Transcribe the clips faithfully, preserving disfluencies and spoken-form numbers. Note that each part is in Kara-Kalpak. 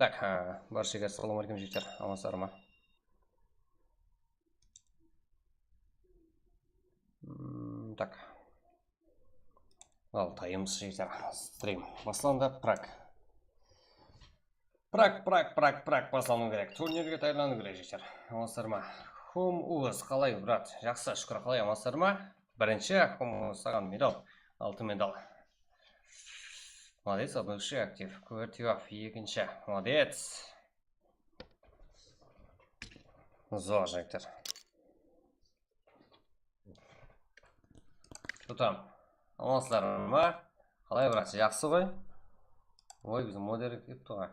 Tak, ha, bárshege assalawma aleykum, jigitler. Amansızlar ma? Hmm, tak. Al, tayımız, jigitler. Stream baslandı. Prag. Prag, Prag, Prag, Prag baslanıw kerek. Turnirge tayarlanıw kerek, jigitler. Amansızlar ma? Home Us, qalay, brat? Jaqsı, shúkir, qalay, amansızlar ma? Birinshi, Home Us, saǵan medal. Altı medal. Молодец, одна dushı aktiv. Kubertyov, ekinshi. Молодец. Zor, jigitler. Tutam. Amansızlar ma? Qalay, brat, jaqsı ǵoy? Oy, biziń moder kelipti ǵoy.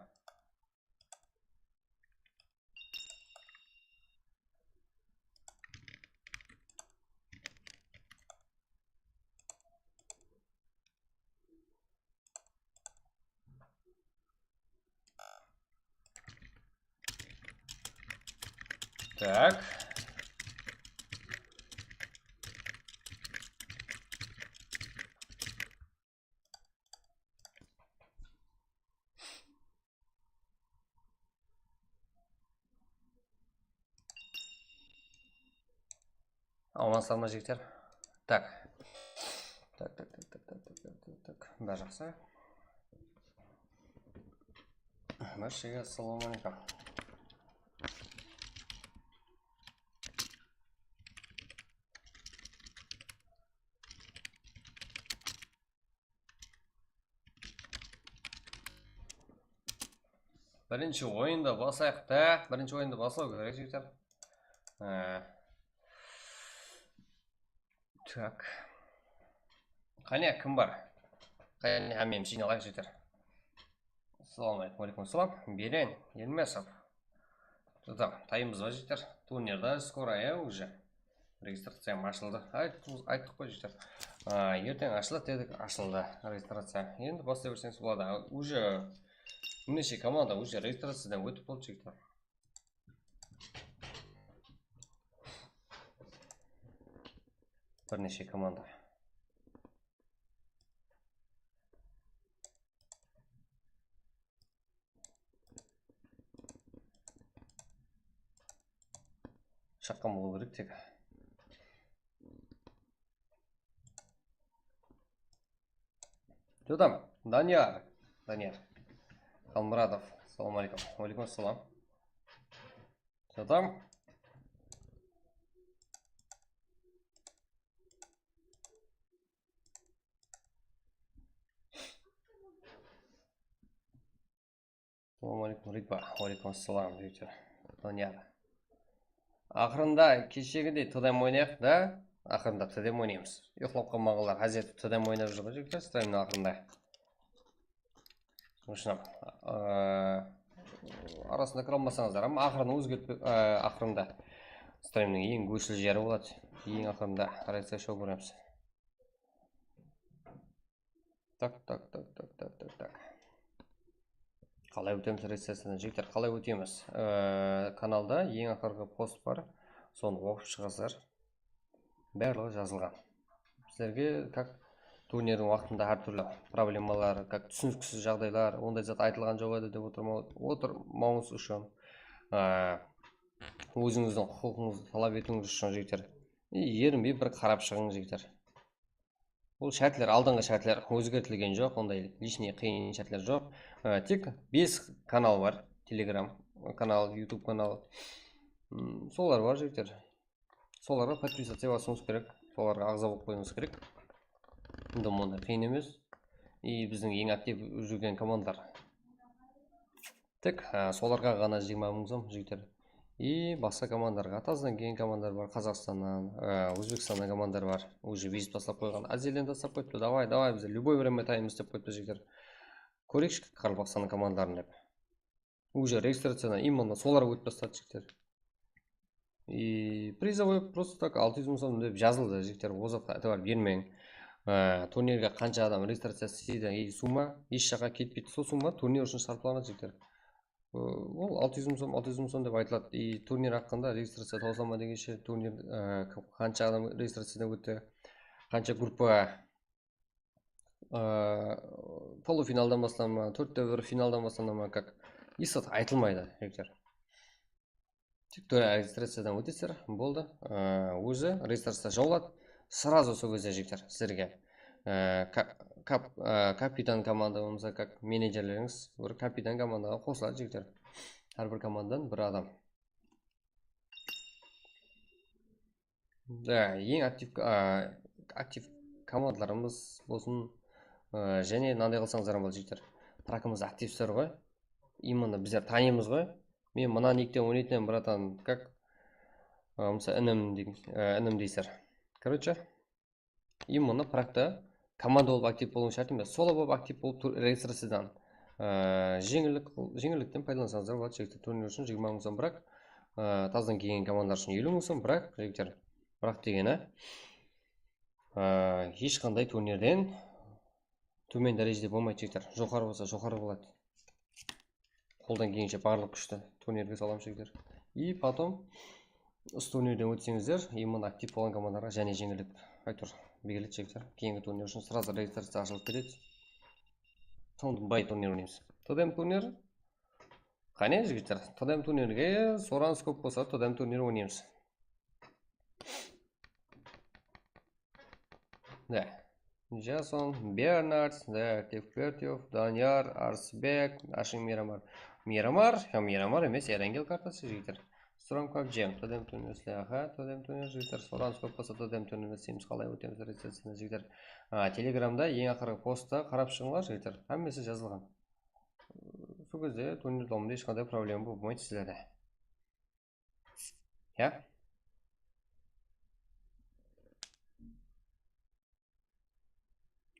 Так. Amansızlar ma, jigitler? Tak. Tak, tak, tak. Bári jaqsı. Bárshege assalawma aleykum. Birinshi oyındı baslayıq ta. Birinshi oyındı baslaw kerek, jigitler. Ee, tak. Qáne, kim bar? Qáne, hámmemiz jıynalayıq, jigitler. Assalawma aleykum. Wa aleykum assalam. Beren Elmasov. Tutam, tayımız bar, jigitler. Turnirda skoro, ya, уже. Registraciya ashıldı. Ayttıq, ayttıq ǵoy, jigitler. A, erteń ashıladı dedik, ashıldı registraciya. Endi baslay berseńiz boladı. A, уже bir neshe komanda уже registraciyadan ótip boldı, jigitler. Bir neshe komanda. Shaqqan bolıw kerek tek. Jodam, Daniyar. Daniyar Xalmuratov. Assalawma aleykum. Wa aleykum assalam. Jodam. Assalawma aleykum, Rigba. Wa aleykum assalam, jigitler. Daniyar. Aqırında keshegidey T D M oynayıq da. Aqırında T D M oynaymız. Uyıqlap qalmaǵanlar, házir T D M oynap júr ǵoy, jigitler, streamniń aqırında. Sonıń ushın, ıı, arasında kire almasańızlar hám, aqırın ózgertpe-, ıı, aqırında streamniń eń góshli jeri boladı. Eń aqırında reakciya show kóremiz. Tak, tak, tak. Qalay ótemiz registraciyadan, jigitler, qalay ótemiz? Ee, kanalda eń aqırǵı post bar, sonı oqıp shıǵasızlar. Barlıǵı jazılǵan. Sizlerge, как, turnirdiń waqtında hár túrli problemalar, как, túsiniksiz jaǵdaylar, onday zat aytılǵan joq edi dep otırma-, otırmawıńız ushın, ee, ózińizdiń huqıqıńızdı talap etiwińiz ushın, jigitler, erinbey bir qarap shıǵıń, jigitler. Bul shártler, aldınǵı shártler ózgertilgen joq, onday личный qıyın shártler joq. Á, tek bes kanal bar. Telegram kanal, YouTube kanal. Hmm, solar bar, jigitler. Solarǵa подписаться basıwıńız kerek. Solarǵa aǵza bolıp qoyıwıńız kerek. Endi onday qıyın emes. И biziń eń aktiv júrgen komandalar. Tek, á, solarǵa ǵana jigirma mıń som, jigitler. И basqa komandalarǵa, Atazınan kelgen komandalar bar, Qazaqstannan, á, Ózbekstannan komandalar bar. Уже vizit taslap qoyǵan, Aziyden taslap qoyıptı. Davay, davay, bizler любой время tayınbız dep qoyıptı, jigitler. Kóreyikshi Qaraqalpaqstannıń komandaların dep. Уже registraciyadan именно solar ótip basladı, jigitler. И призовой просто так altı júz mıń som dep jazıldı, jigitler, ol zatqa itibar bermeń. Á, turnirge qansha adam registraciya isleydi, и summa hesh jaqqa ketpeydi. Sol summa turnir ushın sarplanadı, jigitler. Á, ol altı júz mıń som, altı júz mıń som dep aytıladı. И turnir haqqında, registraciya tawsıla ma degenshe, turnir, á, qansha adam registraciyadan ótti, qansha gruppa Ee, polufinaldan baslana ma, tórtte bir finaldan baslana ma, как, Isıt aytılmaydı, jigitler. Tek to registraciyadan ótesizler, boldı. Ee, ózi registraciya jawladı. Srazu sol gezde, jigitler, sizlerge, ee, ka-, kap-, ee, kapitan komanda bolmasa, kak menejerlerińiz bir kapitan komandaǵa qosıladı, jigitler. Hár bir komandadan bir adam. Da, eń aktiv, a, aktiv komandalarımız bolsın, a, jáne mınanday qılsańızlar boladı, jigitler. Prakımız aktivsizler ǵoy. Именно bizler tanıymız ǵoy. Men mına nikten oynaytın edim, bratan, как, a, mısal, inim deymiz, a, inim deysizler. Короче, именно prakta komanda bolıp aktiv bolıwıń shárt emes. Solo bolıp aktiv bolıp tur-, registraciyadan, a, jeńillik, jeńillikten paydalansańızlar boladı, jigitler. Turnir ushın jigirma mıń som brak, a, tazdan kelgen komandalar ushın eliw mıń som brak, jigitler. Brak degeni, a, hesh qanday turnirden tómen dárejede bolmaydı, jigitler. Joqarı bolsa, joqarı boladı. Qoldan kelgenshe barlıq kúshti turnirge salamız, jigitler. И потом usı turnirden ótseńizler, именно aktiv bolǵan komandalarǵa jáne jeńillik, áytewir, beriledi, jigitler. Keyingi turnir ushın srazu registraciya ashılıp ketedi. Sonda bay turnir oynaymız. T D M turnir. Qáne, jigitler, T D M turnirge soranıs kóp bolsa, T D M turnir oynaymız. Da. Jason, Bernard, da, Tevpertyov, Danyar, Arsbek, Ashim, Miramar. Miramar? Ya, Miramar emes, Erangel kartası, jigitler. Strong pabjem, T D M turnir, aha, T D M turnir, jigitler. Soranıs kóp bolsa, T D M turnirine isleymiz, qalay ótemiz, registraciyadan, jigitler. A, Telegramda eń aqırǵı postta qarap shıǵıńlar, jigitler. Hámmesi jazılǵan. Sol gezde turnir dawamında hesh qanday problema bolmaydı sizlerde. Ya?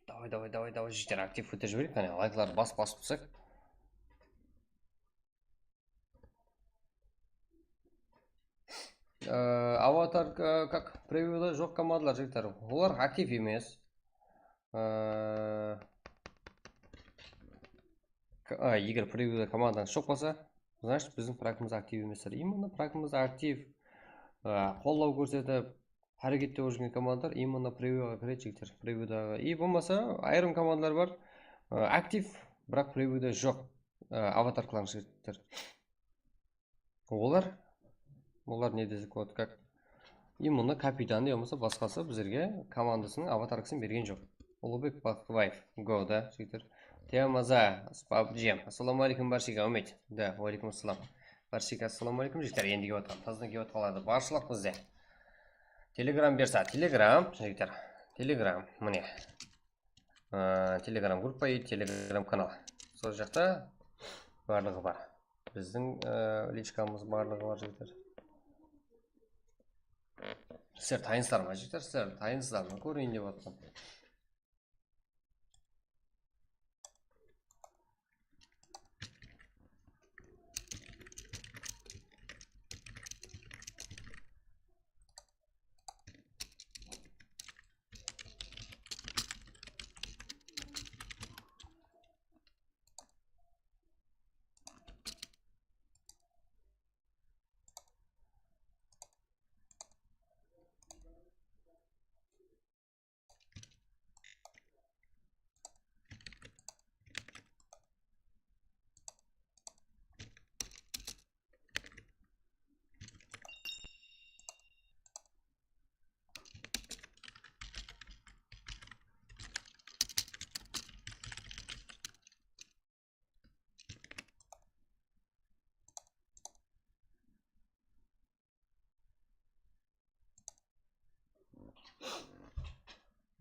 Davay, davay, davay, davay, jigitler, aktiv ótip jibereyik, qáne, layklardı basıp, basıp tursaq. Ee, avatar, e, как, previewda joq komandalar, jigitler. Olar aktiv emes. Ee, K-, a, eger previewda komandańız joq bolsa, значит, biziń prakımız aktiv emes. Именно prakımız aktiv, a, qollap kórsetip, hárekette bolıp júrgen komandalar именно previewǵa kiredi, jigitler. Previewdaǵı. I bolmasa, ayırım komandalar bar, a, aktiv, biraq previewda joq, a, avatarkalarıńız, jigitler. Olar, olar ne desek boladı, как, именно kapitanı ya bolmasa basqası bizlerge komandasınıń avatarkasın bergen joq. Ullıbek Baxtıbaev, go da, jigitler. Temaza, pabjem. Assalamu aleykum, bárshege, Umid. Da, wa aleykum assalam. Bárshege assalamu aleykum, jigitler, endi kelip atqan, tazdan kelip atqanlardı barshılıq bizde. Telegram bersa, Telegram, jigitler. Telegram, mine. Aa, Telegram gruppa, Telegram kanal. Sol jaqta barlıǵı bar. Bizdiń, aa, lichkamız barlıǵı bar, jigitler. Sizler tayınsızlar ma, jigitler? Sizler tayınsızlar ma? Kóreyin dep atırman.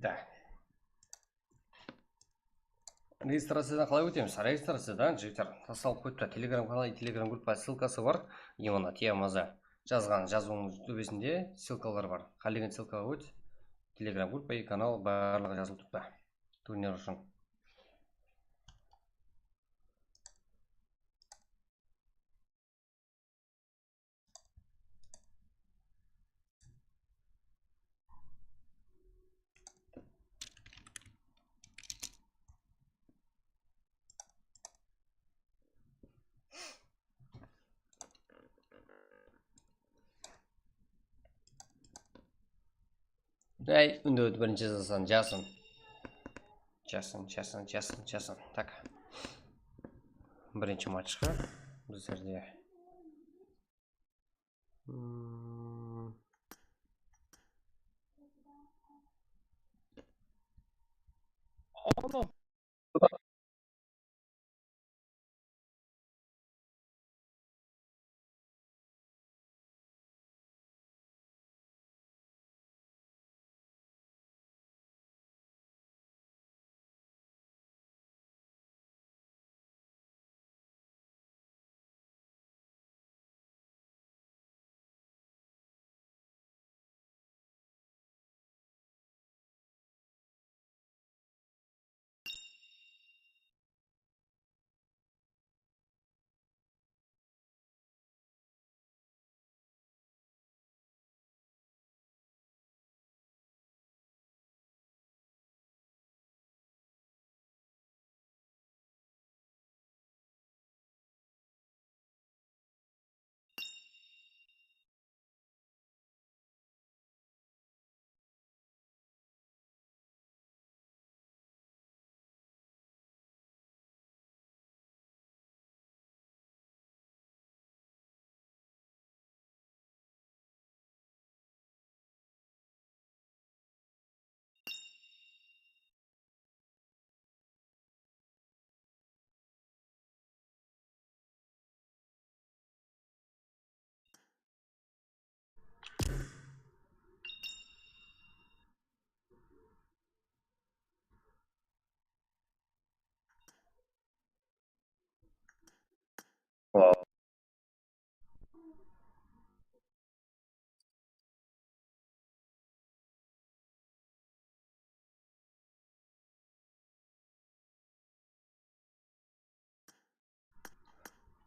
Da. Registraciyadan qalay ótemiz? Registraciyadan, jigitler, taslalıp qoyıptı. Telegram kanalı, Telegram gruppa ssılkası bar. Именно temaza jazǵan jazıwıńız tóbesinde ssılkalar bar. Qálegen ssılkaǵa ót. Telegram gruppa, kanal, barlıǵı jazılıp turıptı. Turnir ushın. Áy, úndewdi birinshi jazasań, jasın. Jasın, jasın, jasın, jasın. Tak. Birinshi matchqa. Bizlerde. Hmm. Ana.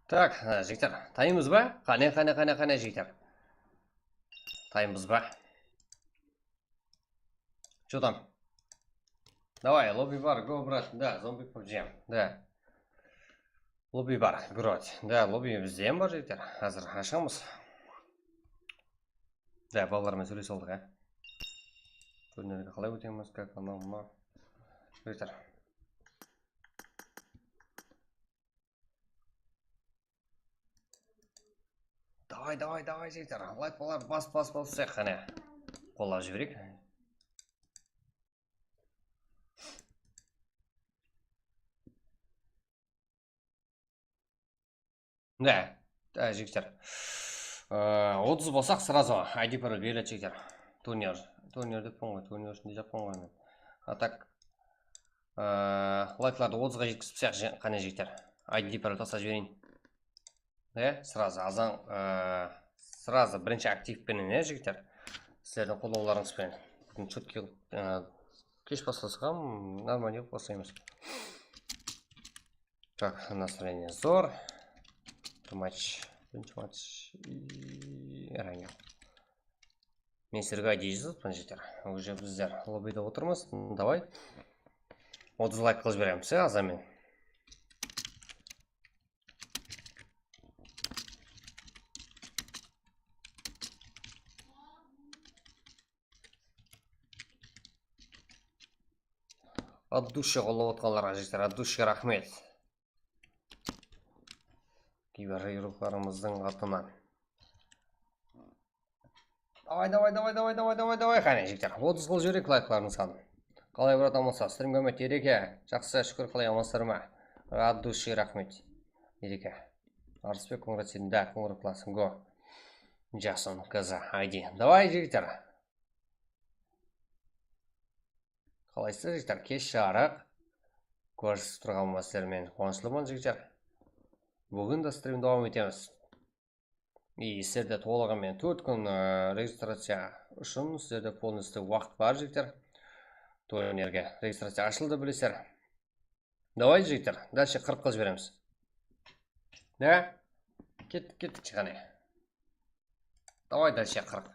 Tak, e, jigitler, tayınbız ba? Qáne, qáne, qáne, qáne, jigitler. Tayınbız ba? Что там? Давай, lobby bar, go, brat. Да, zombi pubg. Да. Lobby bar, играть. Да, lobby bizde hám bar, jigitler. Házir ashamız. Да, balalar menen sóylesip aldıq, á. Turnerge qalay ótemiz, как оно, mına. Jigitler. Давай, давай, давай, jigitler. Layk balalar, bas, bas, bas, qáne. Qollap jibereyik. Ne? Á, jigitler. Ee, otız bolsaq, сразу I D parol beriledi, jigitler. Turner. Turner deppan ǵoy, turner ushın dep jappan ǵoy men. А так, ee, layklardı otızǵa jetkizip qoysaq, je-, qáne, jigitler. I D parol taslap jibereyin. Ne? Сразу, azan, ee, сразу birinshi aktiv penen, ne, jigitler? Sizlerdiń qollawlarıńız benen. Búgin chutki, ee, kesh baslasam, нормально qılıp baslaymız. Так, настроение zor. Bir match, birinshi match. I, rangel. Men sizlerge I D jazıppan, jigitler. Уже bizler lobbyde otırmız. Давай. Otız layk qılıp jiberemiz, ya, azan menen. От души qollap otqanlarǵa, jigitler, от души raxmet. Kiyber jıyırıqlarımızdıń atınan. Davay, davay, davay, davay, davay, davay, davay, qáne, jigitler. Otız qılıp jibereyik layqlardıń sanın. Qalay, brat, amansız? Strim kórmedi, Ereke. Jaqsı, shúkir, qalay, amansızlar ma? От души raxmet, Ereke. Arısbek, congratulations, да, congratulations, go. Jason, K Z, I D. Davay, jigitler. Qalaysızlar, jigitler? Kesh jarıq kórisip turǵanıma sizler menen quwanıshlıman, jigitler. Búgin de strim dawam etemiz. I sizlerde tolıǵı menen tórt kún, e, registraciya ushın sizlerde полностью waqıt bar, jigitler. Turnerge registraciya ashıldı, bilesizler. Davay, jigitler, dálshe qırq qılıp jiberemiz. Ne? Kettik, kettik, qáne. Davay, dálshe qırq.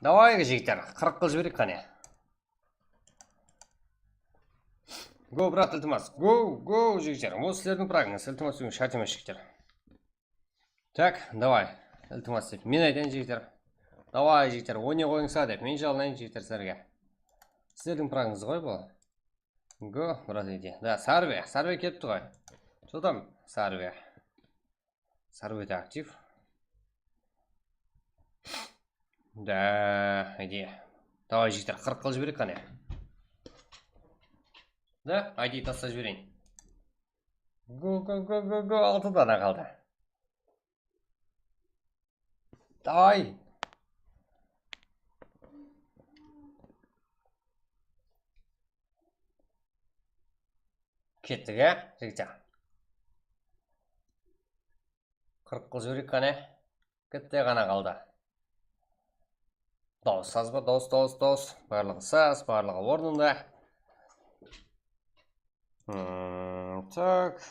Davay, jigitler, qırq qılıp jibereyik qáne. Go, brat, iltimas. Go, go, jigitler. Ol sizlerdiń pragińiz. Iltimas, ózim shárt emes, jigitler. Tak, davay. Iltimas dep men aytayın, jigitler. Davay, jigitler, oynay qoyıńsa dep men jalınayın, jigitler, sizlerge. Sizlerdiń pragińiz ǵoy bul. Go, brat, edi. Da, sarve, sarve kelipti ǵoy. Что там, sarve? Sarve de aktiv. Da, edi. Davay, jigitler, qırq qılıp jibereyik qáne. Da, I D taslap jibereyin. Go, go, go, go, go, altı dana qaldı. Davay. Kettik, á, jigitler. Qırq qılıp jibereyik qáne. Kitte ǵana qaldı. Dawıs saz ba? Dawıs, dawıs, dawıs. Barlıǵı saz, barlıǵı ornında. Hmm, tak.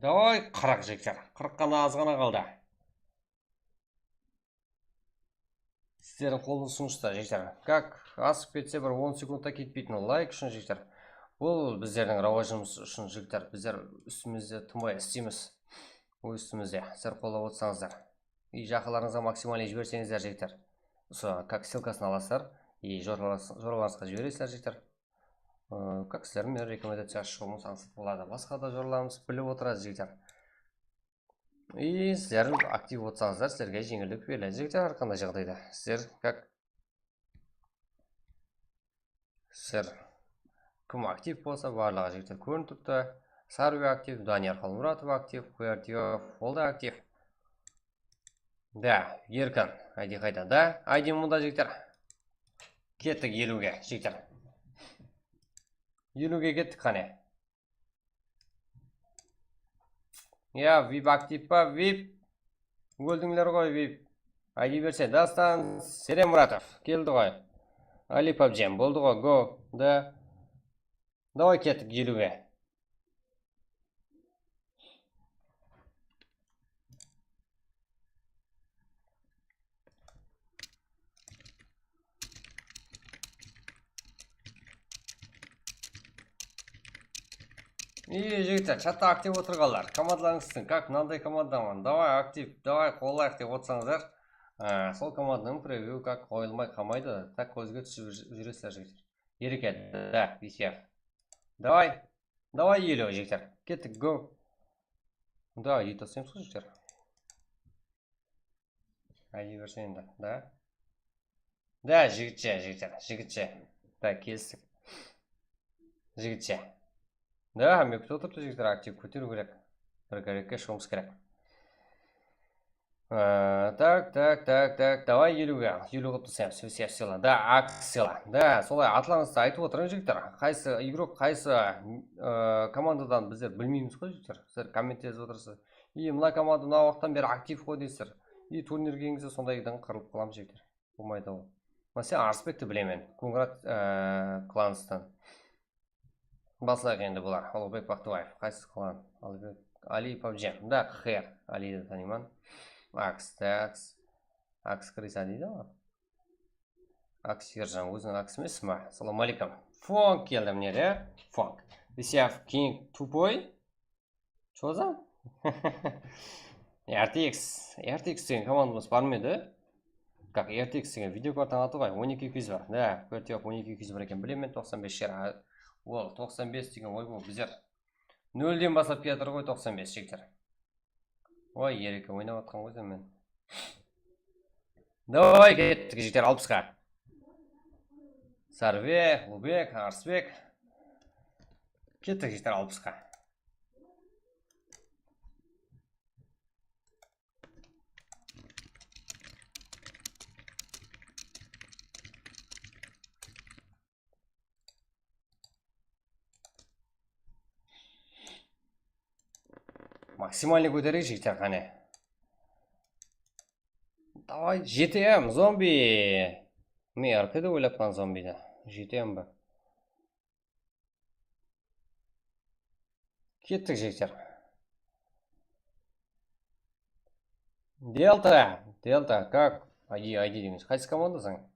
Davay, qırq, jigitler. Qırq ǵana, az ǵana qaldı. Sizlerdiń qolınıń ushın usta, jigitler. Kak asıp ketse, bir on sekundta ketpeytin layk ushın, jigitler. Bul bizlerdiń rawajımız ushın, jigitler. Bizler ústimizde tınbay isleymiz. Óz ústimizde. Sizler qollap otsańızlar. I jaqınlarıńızǵa maksimalnıy jiberseńizler, jigitler. Usı kak ssılkasın alasızlar. I joralarıńız-, joralarıńızǵa jiberesizler, jigitler. I, kak sizler menen rekomendaciya shıǵıwımız ańsat boladı. Basqa da joralarımız bilip otıradı, jigitler. I sizler aktiv otsańızlar, sizlerge jeńillik beriledi, jigitler, hár qanday jaǵdayda. Sizler kak, sizler kim aktiv bolsa, barlıǵı jigitler kórinip turıptı. Sarve aktiv, Daniyar Xolmuratov aktiv, Quyartiyov, ol da aktiv. Da, Erkin, I D qayda? Da, I D munda, jigitler. Kettik eliwge, jigitler. Eliwge kettik qáne. Ya, vip aktiv pa, vip? Óldińler ǵoy, vip. I D berse, Dastan Seremuratov keldi ǵoy. Ali pabjem, boldı ǵoy, go. Da. Davay, kettik eliwge. Ey, jigitler, chatta aktiv otırǵanlar. Komandalarıńız sizdiń. Kak, mınanday komandaman. Davay, aktiv, davay, qollayıq dep otırsańızlar. Á, sol komandanıń prevyu kak qoyılmay qalmaydı. Tak kózge túsip júr-, júresizler, jigitler. Ereke, da, V C F. Davay. Davay, eliw, jigitler. Kettik, go. Da, I D taslaymız ǵoy, jigitler. I D berse endi, da. Da, jigitshe, jigitler, jigitshe. Da, kelistik. Jigitshe. Da, hámme kútip otırıptı, jigitler, aktiv kóteriw kerek. Bir kerekke shıǵıwımız kerek. Ee, tak, tak, tak, tak, davay, eliwge, eliw qılıp taslaymız, всё, всё, да, akciyalar, da, solay atlarıńızdı aytıp otırıń, jigitler, qaysı igrok, qaysı, e, komandadan bizler bilmeymiz ǵoy, jigitler, sizler kommentte jazıp otırsız, и mına komanda mına waqıttan beri aktiv ǵoy deysizler, и turnir kelgen sonday qırılıp qalamız, jigitler, bolmaydı ol. Mına sen Arısbekti bilemen, Kongrad, e, Klanstan. Baslayıq endi bular. Uluǵbek Baqtıbaev. Qaysı klan? Uluǵbek, Ali pabjem. Da, qıhır. Alidi tanıyman. Aks, da, Aks. Aks Krisa deydi ǵoy. Aks Erjan. Óziń Aks emessiń ba? Assalawma áleykum. Fong keldi, mine de. Fong. Висяев King Тупой. Чё за? R T X. R T X degen komandamız bar ma edi? Kak, R T X degen video kartı atı ǵoy, on eki eki júz bar. Da, Kvertiyok on eki eki júz bar eken, bilemen, toqsan bes jer. A, ol toqsan bes degen, oy, bul bizler nolden baslap kiyatır ǵoy, toqsan bes, jigitler. Oy, ereke oynap atqan ǵoy sen men. Davay, kettik, jigitler, alpısqa. Sarve, Ulbek, Arsbek. Kettik, jigitler, alpısqa. Maksimalnıy kótereyik, jigitler, qáne. Davay, G T M, zombi. Men R P de oylappan zombidi. G T M ba? Kettik, jigitler. Delta, Delta, kak? I D, I D deymiz. Qaysı komanda sen?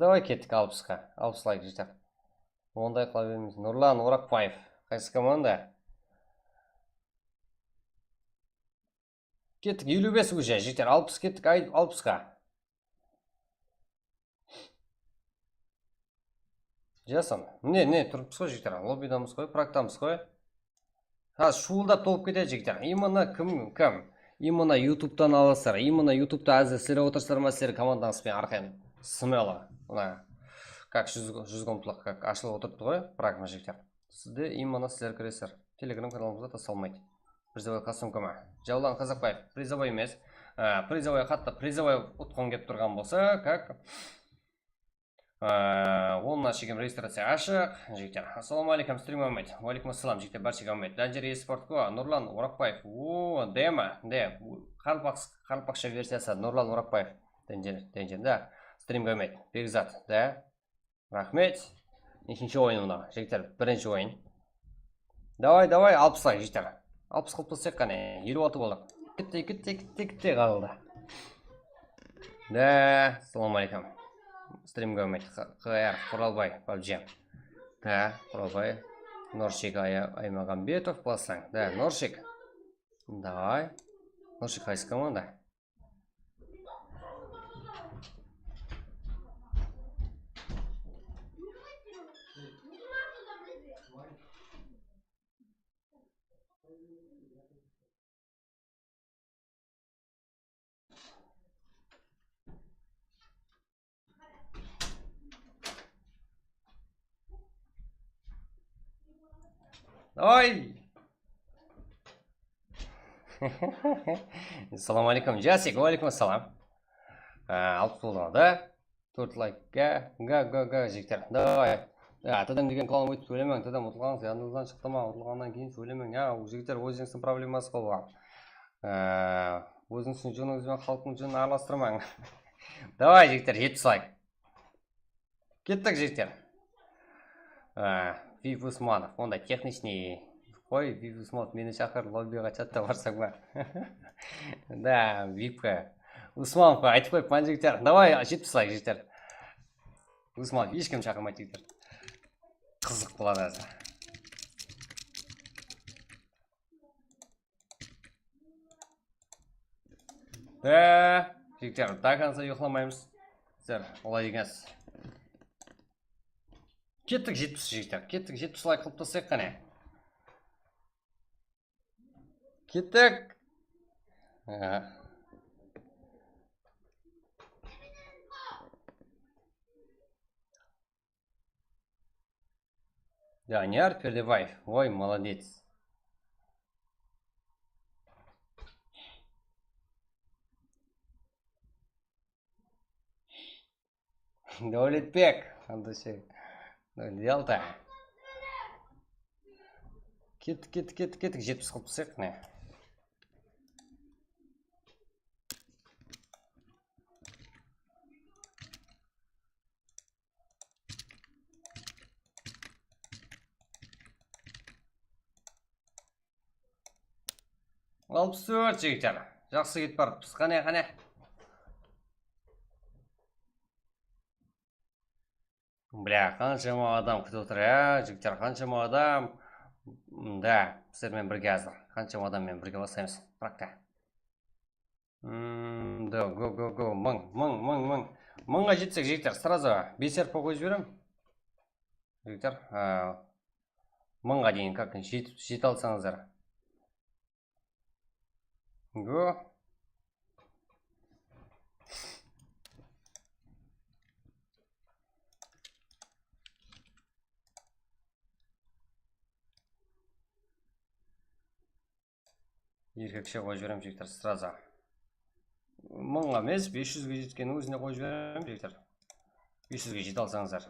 Davay kettik alpısqa. Alpıs layk jigitler. Onday qıla bermeysiz. Nurlan Oraqbaev. Qaysı komanda? Kettik, eliw bes уже, jigitler, alpıs kettik, ay, alpısqa. Jasın. Mine, mine, turıppız ǵoy, jigitler, lobbidamız ǵoy, praktamız ǵoy. Ha, shuwıldap tolıp ketedi, jigitler. Именно kim, kim? Именно YouTube'tan alasızlar. Именно YouTube'ta házir sizler otırsızlar ma, sizler komandańız benen arqayın. Смело. Mına, как júz, júz komplıq, как ashılıp otırıptı ǵoy, прагma, jigitler. Sizde именно sizler kiresizler. Telegram kanalımızda tasalmaydı. Призовой kostumka ma? Jawlan Kazakbaev, призовой emes. Á, призовой, qattı призовой utqıń kelip turǵan bolsa, как, á, onnan shekem registraciya ashıq, jigitler. Assalawma aleykum, Stream Gamet. Wa aleykum assalam, jigitler, bárshege áwmet. Danjer Esportko, Nurlan Oraqbaev. O, demo, de, qaraqalpaq-, qaraqalpaqsha versiyası, Nurlan Oraqbaev. Danjer, Danjer, da. Stream Gamet, Begzat, da. Raxmet. Neshinshi oyın mınaw, jigitler? Birinshi oyın. Davay, davay, alpıs layk, jigitler. Alpıs qılıp tursaq qáne, eliw altı boldıq. Kitti, kitti, kitti, kitti qaldı. Da, assalawma aleykum. Stream Gamet, Q R, Quralbay, pabji. Da, Quralbay. Norshik Ay-, Aymagambetov, baslań. Da, Norshik. Davay. Norshik qaysı komanda? Oy! Assalawma aleykum, Jasik, wa aleykum assalam. Á, alpıs boldı da. Tórt layk. Ga, ga, ga, ga, jigitler. Davay. Ya, Tadam degen klan óytip sóylemeń, Tadam utılǵansız, yadıńızdan shıqtı ma? Utılǵannan keyin sóylemeń. Ya, jigitler, ózińizdiń probleması ǵoy buǵan. Á, ózińizdiń júnińiz benen xalıqtıń júnin aralastırmań. Davay, jigitler, jetpis layk. Kettik, jigitler. Á, Vip Usmanov, onday texnichniy. Qoy, Vip Usmanov meni shaqır, lobbiǵa chatta barsań ba? Da, Vipke. Usmanovqa aytıp qoyıppan, jigitler. Davay, jetpis layk, jigitler. Usmanov hesh kim shaqırmaydı, jigitler. Qızıq boladı házir. Be, jigitler, до конца uyıqlamaymız. Sizler olay degensiz. Kettik, jetpis, jigitler. Kettik, jetpis layk qılıp taslayıq qáne. Kettik. Aha. Daniyar Perdebaev. Oy, молодец. Dáwletbek, Aldashev. Yalta. Kettik, kettik, kettik, kettik. Jetpis qılıp taslayıq, mine. Alpıs tórt, jigitler. Jaqsı ketip barıppız. Qáne, qáne. Bля, qanshama adam kútip otır, ya, jigitler, qanshama adam. Da, sizler menen birge házir. Qanshama adam menen birge baslaymız. Prakta. Hmm, da, go, go, go. Mıń, mıń, mıń, mıń. Mıńǵa jetsek, jigitler, сразу beser po qoyıp jiberem. Jigitler, a, mıńǵa deyin, как, jet-, jete alsańızlar. Go. Erkekshe qoyıp jiberem, jigitler, сразу. Mıńǵa emes, bes júzge jetkeniń ózine qoyıp jiberem, jigitler. Bes júzge jete alsańızlar.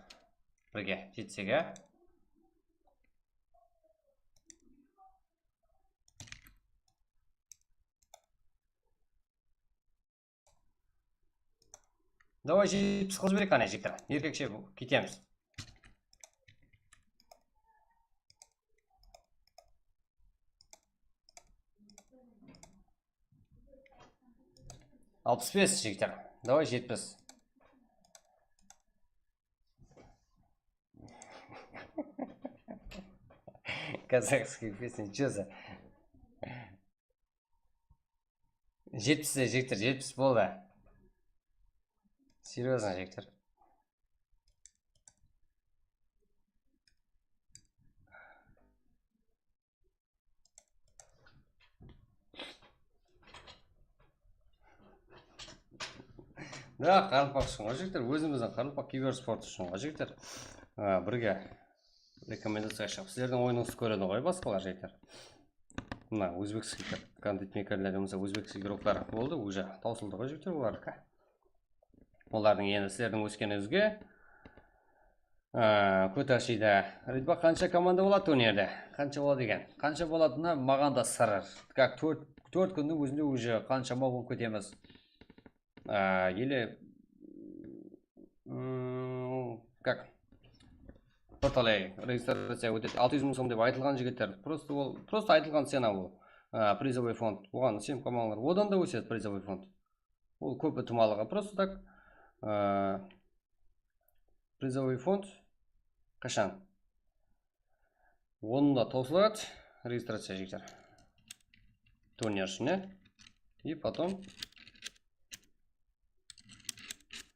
Birge jetsek, á? Давай, jetpis qılıp jibereyik, qáne, jigitler. Erkekshe ketemiz. Alpıs bes, jigitler. Давай, jetpis. Казахские песни, чё за? Jetpis, jigitler, jetpis boldı. Серьёзно, jigitler. Da, qaraqalpaq ushın ǵoy, jigitler, ózimizdiń qaraqalpaq kibersport ushın ǵoy, jigitler. A, birge rekomendaciya shıǵıp, sizlerdiń oyınıńızdı kóredi ǵoy basqalar, jigitler. Mına, ózbekskiy kontentmeykerler, bolmasa ózbekskiy игроклар boldı, уже tawsıldı ǵoy, jigitler, olardıkı. Olardıń endi sizlerdiń óskenińizge, á, kóterishiydi. Ritba, qansha komanda boladı turnirde? Qansha boladı eken? Qansha bolatını maǵan da sır. Как tórt, tórt kúnniń ózinde уже qanshama bolıp ketemiz. Á, или, mm, как? Bir talay registraciya ótedi. Altı júz mıń som dep aytılǵan, jigitler. Просто ol, просто aytılǵan cena ol. Á, призовой фонд. Oǵan isenim qalmańlar. Odan da ósedi призовой фонд. Ol kóp itimallıǵı. Просто так, ı, призовой фонд qashan? Onında tawsıladı registraciya, jigitler. Turnir ushın, e? И потом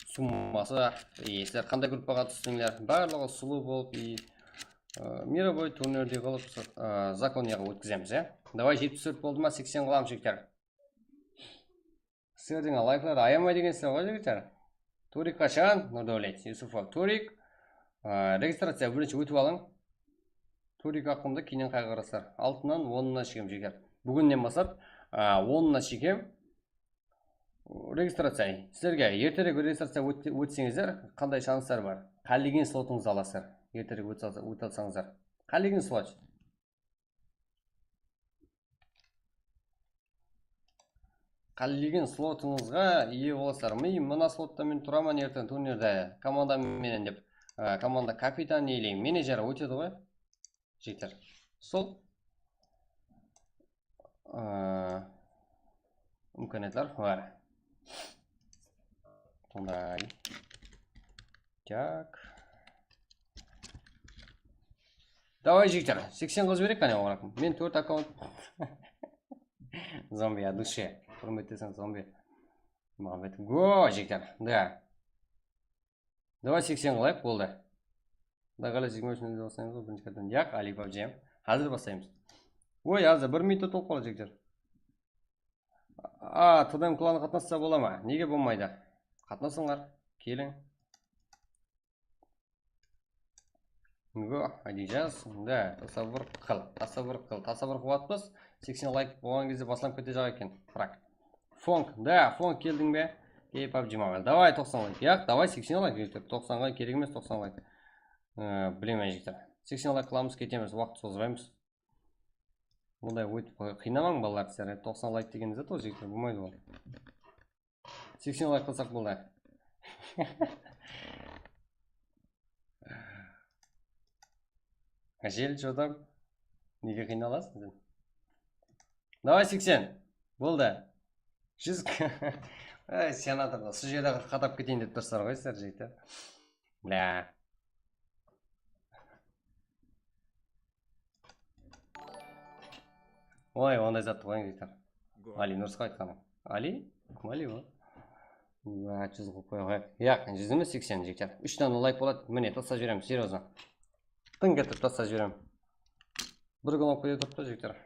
summası, e, sizler qanday gruppaǵa tústińler, barlıǵı sulıw bolıp, и, ı, мировой turnirde qılıp, ı, законныйǵa ótkizemiz, e? Давай, jetpis tórt boldı ma, seksen qılamız, jigitler. Sizlerdiń layklardı ayamay degensizler ǵoy, jigitler. Turik qashan? Nurdáwlet Yusupov. Turik, a, registraciya birinshi ótip alıń. Turik haqqında keyin qayǵırırsızlar. Altınan onına shekem, jigitler. Búginnen baslap, a, onına shekem registraciya. Sizlerge erterek registraciya ót-, ótseńizler, qanday shanslar bar? Qálegen slotıńızdı alasızlar. Erterek ót-, óte alsańızlar. Qálegen slot. Qálegen slotıńızǵa iye bolasızlar. Mine, mına slotta men turaman erteń turnirde. Komandam menen dep, e, komanda kapitan ili menejer ótedi ǵoy. Jigitler. Sol, e, imkaniyatlar bar. Sonday. Так. Davay, jigitler, seksen qılıp jibereyik, qáne, oǵan. Men tórt akkaunt. Zombi, от души. Húrmet eteseń, zombi. Muhammed. Go, jigitler. Да. Davay, seksen qılayıq, boldı. Quday qálese, jigirma úshinde baslaymız ǵoy, birinshi kartan. Yaq, Ali pabji. Házir baslaymız. Oy, házir bir minut tolıp qaladı, jigitler. A, T D M klanı qatnassa bola ma? Nege bolmaydı? Qatnasıńlar, keliń. Go, Adijaz, da, tasavvur qıl, tasavvur qıl, tasavvur qılıp atpız. Seksen layk bolǵan gezde baslanıp ketejaq eken, frak. Fong, da, Fong keldiń be? Ey, pabji Mobile, davay, toqsan layk. Yaq, davay, seksen layk, jigitler, toqsanǵa kerek emes, toqsan layk. Ee, bilemen, jigitler. Seksen layk qılamız, ketemiz, waqıt sozbaymız. Bunday óytip qoy-, qıynamań, balalar, sizler. Toqsan layk degen zat ol, jigitler, bolmaydı ol. Seksen layk qılsaq boldı. Jel jodam. Nege qıynalasıń sen? Davay, seksen. Boldı. Júz. Ay, senatorlar, usı jerde qatap keteyin dep tursızlar ǵoy sizler, jigitler. Bla. Oy, onday zattı qoyıń, jigitler. Ali, durıs aytqanıń. Ali? Kim Ali ol? Júz qılıp qoya qoyayıq. Yaq, júz emes, seksen, jigitler. Úsh dana layk boladı. Mine, taslap jiberemiz, серьёзно. Tıń etip taslap jiberemiz. Bir knopka da turıptı, jigitler.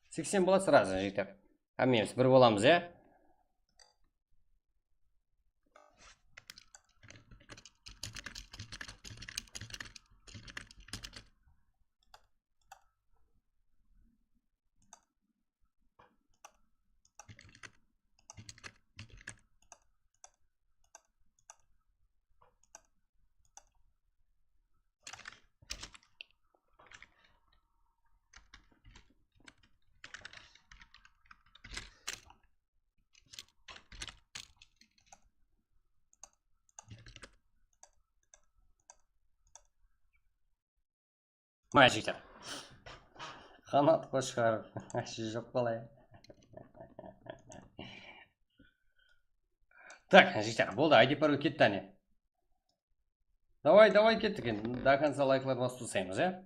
Seksen boladı сразу, jigitler. Hámmemiz bir bolamız, ya? Mına jigitler. Qanat qoshqar. Joq, qalay? Так, jigitler, boldı, I D parol ketti, áne. Davay, davay, kettik endi. До конца layklard basıp taslaymız, ya?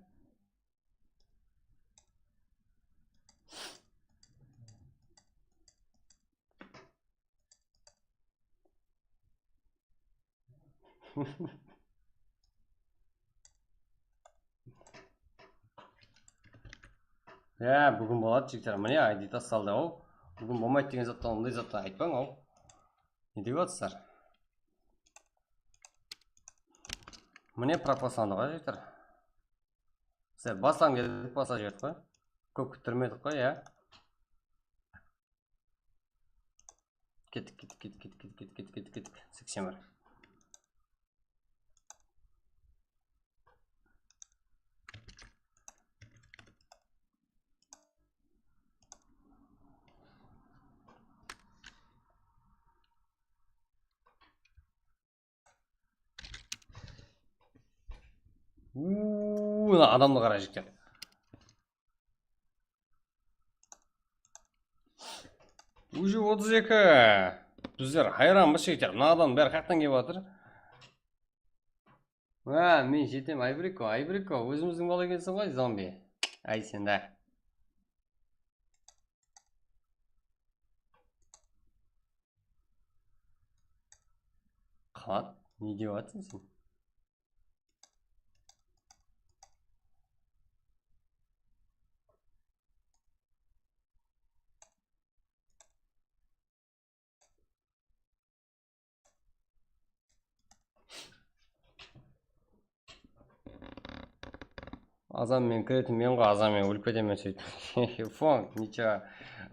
Ya, búgin boladı, jigitler. Mine, I D tastaldı-aw. Búgin bolmaydı degen zattan, onday zattan aytpań-aw. Ne dep atırsızlar? Mine, propasandı ǵoy, jigitler. Sizler bastan keldik, basa jiberdik ǵoy. Kóp kúttirmedik ǵoy, ya. Kettik, kettik, kettik, kettik, seksen bir. Uuu, mına adamdı qara, jigitler. Уже otız eki. Bizler hayranbız, jigitler. Mına adamnıń bári qayaqtan kelip atır? Ha, men jetem, Aybriko, Aybriko, ózimizdiń bala ekenseń ǵoy, zombi. Ay, sen de. Qanat, ne dep atırsań sen? Azan men kiretin men ǵoy, azan men ólip ketemen sóytip. Fon, nicha,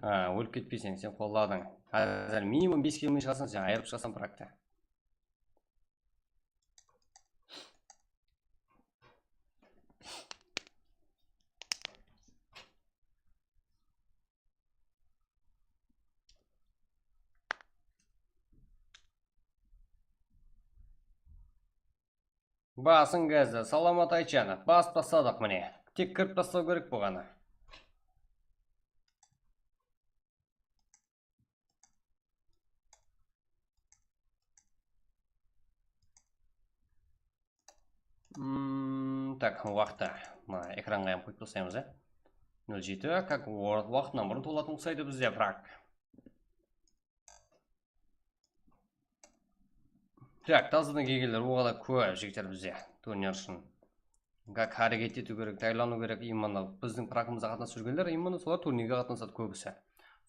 a, ólip ketpeyseń, sen qolladıń. Házir minimum bes kilometr shıǵasań, sen ayırıp shıǵasań prakta. Basıń gázdi, Salamat Aytjanov. Basıp tasladıq, mine. Tek kirip taslaw kerek bolǵanı. Hmm, tak, waqtı. Mına ekranǵa hám qoyıp taslaymız, ya. Nol jeti, kak, wa-, waqtınan burın tolatın uqsaydı bizde, prak. Tak, tazadan kelgenler oǵada kóp, jigitler, bizde turnir ushın. Kak, háreket etiw kerek, tayarlanıw kerek, именно bizdiń prakımızǵa qatnasıp júrgenler, именно solar turnirge qatnasadı kóbisi.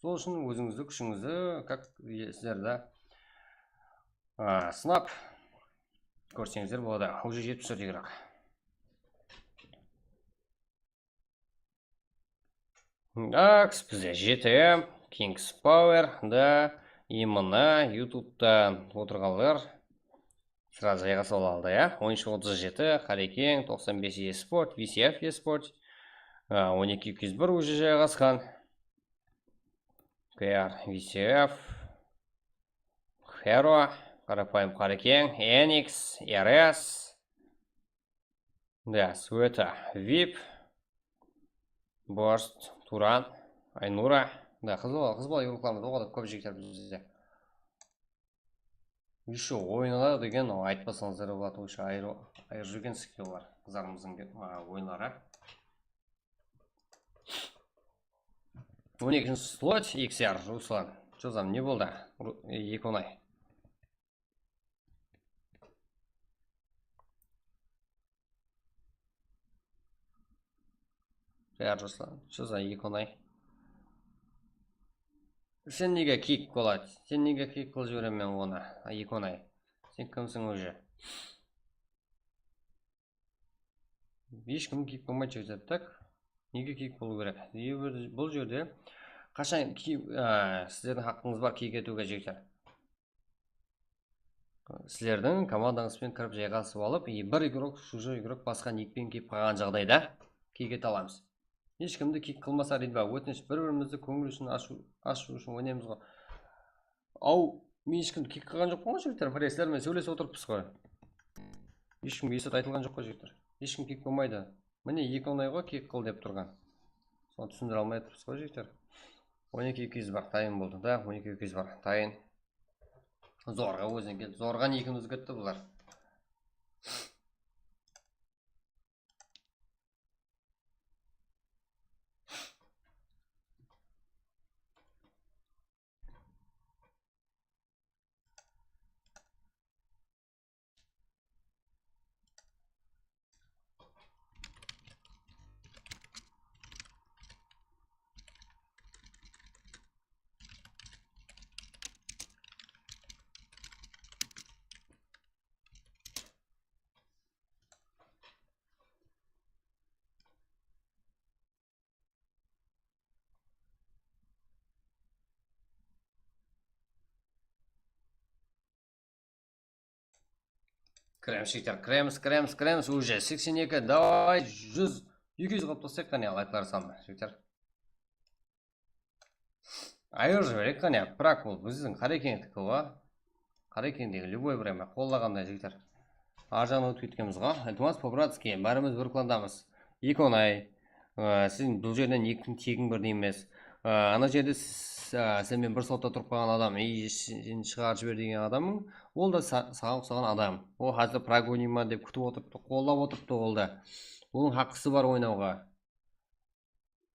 Sol ushın ózińizdi, kúshińizdi, kak, e, sizler de, a, sınap kórseńizler boladı. Уже jetpis tórt igrok. Aks, bizde G T M, Kings Power, da, именно, YouTube'ta otırǵanlar srazı jayǵasıp aladı, ya. On úsh otız jeti, Qarekeń, toqsan bes eSport, V C F eSport, a, on eki eki júz bir уже jayǵasqan. K R, V C F, Hero, Qarapayım Qarekeń, Enix, R S, da, Sveta, vip, Burst, Turan, Aynura. Da, qız bala, qız bala igroklarımız oǵada kóp jigitler bizde. Еще oynadı degen, o, aytpasańızlar boladı, еще ayır, ayır júrgen skilllar qızlarımızdıń, a, oyınları. On ekinshi slot, X R, Ruslan. Chozam, ne boldı? Ru-, e, eki onay. Tayar, Ruslan. Chozam, eki onay. Sen nege kik boladı? Sen nege kik qılıp jiberemen onı? A, eki onay. Sen kimsiń уже? Hesh kim kiyik bolmaydı jerde, tak? Nege kiyik bolıw kerek? Себеbi bul jerde qashan kiyik, á, sizlerdiń haqqıńız bar kiyik etiwge, jigitler. Sizlerdiń komandańızbenen kirip jayǵasıp alıp, и bir igrok, chujoi igrok basqa nikpen kiyip qalǵan jaǵdayda kiyik ete alamız. Hesh kimdi kiyik qılmasa, Ridva, ótinish, bir-birimizdi kóngil ushın ashıw, ashıw ushın oynaymız ǵo. Aw, men hesh kimdi kiyik qılǵan joqpan ǵo, jigitler, mine, sizler menen sóylesip otırıppız ǵo. Hesh kimge esat aytılǵan joq ǵo, jigitler. Hesh kim kiyik bolmaydı. Mine, eki onay ǵo kiyik qıl dep turǵan. Sonı túsindire almay atırmız ǵo, jigitler. On eki eki júz bar, tayın boldı da, on eki eki júz bar, tayın. Zorǵa ózine keldi. Zorǵa ekewimiz ketti bular. Kiremiz, jigitler, kiremiz, kiremiz, kiremiz. Уже seksen eki, davay, júz, eki júz qılıp taslayıq, qáne, layklar sanın, jigitler. Ayır jibereyik, qáne, prak bul, biziń Qarekeńdiki ba? Qarekeńdegi любой bir eme, qollaǵanday, jigitler. Arjaǵına ótip ketkenbiz ǵo. Iltimas, по-братски, bárimiz bir klandamız. Eki onay. Á, siz bul jerden eki tegin birdey emes. Á, ana jerde siz, á, sen menen bir slotta turıp qalǵan adam, ey, sh-, sh-, shıǵarıp jiber degen adamıń, ol da sa-, saǵan uqsaǵan adam. Ol házir prak oynayman dep kútip otırıptı, qollap otırıptı ol da. Onıń haqqısı bar oynawǵa.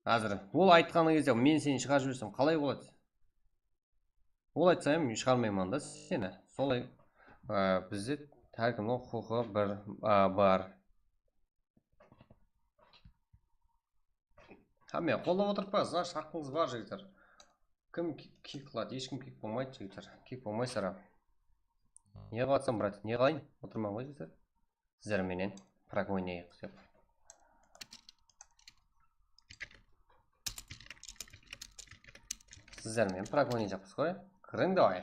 Házir ol aytqanı gezde men seni shıǵarıp jibersem qalay boladı? Ol aytsa, men shıǵarmayman da seni. Solay, á, bizde hár kimniń huqıqı bir, á, bar. Hámme qollap otırıp pa? Значит, haqqıńız bar, jigitler. Kim ki-, kik qıladı? Hesh kim kik bolmaydı, jigitler. Kik bolmaysızlar. Ne qılatsam, brat? Ne qılayın? Otırman ǵoy, jigitler. Sizler menen prak oynayıq dep. Sizler menen prak oynayjaqpız ǵoy. Kiriń davay.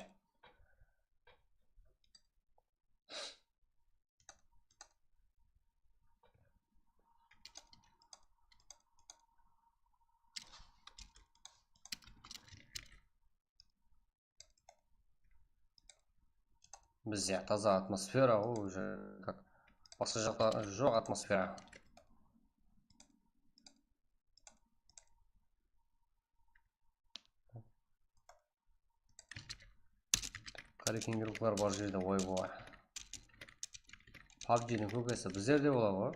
Bizde taza atmosfera ǵoy, уже как basqa jaqta joq atmosfera. Qarekeńdikler bar jerde, oy boy. PUBGniń kókesi bizlerde bola ǵoy.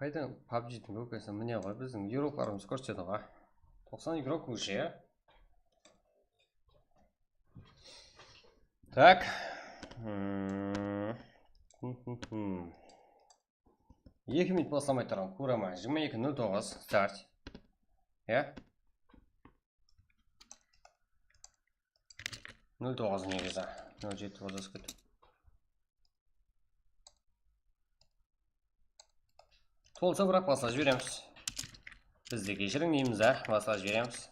Qaydan PUBGdiń kókesi? Mine ǵoy, biziń igroklarımız kórsetedi ǵoy. Toqsan igrok уже. Так. Hmm. Eki minut baslamay turǵan kóremen. Jigirma eki nol toǵız start. Ya. Nol toǵız negizi. Nol jeti ozası ketip. Tolsa, biraq baslap jiberemiz. Bizdi keshiriń deymiz, á, baslap jiberemiz.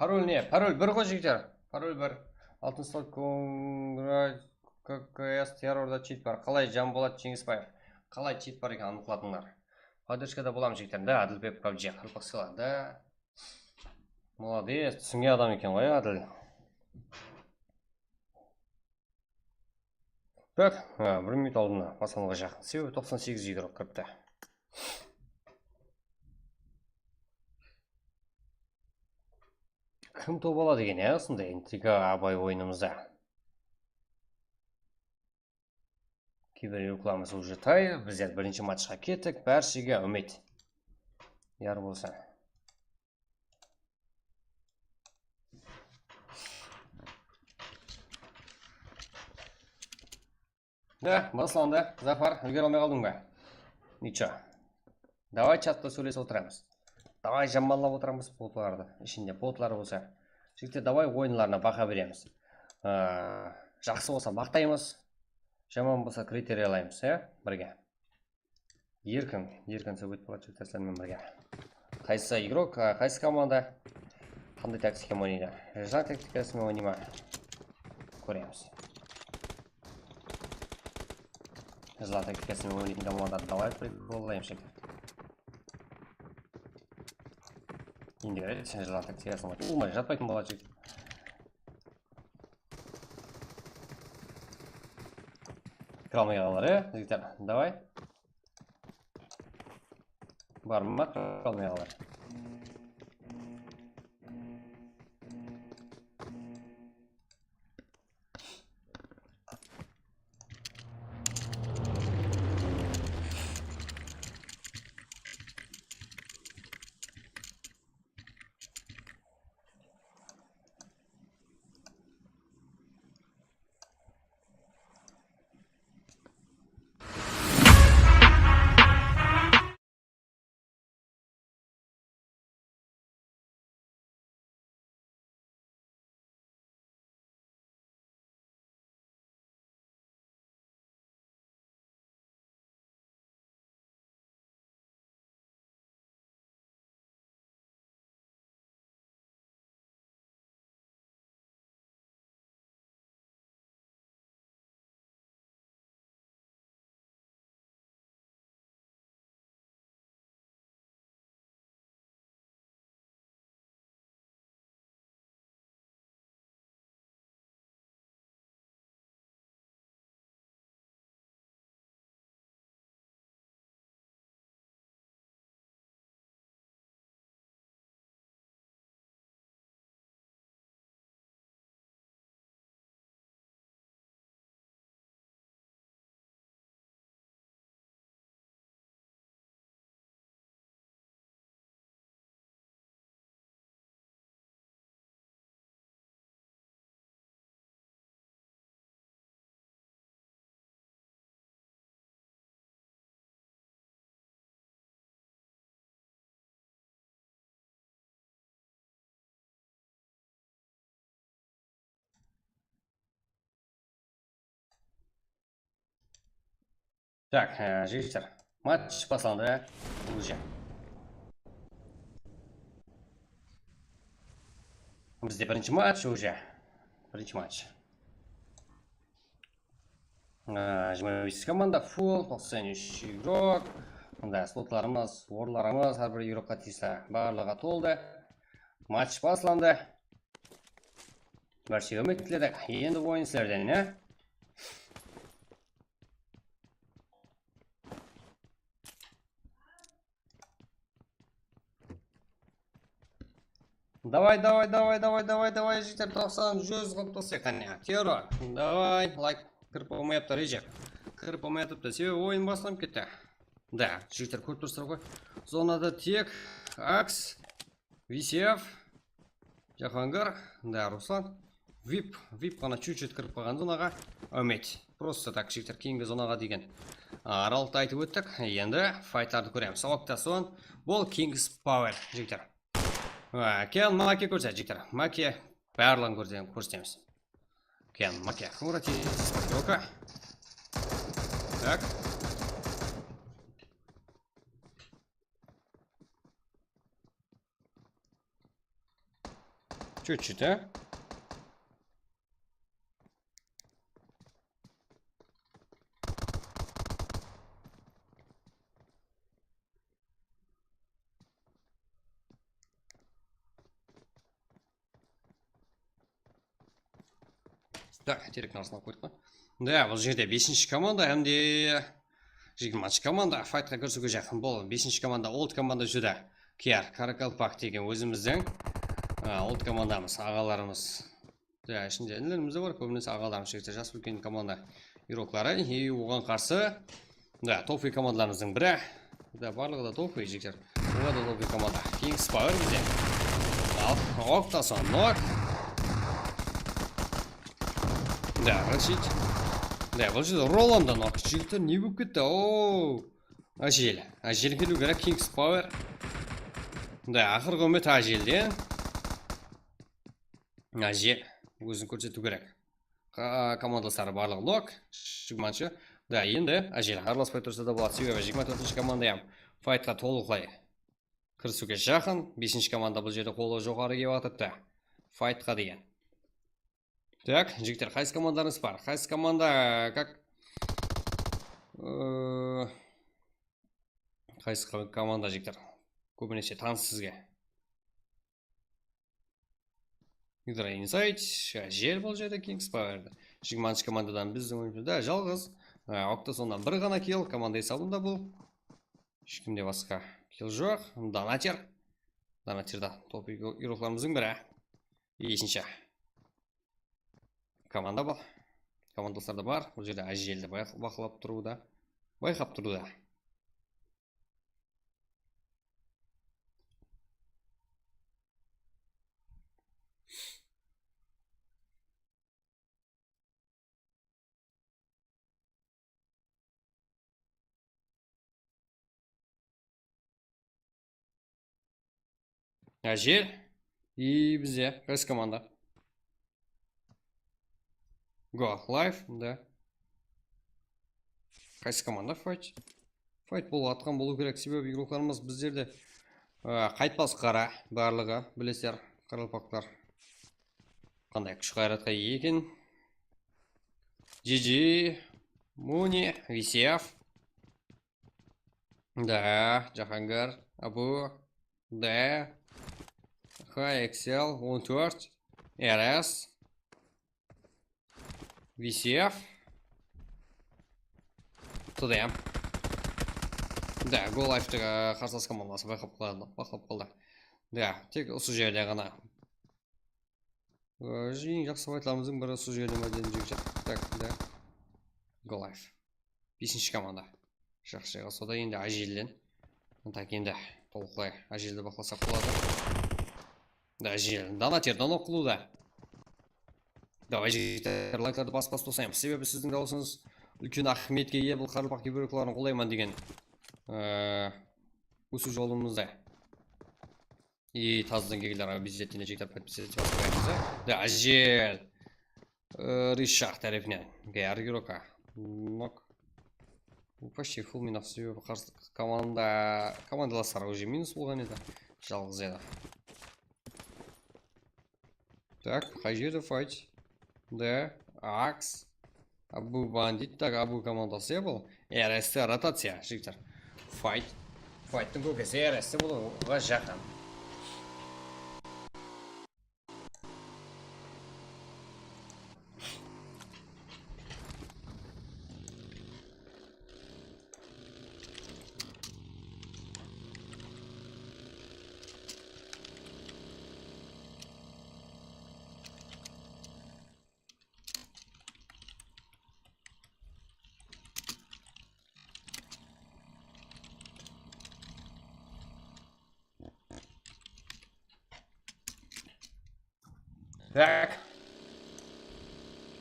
Parol ne? Parol bir ǵoy, jigitler. Parol bir. Altın stol, kongra, K K S, terrorda chit bar. Qalay jan boladı, Jeńisbaev? Qalay chit bar eken, anıqladıńlar. Podderjkada bolamız, jigitler. Da, Adilbek PUBG, qaraqalpaqshalar, da. Molodec, túsingen adam eken ǵoy, Adil. Tak, ha, bir minut aldına baslanǵa jaqın. Sebebi toqsan segiz igrok kiripti. Kim top aladı eken, ya, usınday intriga abay oyınımızda? Kiber reklamamız уже taydı. Bizler birinshi matchqa kettik. Bárshege úmit. Yar bolsa. Da, baslandı. Zafar, úlgere almay qaldıń ba? Nicho. Davay, chatta sóylesip otıramız. Davay, jamanlap otıramız botlardı. Ishinde botlar bolsa. Jigitler, davay, oyınlarına baha beremiz. Aa, jaqsı bolsa maqtaymız. Jaman bolsa kriteriya alaymız, ya, birge. Erkin, erkin sóbet boladı, jigitler, sizler menen birge. Qaysı igrok, a, qaysı komanda qanday taktika menen oynaydı? Jırlan taktikası menen oynay ma? Kóremiz. Jırlan taktikası menen oynaytın komanda davay, прикол, jigitler. Endi kóremiz, jırlan taktikası menen. Ulıwma jatpaytın boladı, jigit. Kire almay qalǵanlar, e, jigitler, davay. Bar ma? Qalmay qalar. Tak, e, jigitler, match baslandı, уже. Bizde birinshi match, уже. Birinshi match. E, jigirma bes komanda full, toqsan úsh igrok. Mında slotlarımız, orınlarımız, hár bir igrokqa tiyisli, barlıǵı toldı. Match baslandı. Bárshege húrmetler, endi oyın sizlerden, ya? Davay, davay, davay, davay, davay, davay, jigitler, toqsan, júz qılıp tursaq, qáne. Terror. Davay, layk kirip bolmayaptı, Rejep. Kirip bolmayaptı, sebebi oyın baslanıp ketti. Da, jigitler, kórip tursızlar ǵoy. Zonada tek Aks, V C F, Jahangir, da, Ruslan. Vip, Vip ǵana чуть-чуть kirip qalǵan zonaǵa. Úmit. Prosto tak, jigitler, keyingi zonaǵa degen, a, aralıqtı aytıp óttik. Endi faytlardı kóremiz. Oktason, bul Kings Power, jigitler. A, keyin make kórset, jigitler. Make barlıǵın kórse-, kórsetemiz. Keyin make. Ura, tez, tez, yoka. Tak. Чуть-чуть, а? Так, terek narasına qoydıq pa? Da, bul jerde besinshi komanda hám de jigirmanshı komanda faytqa kirisiwge jaqın. Bul besinshi komanda, old komanda júdá kiyar. Karakalpak degen ózimizdiń, a, old komandamız, aǵalarımız. Da, ishinde inilerimiz de bar, kóbinese aǵalarımız, jigitler, jas úlken komanda igrokları. I oǵan qarsı Da, tofuy komandalarımızdıń biri. Da, barlıǵı da tofuy, jigitler. Olar da tofuy komanda. Kings Power bizde. Al, Oktason, nok. Da, Rashid. Da, bul jerde Roland da nok. Jigitler, ne bolıp ketti? Oo. Ájel. Ájel keliw kerek, Kings Power. Da, aqırǵı úmit Ájelden. Ájel. Ózin kórsetiw kerek. Qa-, komandasları barlıǵı nok, jigirmanshı. Da, endi Ájel aralaspay tursa da boladı, sebebi jigirma tórtinshi komanda hám faytqa tolıqlay kirisiwge jaqın. Besinshi komanda bul jerde qolı joqarı kep atırıptı. Faytqa degen. Tak, jigitler, qaysı komandalarıńız bar? Qaysı komanda, kak, ıı, qaysı ko-, komanda, jigitler? Kóbinese tanıs sizge. Hydra Insight, Ájel bul jerde Kings Powerdi. Jigirmanshı komandadan bizdiń oyunshıda jalǵız. Á, Oktasonnan bir ǵana kill, komanda esabında bul. Hesh kimde basqa Til joq. Donater. Donaterda top igroklarımızdıń biri. Besinshi komanda bul. Komandaslar da bar. Bul jerde Ájeldi bay-, baqlap turıwda. Bayqap turıwda. Ájel. И bizde qaysı komanda? Go live, да. Qaysı komanda fight? Fight bolıp atqan bolıw kerek, sebebi igroklarımız bizlerde, ı, qaytpas qara, barlıǵı, bilesizler, qaraqalpaqlar qanday kúsh-ǵayratqa iye eken. G G, Muni, Visef. Да, Jahangir, Abu, да, Hay, Excel, on tórt, R S, Visef, T D M. Да, Go Life-tı, qarsalas komandası bayqap qaldı, baqlap qaldı. Да, tek usı jerde ǵana. Eń jaqsı faytlarımızdıń biri usı jerde, Mádeniy jigitler. Так, да. Go Life. Besinshi komanda. Jaqsı, jaqsı. Soda endi Ájelden. Tak, endi tolıqlay Ájeldi baqlasaq boladı. Да, Ájel. Donater, donat qılıwda. Давай, jigitler, layklardı bas-bas tosaymız. Sebebi sizdiń dawısıńız úlken áhmiyetke iye, bul qaraqalpaq igrokların qollayman degen, e, usı jolımızda. И tazıdan kelgenler обязательно jigitler подписаться basıp qoyıńız. Да, Ájel. E, Rishard tárepinen. G R igroka. Nok. Bu почти full minus, sebebi qarsı komanda, komandalasları уже minus bolǵan edi. Jalǵız edi. Так, qay jerde fight? Да, Aks. Abu bandit, так, Abu komandası ya bul. R S T rotaciya, jigitler. Fight. Fighttıń kóbisi R S T bolıwǵa jaqın. Так.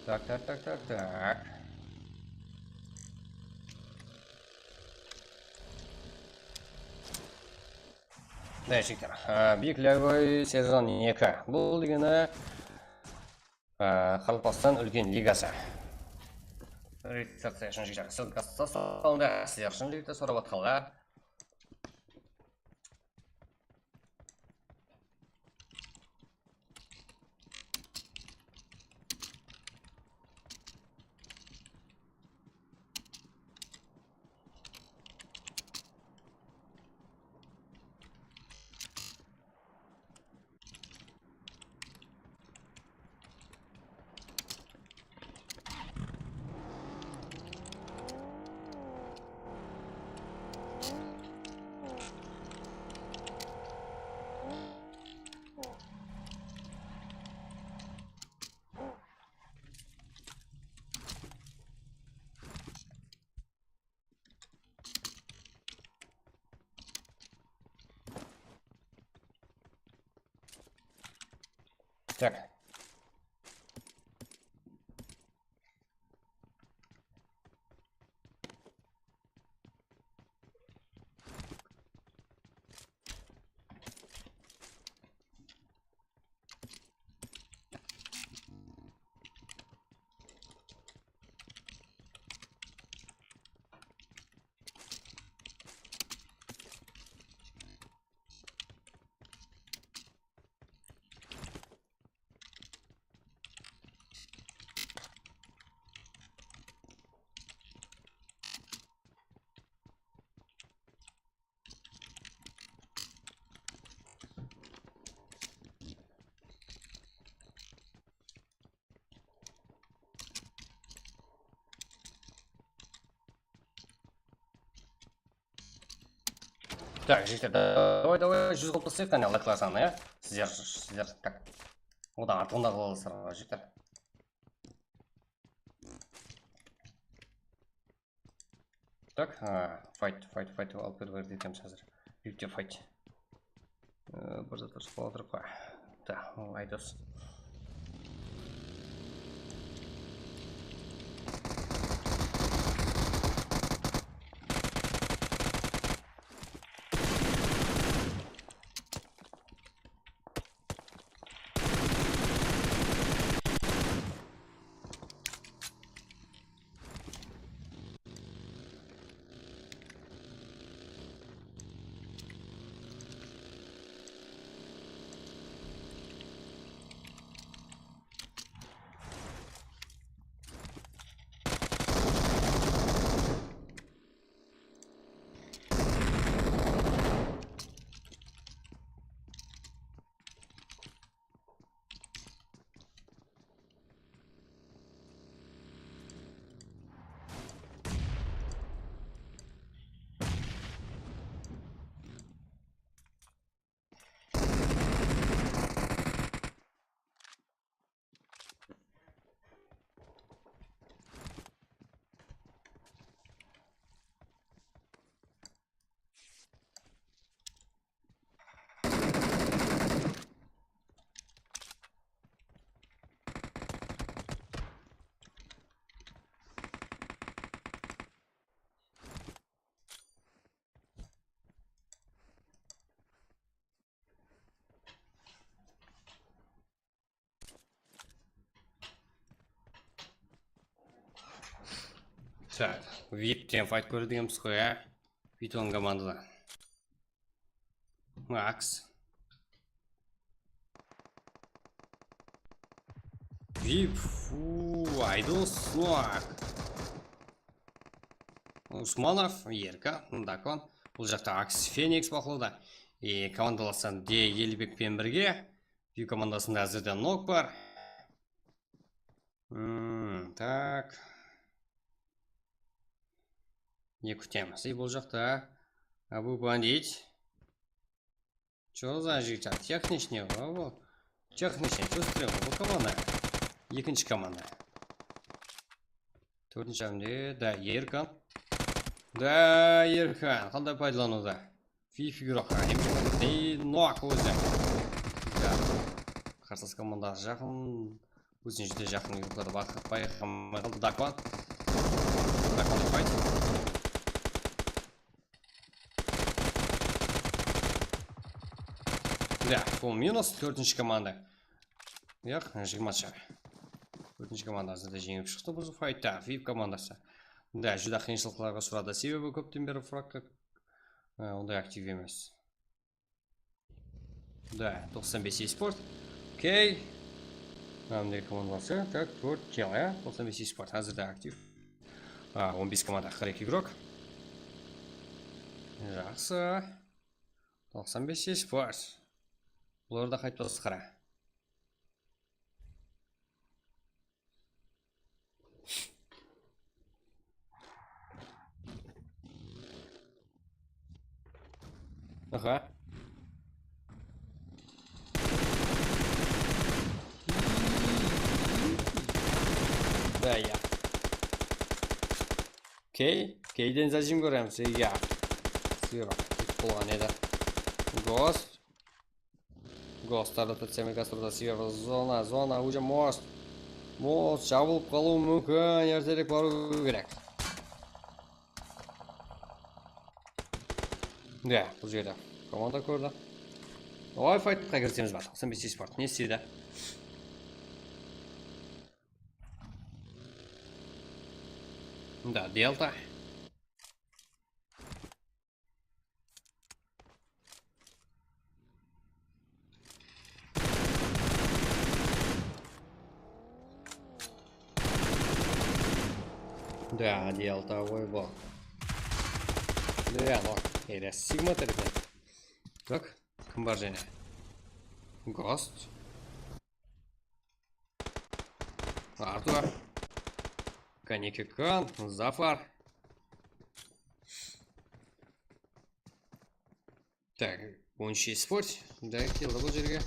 Так, так, так, так, так. Mına jigitler, a, Big League sezon eki. Bul degeni, a, Qaraqalpaqstan úlken ligası. Registraciya ushın jigitler, ссылкасы taslandı. Sizler ushın jigitler sorap atqanlar. Так. Tak, jigitler, davay, davay, júz qılıp taslayıq, qáne, layklar sanın, ya? Sizler, sizler, tak. Odan artıǵın da qıla alasızlar, jigitler. Tak, ha, fight, fight, fight, alıp berip etemiz házir. Bitti fight. Ee, bir zat urıs bola turıp qoy. Tak, Aydos. Tak, vip ten fight kóredi ekenbiz ǵoy, á? Python komandadan. Max. Vip, fu, Aydos, Snoak. Usmanov, Erka, Dakon. Bul jaqta Aks Feniks baqlawda. E, komandalastan D Elibek penen birge. Vip komandasında házirde Nok bar. Hmm, tak. Ne kútemiz? E, bul jaqta Abu Bandit. Чё за жигитler? Texnichniy ǵoy bul. Texnichniy, чё стрём, bul komanda. Ekinshi komanda. Tórtinshi álimde, da, Erkan. Da, Erkan, qanday paydalanıwda? Vip igrok, ha, emes, ey, Nok ózi. Da, qarsılas komandası jaqın. Ózine júdá jaqın igroklardı bayqa-, bayqamay qaldı. Dakvan. Dakvan fight. Da, full minus, tórtinshi komanda. Yaq, jigirma shar. Tórtinshi komanda házirde jeńip shıqtı bul faytta, vip komandası. Da, júdá qıyınshılıqlarǵa ushıradı, sebebi kópten beri frakka, e, onday aktiv emes. Da, toqsan bes esport. Okey. Mınamday komandası, tak, tórt kill, ya. Toqsan bes esport házirde aktiv. A, on bes komanda, qırq eki igrok. Jaqsı. Toqsan bes esport. Bular da qaytıp bastı, qara. Aha. Da, ya. Okey, okeyden zajim kóremiz, ya. Sıyıraq ketip bolǵan edi. Ghost. Ghostlardı titsem, Gastrolda Silver zona, zona, уже most. Most jabılıp qalıwı múmkin, erterek barıw kerek. Ya, bul jerde komanda kórdi. Oy, faytqa kirsemiz ba, toqsan bes esport, ne isteydi? Da, Delta. Da, Delta ǵoy bul. Da, bak, ele Sigma tárepten. Tak, kim bar jáne? Ghost. Artur. Kaneki Kan, Zafar. Так, on ush eSport. Da, keldi bul jerge.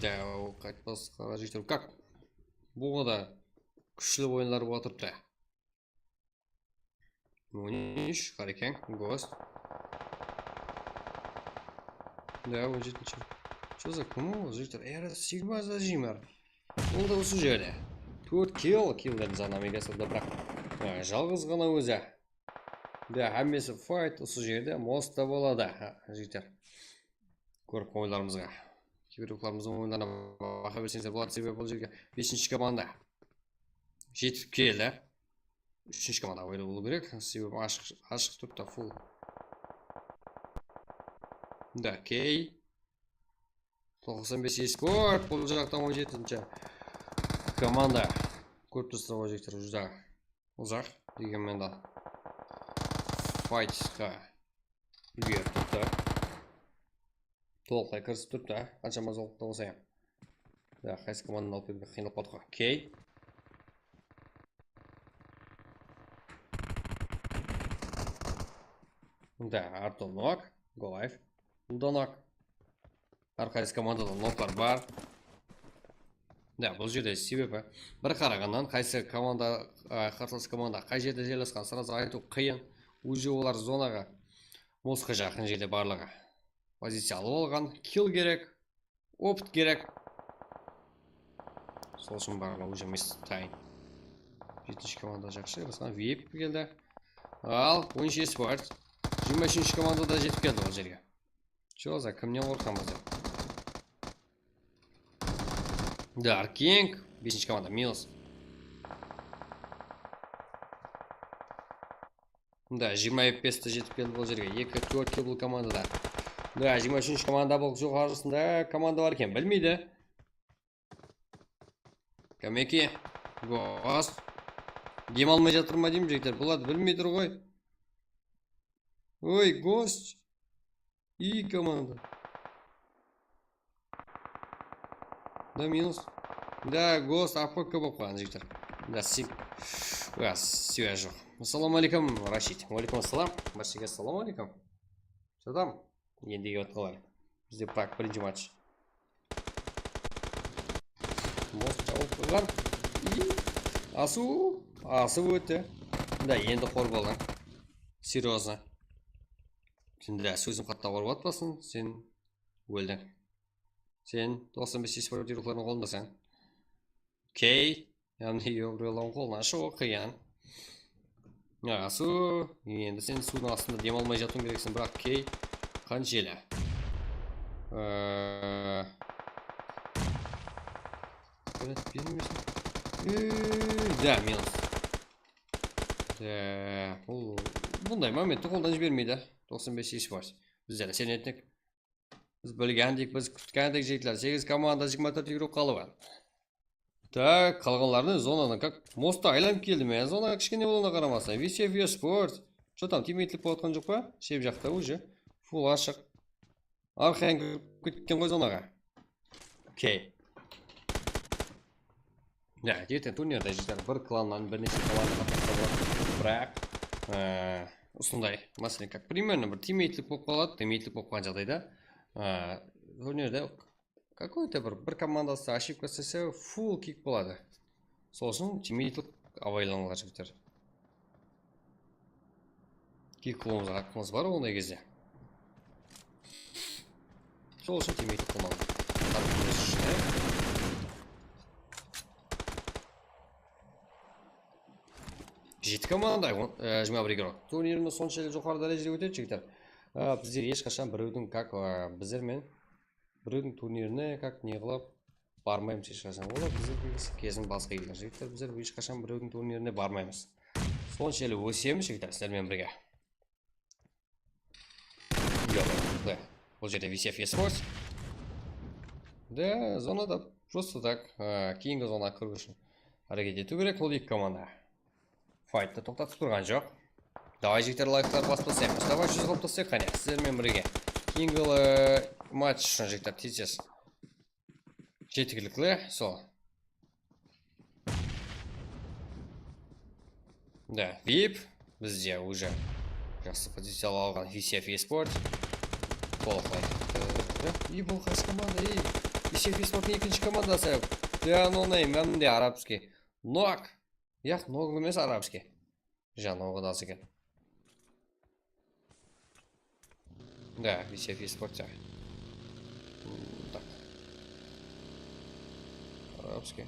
Da, o qaytpas qara jigitler. Kak? Buǵa da kúshli oyınlar bolıp atırıptı. On ush, Qarekeń, Ghost. Da, on jetinshi. Что за, kim ol, jigitler? Eri Sigma zajimar. Ol da usı jerde. Tórt kill, killlerdiń sanı Amigasovda, biraq, e, jalǵız ǵana ózi. Da, hámmesi fight usı jerde, mostta boladı. Ha, jigitler. Kórip oyınlarımızǵa. Kiberuklarımızdıń oyınlarına baha berseńizler boladı, sebebi bul jerge besinshi komanda jetip keldi. Úshinshi komanda awaylı bolıw kerek, sebebi ashıq, ashıq turıptı, full. Da, key. Toqsan bes eSport, bul jaqta on jetinshi komanda. Kórip turıpsızlar, ol jigitler júdá uzaq, degenmen de faytqa úlgerip turıptı. Tolıqlay kirisip turıptı, qanshama uzoqlıqta bolsa ham. Ya, qaysı komandanı alıp keliwge qıyınlap qaldıǵo. Key. Da, Arto nok, Golife. Bul da nok. Hár qaysı komandada noklar bar. Da, bul jerde sebebi bir qaraǵannan qaysı komanda, a, qarsalas komanda qay jerde jerlesqanın srazı aytıw qıyın. Уже olar zonaǵa mosqa jaqın jerde barlıǵı. Poziciya alıp alǵan, kill kerek, opıt kerek. Sol ushın barlıǵı уже emes, tayın. Jetinshi komanda jaqsı, Ruslan vip keldi. Al, on ush eSport. Jigirma úshinshi komanda da jetip keldi ol jerge. Что за, kimnen qorqamız dep. Dark King, besinshi komanda, minus. Da, jigirma F P S te jetip keldi bul jerge. Eki, tórt kill bul komandada. Da, jigirma úshinshi komanda bul joqarısında komanda bar eken, bilmeydi. Kameki, Ghost. Dem almay jatır ma deymen, jigitler. Bular bilmey tur ǵoy. Oy, Ghost. İyi komanda. Da, minus. Da, Ghost A F K bolıp qalǵan, jigitler. Da, sim. Ya, связь joq. Assalawma aleykum, Rashid. Wa aleykum assalam. Bárshege assalawma aleykum. Что там? Endi kelip atqanlar. Bizde pak birinshi match. Most jawıp qoyǵan. И asıw, asıp ótti. Da, endi qor boldı. Серьёзно. Sen de sózim qatta urıp atpasın, sen óldiń. Sen toqsan bes eSport buyrıqlarınıń qolındasań. Key, yaǵnıy, Yovrelań qolına shıǵıw qıyın. Asıw, endi sen suwdıń astında dem almay jatıwıń kerekseń, biraq key, qansheli? Ee, Bermesin. Ey, da, minus. Da, bul bunday momentti qoldan jibermeydi. Toqsan bes eSport. Bizler de sen ettik. Biz bilgendik, biz kútkendik, jigitler. Segiz komanda, jigirma tórt igrok qalıp atır. Tak, qalǵanlardıń zonadan, kak, mostta aylanıp keldi, men zona kishkene bolıwına qaramastan. V C F eSport. Что там, timeytlik bolıp atqan joq pa? Shep jaqta уже. Full ashıq. Arqayın kirip ketken ǵoy zonaǵa. Okey. Ya, erteń turnirde, jigitler, bir klannan bir neshe komanda qatnassa boladı. Biraq, e, usınday, máselen, как примерно bir timeytlik bolıp qaladı, timeytlik bolıp qalǵan jaǵdayda, e, turnirde какой-то bir, bir komandası ошибка islese, full kick boladı. Sol ushın timeytlik abaylanılar, jigitler. Kik qılıwımızǵa haqqımız bar onday gezde. Sol ushın timeytlik qılmaǵan. Jeti komanda, on, e, jigirma bir igrok. Turnirimiz sonshelli joqarı dárejede ótedi, jigitler. E, bizler hesh qashan birewdiń, как, e, bizler men birewdiń turnirine, как, ne qılıp, barmaymız hesh qashan. Olar bizlerge kesin basqa jigitler. Jigitler, bizler hesh qashan birewdiń turnirine barmaymız. Sonshelli ósemiz, jigitler, sizler menen birge. Yoq, bul jerde V C F eSports. De, zonada просто так, e, keyingi zonaǵa kiriw ushın háreket etiw kerek, ol eki komanda. Fayttı toqtatıp turǵan joq. Davay, jigitler, layklar basıp taslayıq. Davay, júz qılıp taslayıq, qáne, sizler menen birge. Keyingi, e, match ushın, jigitler, tez-tez. Jetiglikli, sol. Da, vip, bizde уже. Jaqsı poziciyalar alǵan V C F Esport. Tolıq. Ey, bul qaysı komanda, ey? V C F Esporttıń ekinshi komandası. Piano name, hám de arabskiy. Nok. Yaq, nok emes, arabskiy. Janaw qudası eken. Да, V C F Esportca. Так. Arabskiy.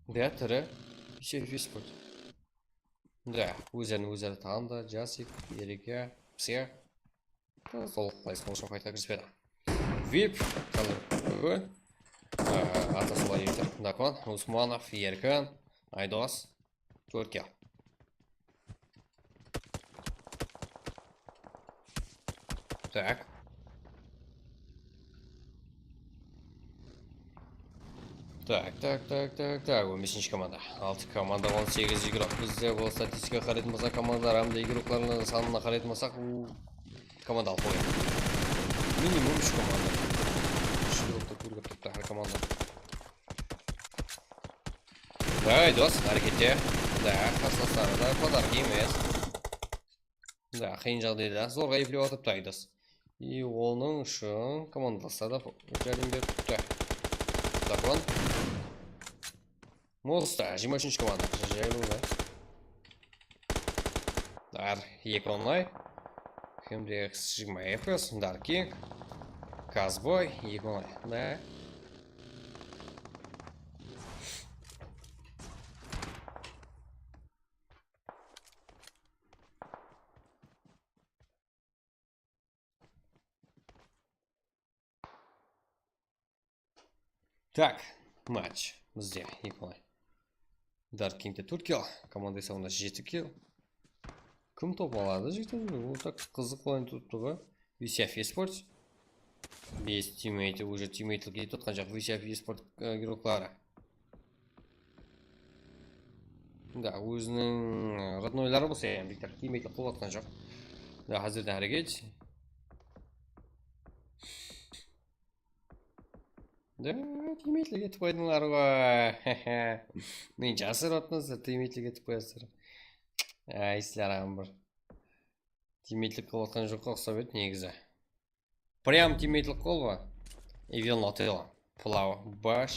Да, tiri. V C F Esport. Да, ózlerin ózleri tanıdı. Jasik, Erika, Psiya. Sol qaysı bolsın qayta kirispedi. Vip, Atası Vladimir, Dakon, Usmanov, Erkin, Aydos, Tórtke. Так. Так, так, так, так, так. On besinshi komanda. Altı komanda, on segiz igrok. Bizde bul statistikaǵa qaraytuǵın bolsaq, komandalar hám de igroklardıń sanına qaraytuǵın bolsaq, bul komanda alıp qoyǵan. Minimum úsh komanda. Úsh igrokta kórip turıptı hár komanda. Давай, doslar, hárekette. Да, qarsılasları da podarki emes. Да, qıyın jaǵdayda zorǵa eplep atırıptı Aydos. И onıń ushın komandalaslar da járdem berip turıptı. Dakon. Mosta, jigirma úshinshi komanda. Jayılı da. Dar, eki onlay. Hem de jigirma F P S, Dark King. Kazboy, eki onlay. Da. Так, матч. Bizde eki onlay. Dark Kingte tórt kill, komanda esabında jeti kill. Kim top aladı, jigitler? Bul tak qızıq oyın turıptı ǵoy. V C F Esports. Bes teammeyti, уже teammeyti ketip atqan jaq, V C F Esports, e, igrokları. Да, óziniń, e, роднойları bolsa, yaǵnıy, biytar teammeyti qılıp atqan jaq. Да, házirden háreket. Да, teammeyti ketip qoydıńlar ǵoy. Ne jasırıp atırsańızlar, teammeyti ketip qoyasızlar. Ay, sizler aǵam bir. Teammeyti qılıp atqan joqqa uqsap edi negizi. Прям teammeyti qol ba? Evil Nutella. Pılaw bash.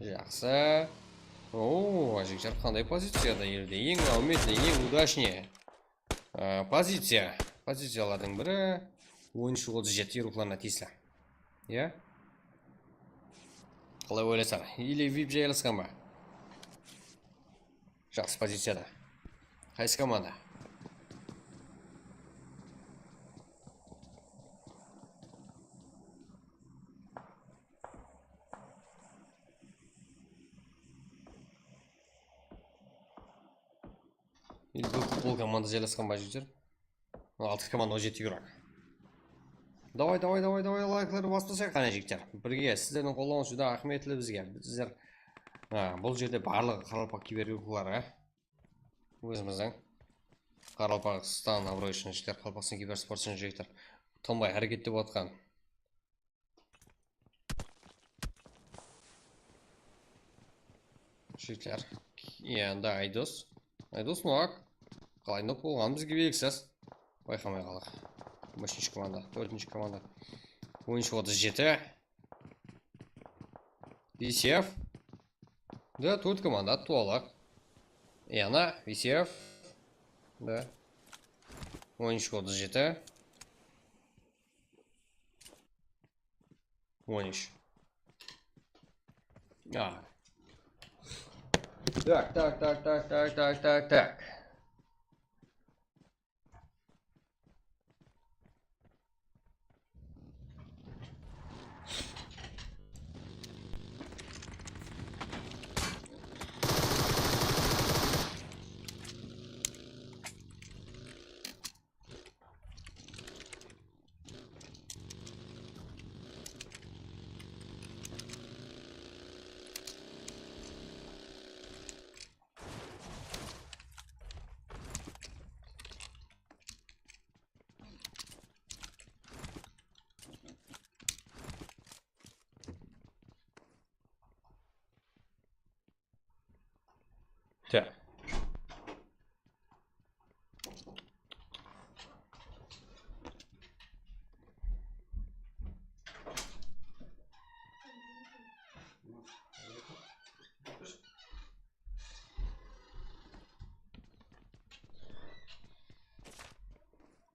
Jaqsı. Oo, jigitler qanday poziciyada elde? Eń áwmetli, eń удачный, e, poziciya. Poziciyalardıń biri. On úsh otız jeti igroklarına tiyisli. Iya? Qalay oylasań? Или vip jaylasqan ba? Jaqsı poziciyada. Qaysı komanda? Или bul komanda jaylasqan ba, jigitler? Altı komanda, on jeti igrok. Davay, davay, davay, davay, layklardı baspasak qáne, jigitler. Birge sizlerdiń qollawıńız júdá áhmiyetli bizge. Bizler, a, bul jerde barlıǵı qaraqalpaq kiber igrokları, a. Ózimizdiń Qaraqalpaqstan abıroy ushın jigitler, Qaraqalpaqstan kibersport ushın jigitler. Tanbay háreket etip atqan. Jigitler. Endi Aydos. Aydos nok. Qalay nok bolǵanı bizge belgisiz. Bayqamay qaldıq. Úshinshi komanda, tórtinshi komanda. On úsh otız jeti. V C F. Да, tórt komanda, tuwalaq. Yana V C F. Да. On úsh otız jeti. On úsh. A. Так, так, так, так. Так.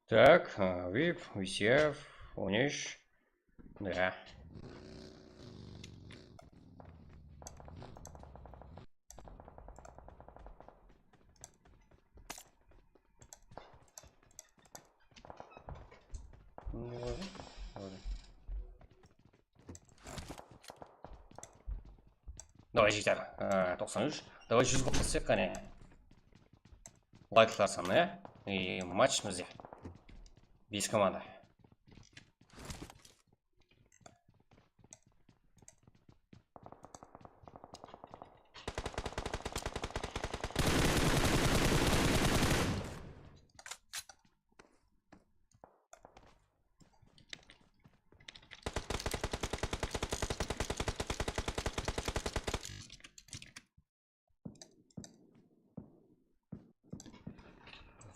Так, a, vip, V C F, on úsh. Da. Davay, jigitler, a, toqsan úsh. Davay, júz qılıp ketsek qáne. Layklar sanı, ya? E, match bizde. Bes komanda.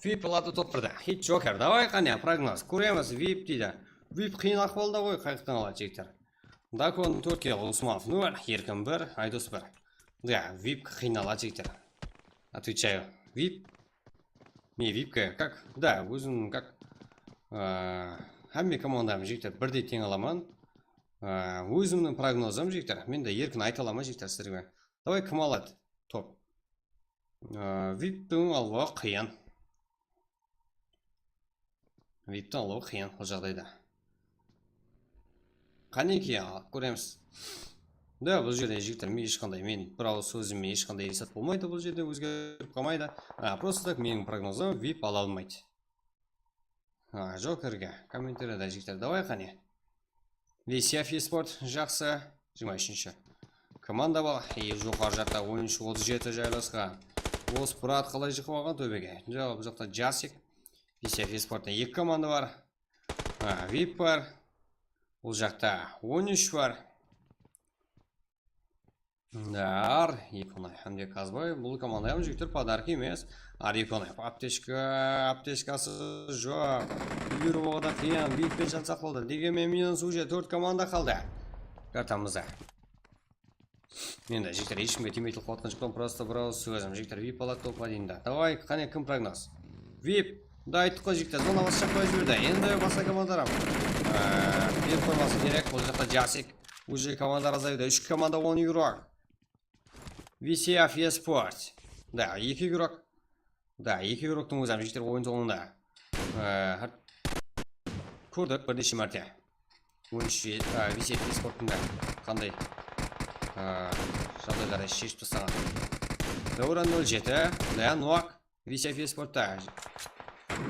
Vip aladı top birde. Hit Joker. Davay, qáne, prognoz. Kóremiz, vip deydi. Vip qıyın ahwalda ǵoy, qayaqtan aladı, jigitler. Dakon tórtke, Usmanov nol, Erkin bir, Aydos bir. Ya, vip qıyın aladı, jigitler. Отвечаю. Vip. Men vipke, как, да, ózim, как, a, hámme komandamdı, jigitler, birdey teń alaman. A, ózimniń prognozım, jigitler, men de erkin ayta alaman, jigitler, sizlerge. Davay, kim aladı top? A, viptiń alıwı qıyın. Viptiń alıwı qıyın bul jaǵdayda. Qánekey, alıp kóremiz. Da, bul jerde, jigitler, men hesh qanday, men bir awız sózim menen hesh qanday esap bolmaydı, bul jerde ózgerip qalmaydı. A, просто так meniń prognozım, vip ala almaydı. A, Jokerge, kommentariyada, jigitler, davay qáne. Visyav esport, jaqsı. Jigirma úshinshi komanda bar. E, joqarı jaqta oyınshı otız jeti jaylasqan. Os, Murat, qalay jıqıp alǵan tóbege? Joq, bul jaqta Jasik. Visyav esportta eki komanda bar. A, vip bar. Bul jaqta on úsh bar. Ar, Ikonay hám de Kazbay, bul komanda hám jigitler podarka emes. Ar, Ikonay, aptechka, aptechkası joq. Úlgeriw oǵada qıyın, vipten jan saqladı. Degenmen, minus уже tórt komanda qaldı. Kartamızda. Endi, jigitler, hesh kimge tiymey qılıp atqan joqpan, просто bir awız sózim. Jigitler, vip aladı topqa deyin da. Davay, qáne, kim prognoz? Vip. Da ayttıq ǵoy, jigitler, zona basqa jaqqa jiberdi. Endi basqa komandalar hám, e, berip qoyması kerek. Bul jaqta Jasik. Уже komandalar azaydı. Úsh komanda, on igrok. Visyav esport. Da, eki igrok. Da, eki igroktıń ózi hám jigitler oyın sońında. E, hár-, kórdik bir neshe márte. Oyınshı, e, Visyav esportında qanday, e, jaǵdaylardı sheship taslaǵan. Davran nol jeti. Da, nok. Visyav esportta.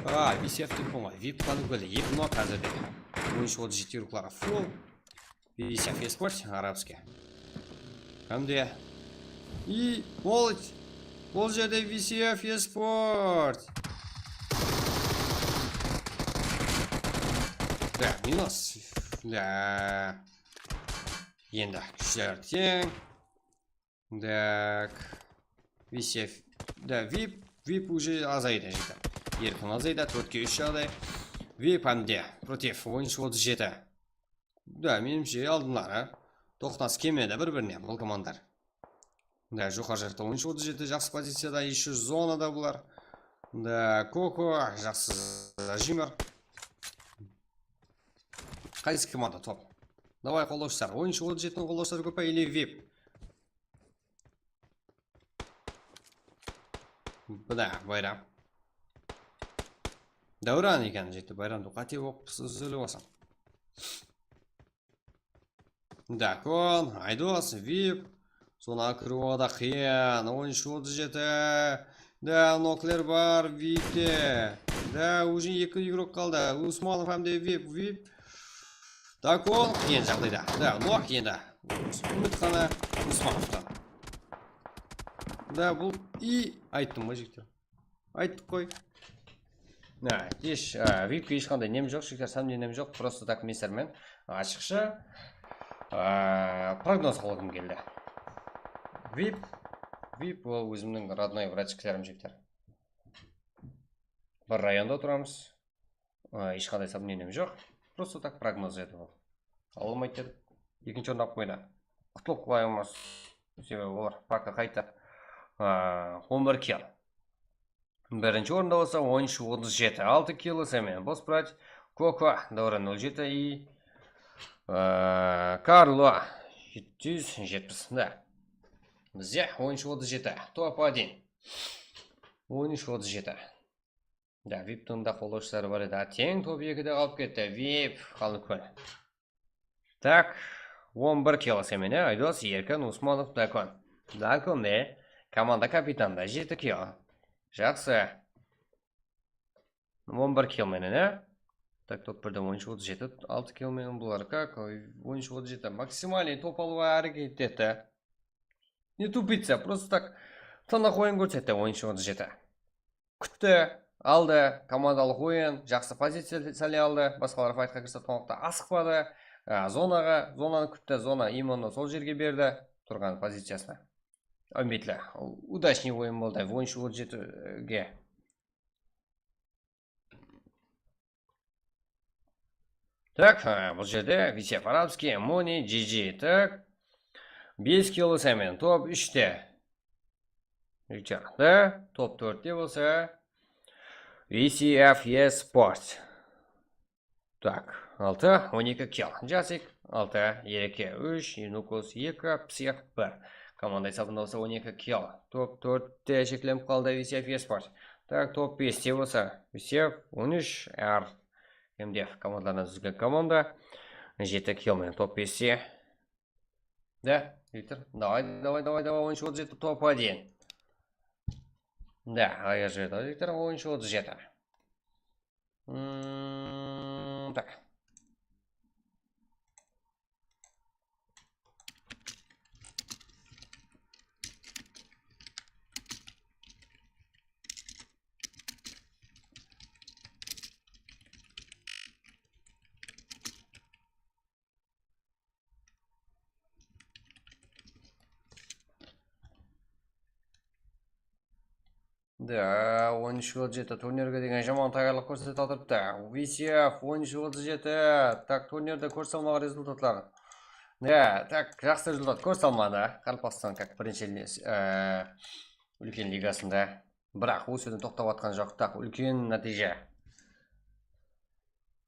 A, Visyav dep qoyma. Vip qanıp keldi. Eki nok házirde. Oyınshı otız jeti igrokları full. Visyav esport, arabskiy. Hám de. I, молодец. Bul jerde Visyav esport. Da, minus. Da. Endi kúshler teń. Tak. Visyav. Da, vip, vip уже azaydı, jigitler. Erkin azaydı, tórtke úsh jaǵday. Vip hám de protiv, oyınshı otız jeti. Da, menimshe, aldınları toqnas kelmedi bir-birine bul komandalar. Da, joqarı jaqta oyınshı otız jeti jaqsı poziciyada, ещё zonada bular. Da, Koko, jaqsı zajimar. Qaysı komanda top? Davay, qollawshılar. Oyınshı otız jetiniń qollawshıları kóp pa, или vip? Mına, Bayram. Davran eken, jeti, Bayramdı qáte oqıp só-, sóylep alsam. Dakon, Aydos, vip. Zona kiriw oǵada qıyın. Oyınshı otız jeti. Da, nokler bar, vipte. Da, уже eki igrok qaldı. Usmanov hám de vip, vip. Dakon, qıyın jaǵdayda. Da, nok endi. Úmit ǵana Usmanovtan. Da, bul i, ayttım ǵoy, jigitler. Ayttıq ǵoy. Ha, hesh, a, vipke hesh qanday nem joq, shekar, sómnem joq, просто так men sizler menen ashıqsha, a, prognoz qılǵım keldi. Vip, vip ol ózimniń родной bratchiklerim, jigitler. Bir rayonda turamız. A, hesh qanday sómnem joq. Просто так prognoz edi ol. Ala almaydı dedik. Ekinshi orın alıp qoydı. Qutlı qoyamız. Sebebi olar poka qayta, a, on bir kill. Birinshi orında bolsa on úsh otız jeti, altı kilo semen. Bos brać, Koko, Dora nol jeti i, e, Karlo jeti júz jetpis. Da. Bizde on úsh otız jeti, top один. On úsh otız jeti. Da, viptiń da qollawshıları bar edi. A, teń top ekide qalıp ketti. Vip, qalın kún. Tak, on bir kilo semen, e, Aydos, Erkin, Usmanov, Dakon. Dakon ne? Komanda kapitanı da jeti kilo. Jaqsı. On bir kilo menen, e? Tak, top birde on úsh otız jeti, altı kilo menen bular. Kak, on úsh otız jeti. Maksimalnıy top alıwǵa háreket etti. Ne tupitsa, prosto tak tınıq oyın kórsetti, on úsh otız jeti. Kútti, aldı, komandalıq oyın, jaqsı poziciya sáley aldı, basqalar faytqa kirse, tonıqta asıqpadı. A, zonaǵa, zonanı kútti, zona именно sol jerge berdi, turǵan poziciyasına. Úmitli, удачный oyın boldı, on úsh otız jetige. Tak, ha, bul jerde Visya Farabskiy, Moni, G G, tak. Bes kilo semen, top úshte. Richard, da, top tórtte bolsa V C F E Sports. Tak, altı, on eki kilo. Jasik, altı, Ereke, úsh, Nukus, eki, Psix, bir. Komanda esabında bolsa on eki kilo. Top tórtte sheklenip qaldı V C F E Sports. Tak, top beste bolsa V C F, on úsh, R, M D F komandalarınan dúzilgen komanda. Jeti kilo menen top beste. Da, Viktor. Davay, davay, davay, davay, on úsh otız jeti, top один. Da, ayır jerde Viktor, on úsh otız jeti. Hmm, tak. Da, on úsh otız jeti turnirge degen jaman tayarlıq kórsetip atırıptı. V C F on úsh otız jeti. Tak, turnirde kórsetilmegen rezultatlar. Da, tak, jaqsı rezultat kórsetilmedi. Qaraqalpaqstan, kak, birinshi, e, úlken ligasında. Biraq ósiwden toqtap atqan joq. Tak, úlken nátiyje.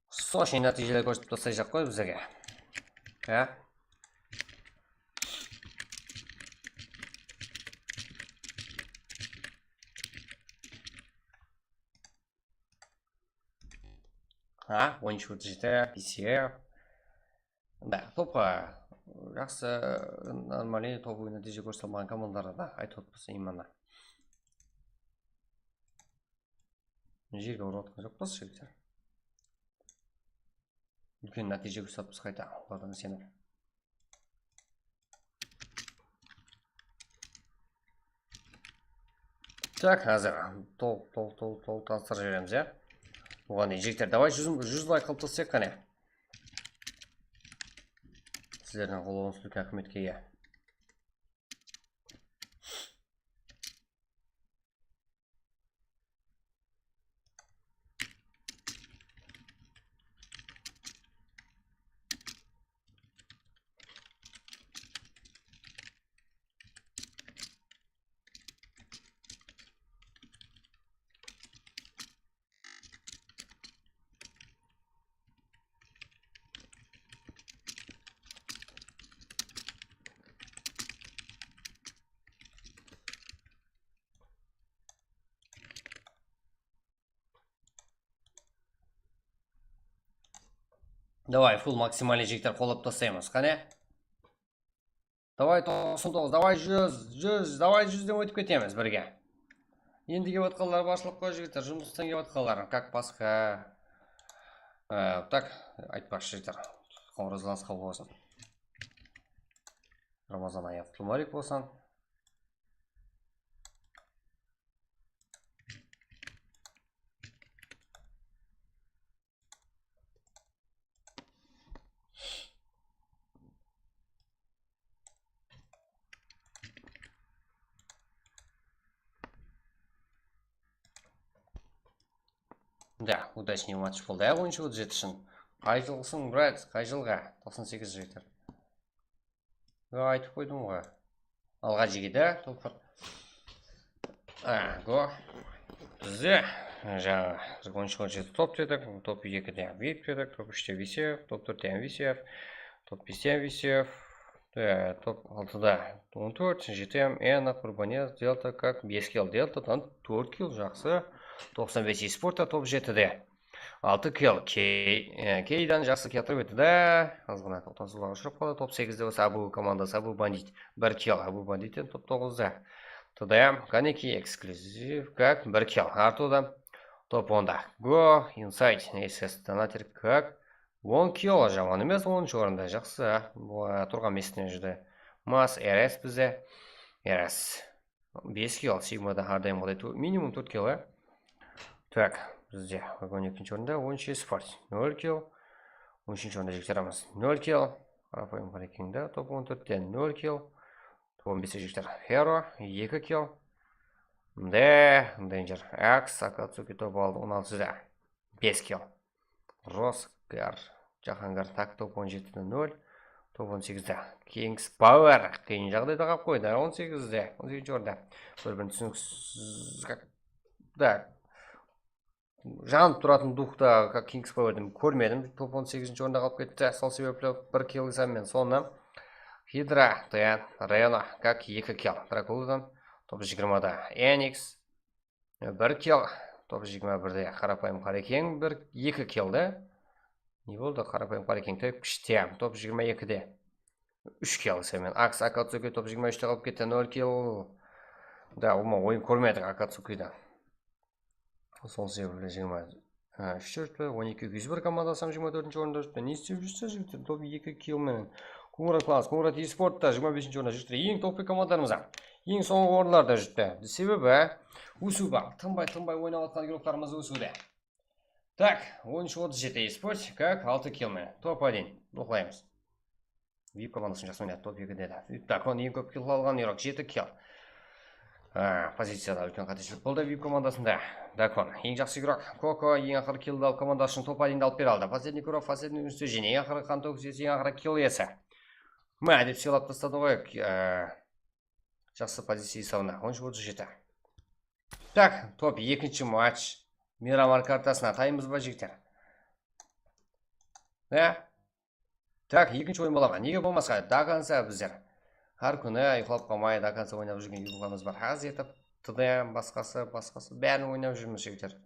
Soshin nátiyjeler kórsetip taslayjaq qoy bizlerge. Ya. Ha, on úsh otız jeti, P C R. Da, topqa jaqsı, нормальный, top oyın nátiyje kórsetilmegen komandalardı aytıp otırmız именно. Jerge urıp atqan joqpız, jigitler. Úlken nátiyje kórsetipmiz qayta, olardan isenip. Tak, házir tolıq, tolıq, tolıq, tolıq tanıstırıp jiberemiz, ya. Buǵan deyin, jigitler, davay júz, júz layk qılıp taslayıq, qáne. Sizlerdiń qollawıńız úlken áhmiyetke iye. Davay, full maksimalnıy jigitler qollap taslaymız. Qáne? Davay, toqsan toǵız, davay, júz, júz, davay, júzden ótip ketemiz birge. Endi kep atqanlar barshılıq qoy, jigitler, jumıstan kep atqanlar, как basqa. Ee, tak, aytpaqshı, jigitler. Qońırawlarıńız qabıl bolsın. Ramazan ayı qutlı múbarek bolsın. Да, удачный матч boldı, ya, on jeti ushın. Qay jılǵısıń, brat, qay jılǵa? Toqsan segiz jigitler. Yo, aytıp qoydım ǵoy. Alǵa jigidi, topır. A, go. Bizde, e, jańa, biz on úsh on jeti top dedik, top ekide vip dedik, top úshte vsef, top tórtte vsef, top beste vsef, e, top altıda on tórt, jeti m, ena, Kurbanez, delta, kak, bes kill, deltadan tórt kill, jaqsı. Toqsan bes esportta, top jetide altı kill, key, e, keydan jaqsı keltirip edi da, azǵana toqtansızlıqqa ushırap qaldı. Top segizde bolsa Abu komandası, Abu Bandit, bir kill, Abu Banditten top toǵızda. T D M, Kaneki, eksklyuziv, kak, bir kill. Artuda top onda. Go, Inside, S S Donater, kak, on kill, jaman emes, onınshı orında, jaqsı. Bu, a, turǵan mestine júrdi. Mas, R S bizde. R S. Bes kill, Sigmada hár dayım qılay, minimum tórt kill, a? Tak, bizde on ekinshi orında, on úsh esport, nol kill. On úshinshi orında jigitlerimiz, nol kill. Rafael Marekingda top on tórtte, nol kill. Top on beste jigitler, Hero, eki kill. Mde, Danger, Ax, Akatsuki top aldı, on altıda, bes kill. Roskar, Jahangir, tak, top on jetide, nol. Top on segizde, Kings Power, qıyın jaǵdayda qalıp qoydı, on segizde, on segizinshi orında. Bir-birin túsiniksiz, kak, da, janıp turatın duxta, kak, Kings Powerdi kórmedim. Top on segizinshi orında qalıp ketti. Sol sebepli bir kill sanmen sońınan. Hidra, Tyan, Reno, kak, eki kill. Drakuladan top jigirmada. Enix, bir kill. Top jigirma birde. Qarapayım Qarekeń, bir, eki kill da. Ne boldı? Qarapayım Qarekeń, top ikide. Top jigirma ekide. Úsh kill sanmen. Ax, Akatsuki top jigirma úshte qalıp ketti, nol kill. Da, umuman oyın kórmedik Akatsukiden. Sol sebepli jigirma, ha, úsh júripti, on eki, on eki, júz bir komandası hám jigirma tórtinshi orında júripti. Ne islep júrsiz, jigitler? Top eki kill menen. Qońırat Klas, Qońırat Esportta jigirma besinshi orında júripti. Eń toplı komandalarımız hám. Eń sońǵı orınlarda júripti. Sebebi, ósiw baǵı, tınbay, tınbay oynap atqan игрокlarımız ósiwde. Tak, on úsh otız jeti Esport, kak, altı kill menen. Top один, uqlaymız. Vip komandasın jaqsı oynadı, top ekide de. Vip Dakon eń kóp kill alǵan игрок, jeti kill. A, poziciyada úlken qáteshilik boldı Vip komandasında. Dakon, eń jaqsı игрок. Koko, eń aqırǵı killdi alıp, komandası ushın top один-di alıp bere aldı. Последний игрок, последний уничтожение, eń aqırǵı qan tógis iyesi, eń aqırǵı kill iyesi. Má, dep sıylap tasladı ǵoy. A, jaqsı poziciya esabına. On úsh otız jeti. Tak, top ekinshi match. Miramar kartasına taymız ba, jigitler? Há? Tak, ekinshi oyın bola ma? Nege bolmasqa? До конца bizler hár kúni uyqılap qalmay, до конца oynap júrgen игрокlarımız bar. Házir etip, T D M, basqası, basqası, bárin oynap júrmiz, jigitler.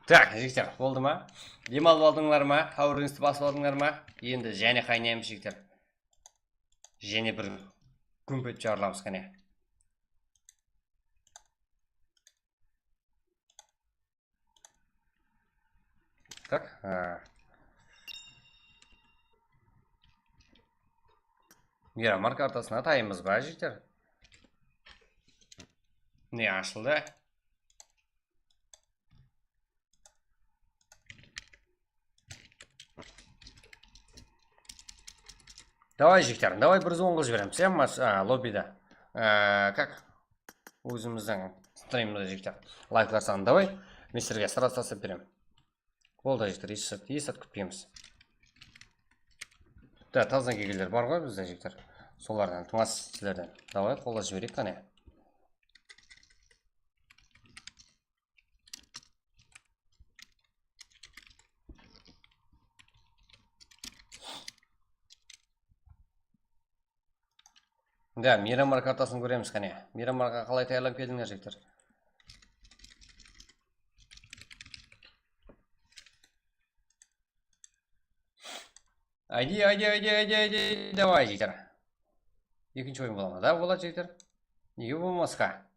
Tak, jigitler, boldı ma? Dem alıp aldıńlar ma? Táwirinińizdi basıp aldıńlar ma? Endi jáne qaynaymız, jigitler. Jáne bir gúmp etip jarılamız, qáne. Tak, ha. Miramar kartasına ataymız ba, jigitler? Ne ashıldı? Davay, jigitler, davay, bir zon qılıp jiberemiz, ya, mas-, a, lobbida. A, kak? Ózimizdiń strimde, jigitler. Layklar sanın, davay. Men sizlerge sraz taslap berem. Boldı, jigitler, hesh zat, hesh zat kútpeymiz. Da, tazdan kelgenler bar ǵoy bizde, jigitler. Solardan iltimas sizlerden. Davay, qollap jibereyik, qáne. Da, Miramar kartasın kóremiz, qáne. Miramarǵa qalay tayarlanıp keldińler, jigitler? Aydi, aydi, aydi, aydi, aydi, davay, jigitler. Ekinshi oyın bola ma? Da, boladı, jigitler. Nege bolmasqa?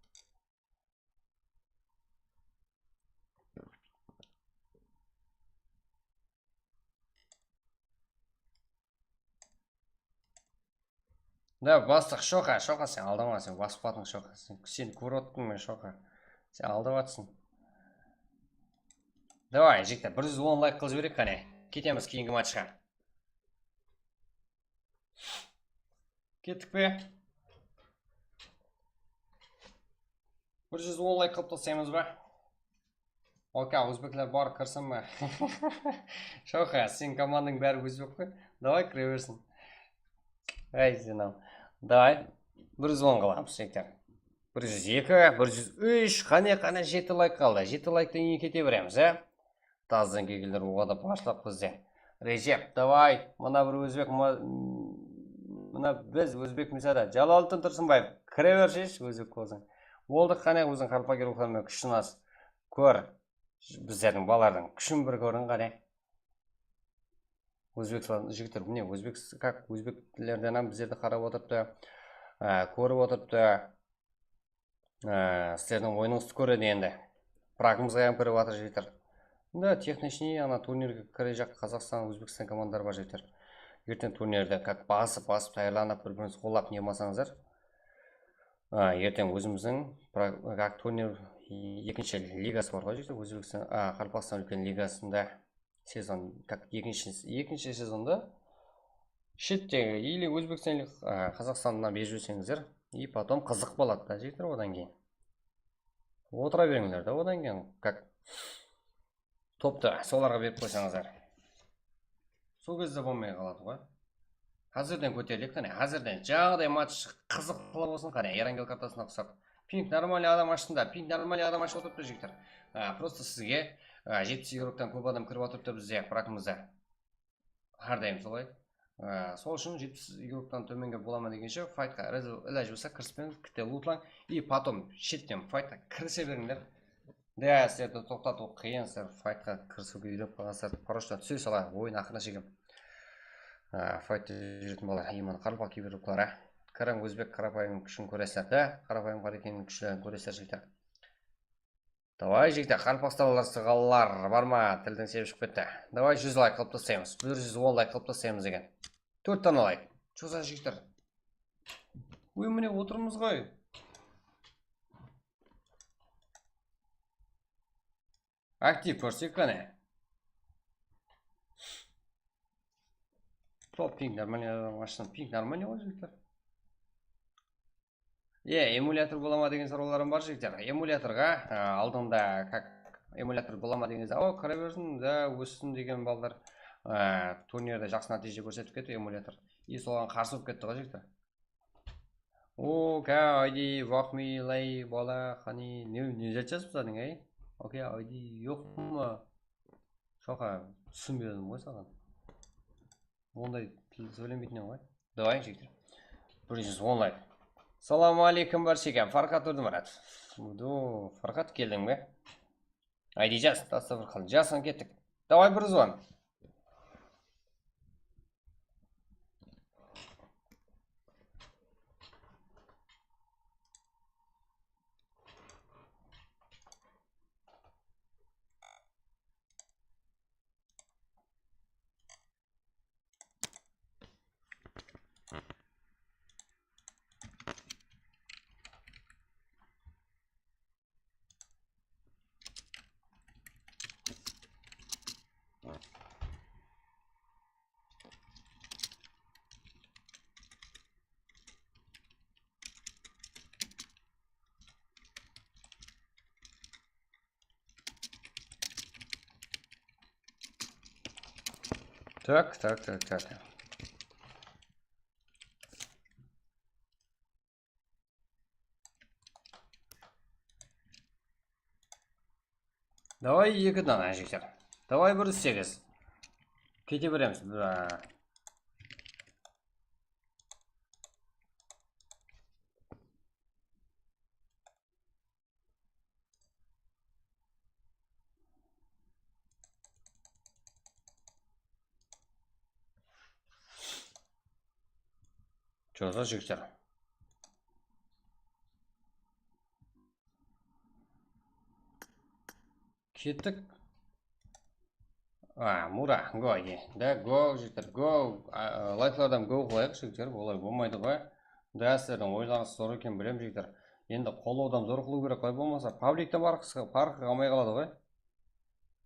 Da, bastıq, Shoqa, Shoqa, sen aldama, sen basıp qaldıń, Shoqa. Sen, seni kórip otırman men, Shoqa. Sen aldap atırsıń. Davay, jigitler, bir júz on layk qılıp jibereyik, qáne. Ketemiz keyingi matchqa. Kettik pe? Bir júz on layk qılıp taslaymız ba? Oka, ózbekler bar, kirsin be? Shoqa, sen komandań bári ózbek qoy. Davay, kire bersin. Ay, sen al. Davay, bir júz on qılamız, jigitler. Bir júz eki, bir júz úsh, qáne, qáne, jeti layk qaldı. Jeti layktan keyin kete beremiz, á? Tazdan kelgenler oǵada bashlap bizde. Rejep, davay, mına bir ózbek, mı-, mına biz ózbekmiz ada. Jaloliddin Tursınbaev, kire bershi, ózbek bolsań. Boldı, qáne, óziń qaraqalpaq geroylarınan kúsh sınası. Kór, bizlerdiń balalardıń kúshin bir kóriń, qáne. Ózbekistan jigitler, mine, ózbek, kak, ózbeklerden hám bizlerdi qarap otırıptı, á, kórip otırıptı. Á, sizlerdiń oyınıńızdı kóredi endi. Pragımızǵa hám kirip atır, jigitler. Mında Tehnichniy, ana, turnirge kirejaq Qazaqstan, Ózbekstan komandaları bar, jigitler. Erteń turnirdi, kak, basıp, basıp, tayarlanıp, bir-birimizdi qollap ne qılmasańızlar. Á, erteń ózimizdiń pra-, kak, turnir ekinshi ligası bar ǵoy, jigitler. Ózbekstan, á, Qaraqalpaqstan úlken ligasında sezon, kak, ekinshi, ekinshi sezonda shettegi, или Ózbekstan, ili, á, Qazaqstannan berip jiberseńizler, и потом qızıq boladı da, jigitler, odan keyin. Otıra berińler da, odan keyin, kak, toptı solarǵa berip qoysańızlar. Sol gezde bolmay qaladı ǵoy. Házirden kóterileyik, qáne, házirden. Jaǵday match qızıqlı bolsın, qáne, Erangel kartasına uqsap. Ping normalnıy adam ashsın da, ping normalnıy adam ashıp otırıptı, jigitler. Á, просто sizge, á, jetpis igroktan kóp adam kirip atırıptı bizde, pragımızda. Hár dayım solay. Á, sol ushın jetpis igroktan tómenge bola ma degenshe, faytqa ilaj bolsa kirispeń, kitte lutlań. И потом shetten faytqa kirise berińler. Da, sizlerdi toqtatıw qıyın, sizler faytqa kirisiwge úyrenip qalǵansızlar. Proshno túse sala, oyın aqırına shekem. Á, faytta júretin balalar, именно qaraqalpaq kiberurıqları. Qarań, ózbek qarapayım kúshin kóresizler, da, qarapayım qarekenniń kúshlerin kóresizler, jigitler. Davay, jigitler, qaraqalpaqstanlılar, sırǵallar bar ma? Tildiń sebi shıǵıp ketti. Davay, júz layk qılıp taslaymız. Bir júz on layk qılıp taslaymız eken. Tórt dana layk. Josa, jigitler. Oy, mine, otırmız ǵoy. Aktiv kórsek, qáne. Sol ping normalnıy adam ashsın. Ping normalnıy ǵoy, jigitler. Ye, emulyator bola ma degen sorawlarım bar, jigitler. Emulyatorǵa, a, aldında, kak, emulyator bola ma degen, o, kire bersin, da, óssin degen balalar, a, turnirde jaqsı nátiyje kórsetip ketti emulyator. И soǵan qarsı bolıp ketti ǵoy, jigitler. Oke, aydi, vaqmilay bala, qani, ne, ne zat jazıpsań, ey? Oke, aydi, yoq ma? Shoqa, túsinbedim ǵoy saǵan. Onday tildi sóylemeytuǵın ǵoy. Davay, jigitler. Bir júz on layk. Salam aleykum, bárshege. Farxat Urdumaratov. Farxat, keldiń be? Aydi jaz, tasta bir qıl. Jasın kettik. Davay, bir zvan. Tak, tak, tak, tak. Davay, eki dana, jigitler. Davay, bir segiz. Kete beremiz. Bra. Joza, jigitler. Kettik. A, Mura, go, ye. Da, go, jigitler, go. A, layflardan go qoyayıq, jigitler, olay bolmaydı ǵoy. Da, sizlerdiń oylarıńız zor eken, bilem, jigitler. Endi qollawdan zor qılıw kerek, ǵoy, bolmasa. Publikten parqı, parqı qalmay qaladı ǵoy.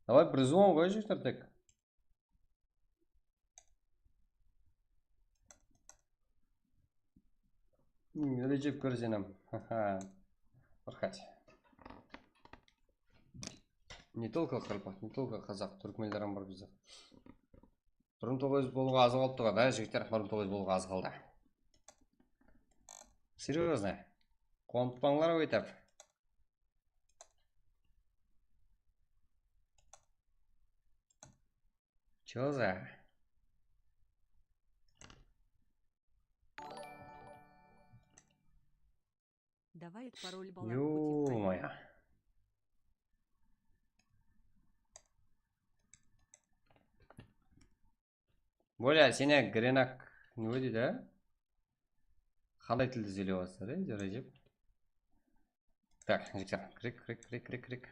Davay, bir zvan ǵoy, jigitler, tek. Hmm, Rejep Kórsenem. Haha. Fırqat. Не только qaraqalpaq, не только qazaq, túrkmenler hám bar bizde. Bir mıń toǵız júz bolıwǵa az qalıptı ǵoy, da, jigitler, bir mıń toǵız júz bolıwǵa az qaldı. Серьёзно. Quwanıp turpańlar ǵoy, tap. Чё за? Давай пароль балар. Ё-моё. Bolya, seni Grenak ne deydi, á? Qanday tilde sóylep atsa, á, Rejep? Так, jigitler, kirek, kirek, kirek, kirek, kirek.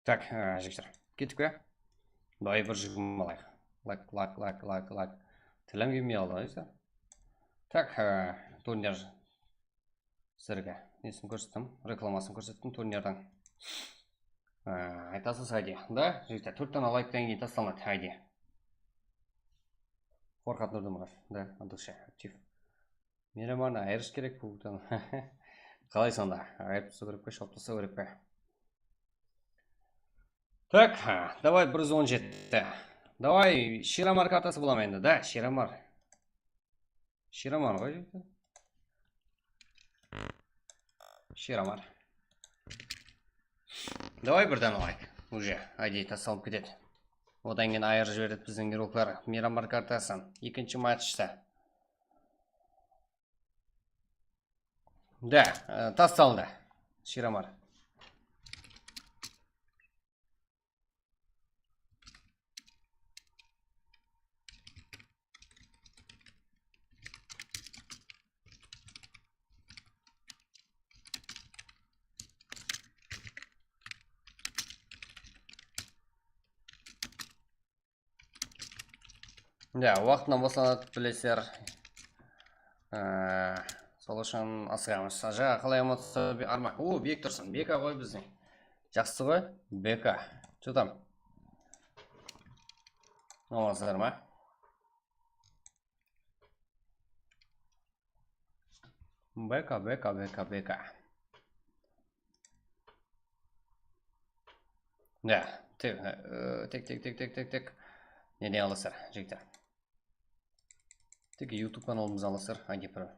Tak, e, jigitler, kettik pe? Davay bir jigirma alayıq. Lak, lak, lak, lak, lak. Tilem kelmey qaldı, aysa. Tak, e, turner sizlerge nesin kórsettim, reklamasın kórsettim turnerdiń. E, aytasız, haydi. Da, jigitler, tórt dana layktan keyin taslanadı, haydi. Farhad Nurdimuratov, da, от души, aktiv. Miyramarnı ayırısh kerek bul. Qalay sonda? Ayırıp taslaw kerek pe, shawıp taslaw kerek pe? Tak, ha, davay, bir júz on jeti. Davay, Shiramar kartası bola ma endi, da, Shiramar. Shiramar ǵoy. Shiramar. Davay, birden alayıq. Уже, ayde, taslalıp ketedi. Odan keyin ayırıp jiberedi biziń игрокlar. Miramar kartasın. Ekinshi matchta. Da, e, taslandı. Shiramar. Ya, waqtınan baslanadı, bilesizler. Ee, sol ushın asıǵamız. Jaǵa qalay emociya, Armak. O, Bek turıpsıń. Beka ǵoy bizdiń. Jaqsı ǵoy. Beka. Что там? Amansızlar ma? Beka, beka, beka, beka. Ya, tek, e, tek, tek, tek, tek, tek, tek. Neden alasızlar, jigitler? Tek YouTube kanalımızdı alasızlar, Agi Pro.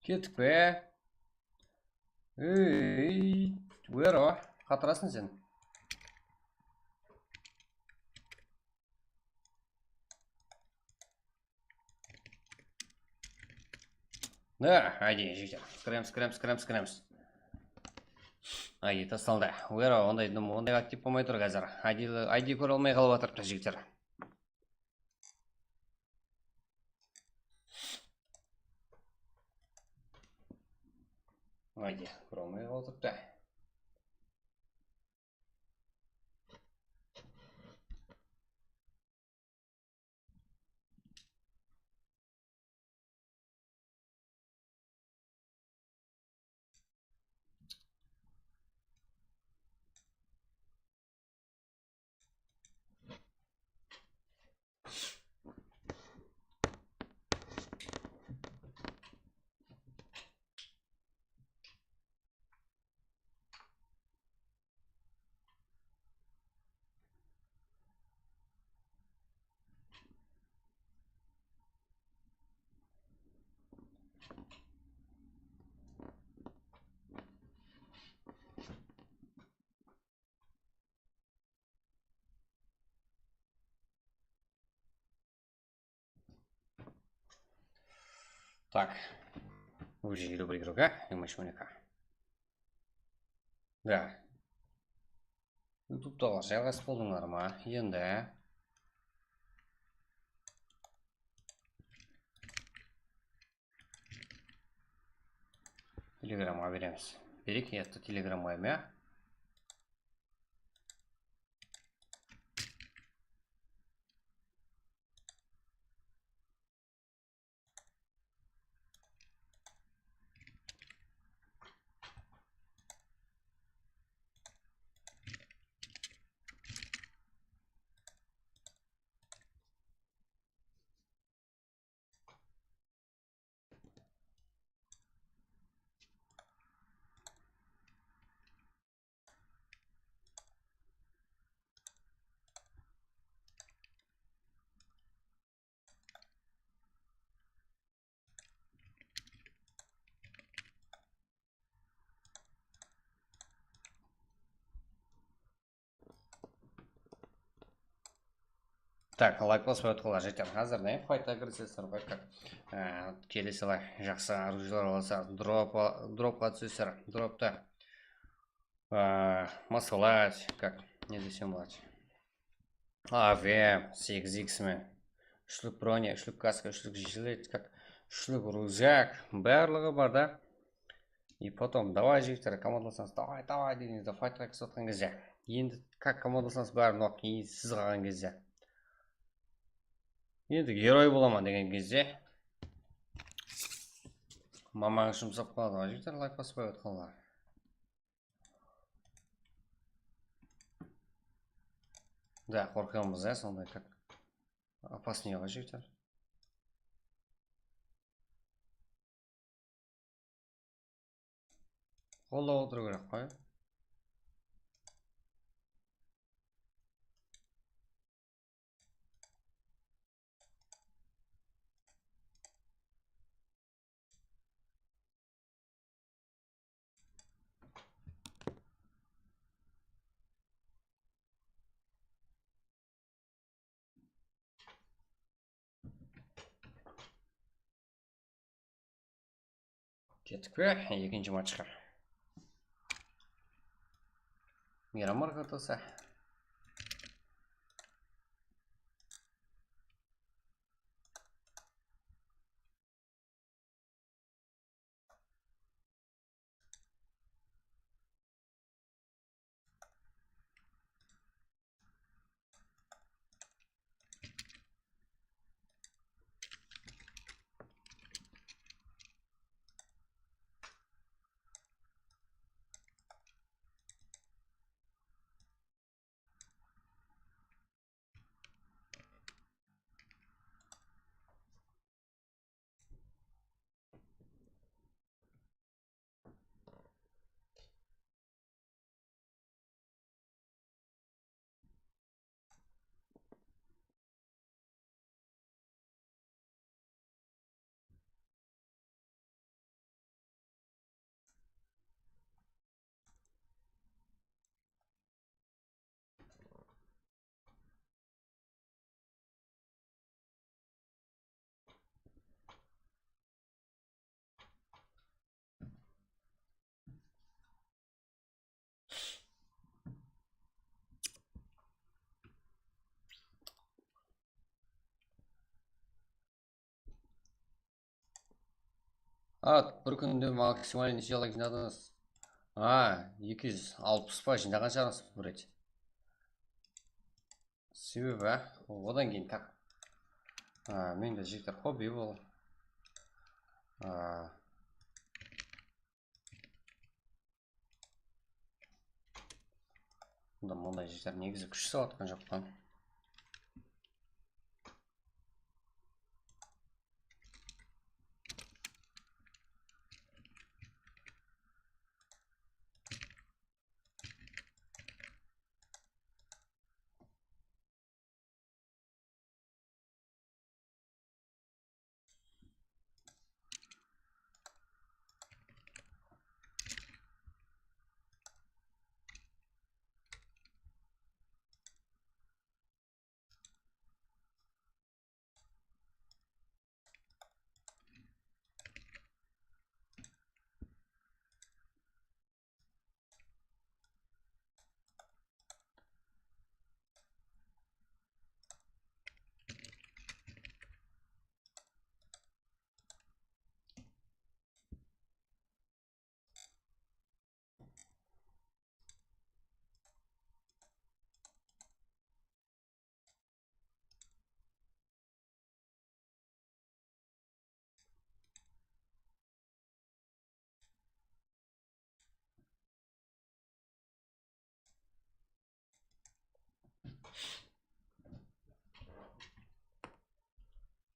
Kettik pe? Ey, Vero, qatırasıń sen. Da, ayde, jigitler. Kiremiz, kiremiz, kiremiz, kiremiz. Ayde, taslandı. Vero, onday, onday aktiv bolmay tur házir. Ayde, ayde kóre almay qalıp atırıptı, jigitler. Ayde, kóre almay qalıp atırıptı. Так. Уже елу bir игрока, и мы еще. Да. Ютубтағылар, жалғас boldıńlar ma? Endi Telegramǵa beremiz. Berek, endi Telegramǵa beremiz. Tak, layk baspay otqanlar jeter. Házir ne? Faytqa kirisesizler ǵoy, как, e, kelesizler, jaqsı orujlar alasızlar, drop, dropqa túsesizler, dropta, e, masalat, как, ne desem boladı? A V M, segiz iks men, úshlik bronya, úshlik kaska, úshlik jilet, как, úshlik ryuzak, barlıǵı bar da. И потом, давай, jigitler, komandalasam, давай, давай degenizde, faytqa kirip atqan gezde. Endi, как, komandalasam, bári nok, и siz qalǵan gezde. Endi geroy bolaman degen gezde. Mamańız jumsap qaladı ǵoy, jigitler, layk baspay otqanlar. Да, qorqamız, ya, sonday, как, опасный ǵoy, jigitler. Qollap otırıw kerek ǵoy. Kettik pe ekinshi matchqa? Miyram Markatasa. At, bir kúnde maksimal neshe layk jıynadıńız? A, eki júz alpıs pa jıynaǵan shıǵarmız, вроде. Sebebi, á, odan keyin tak. A, mende jigitler hobbi bol. A, Bunda bunday jigitler negizi kúsh salatqan joq pa?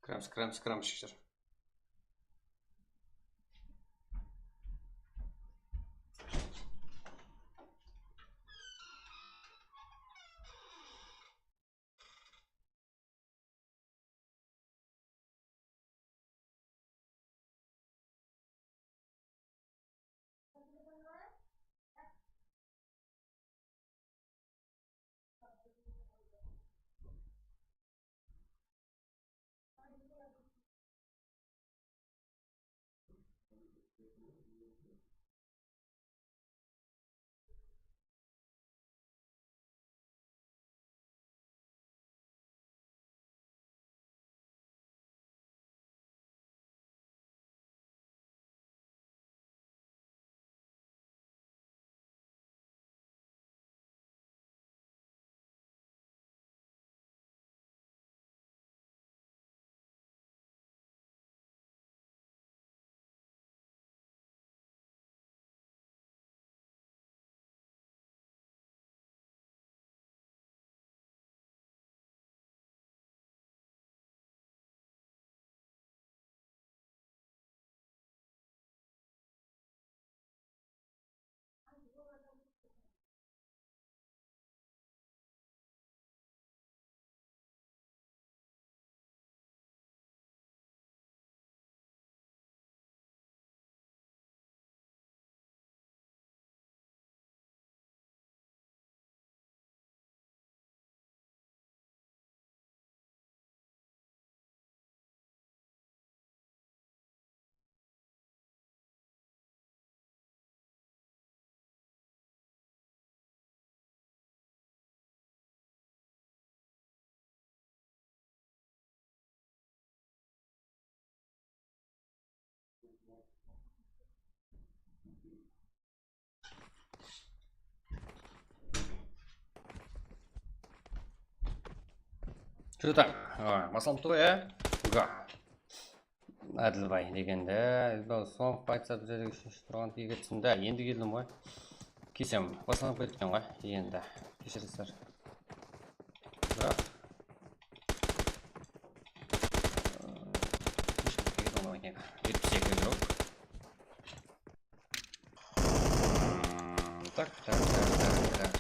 Kiremiz, kiremiz, kiremiz, jigitler. Что там? A, baslanıptı ǵoy, ya? Go. Ádilbay degende, Ádilbay Usmonov aytsa, bizlerge úshinshi turǵan tiyge túsindi. Endi keldim ǵoy. Kesem, baslanıp ketken ǵoy. Endi keshiresiz. Biraq, ı, jetpis eki joq. Hmm, tak, tak, tak, tak, tak.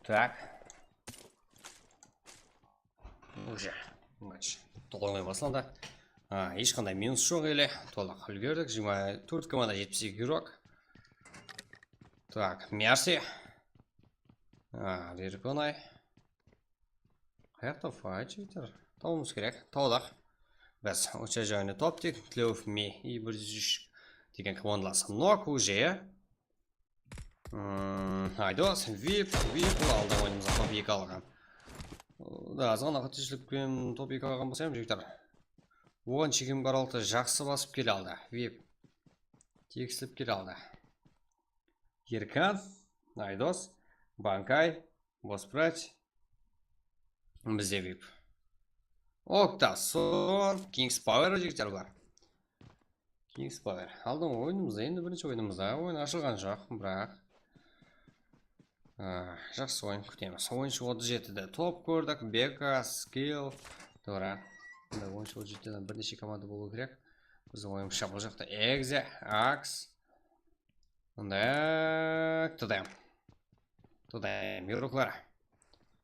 Так. Уже матch tolıǵmay baslandı. A, hesh qanday minus joq ele. Tolıq úlgerdik. Jigirma tórt komanda, jetpis eki igrok. Так, Mersi. A, Verkonay. Qayaqta fight, jigitler? Tabıwımız kerek. Tawdıq. Biz Ucha joyını toptık. Tlov, Me i bir júz úsh degen komandalar nok уже. Hmm, Aydos, Vip, Vip, aldı oyınımızda top eki alǵan. Da, azǵana qátelik penen top eki alǵan bolsam, jigitler. Oǵan shekem qaraltı jaqsı basıp kele aldı. Vip. Tegislep kele aldı. Erkan, Aydos, Bankay, Bosprach, bizde Vip. Oktason, Kings Power jigitler bar. Kings Power. Aldın oyınımızda, endi birinshi oyınımızda. Oyın ashılǵan joq, biraq. A, jaqsı oyın kútemiz. Oyınshı otız jetide top kórdik. Beka, Skill, Dora. Mında oyınshı otız jetiden bir neshe komanda bolıwı kerek. Biziń oyımızsha bul jaqta Exe, Ax. Mında T D M. T D M igroklar.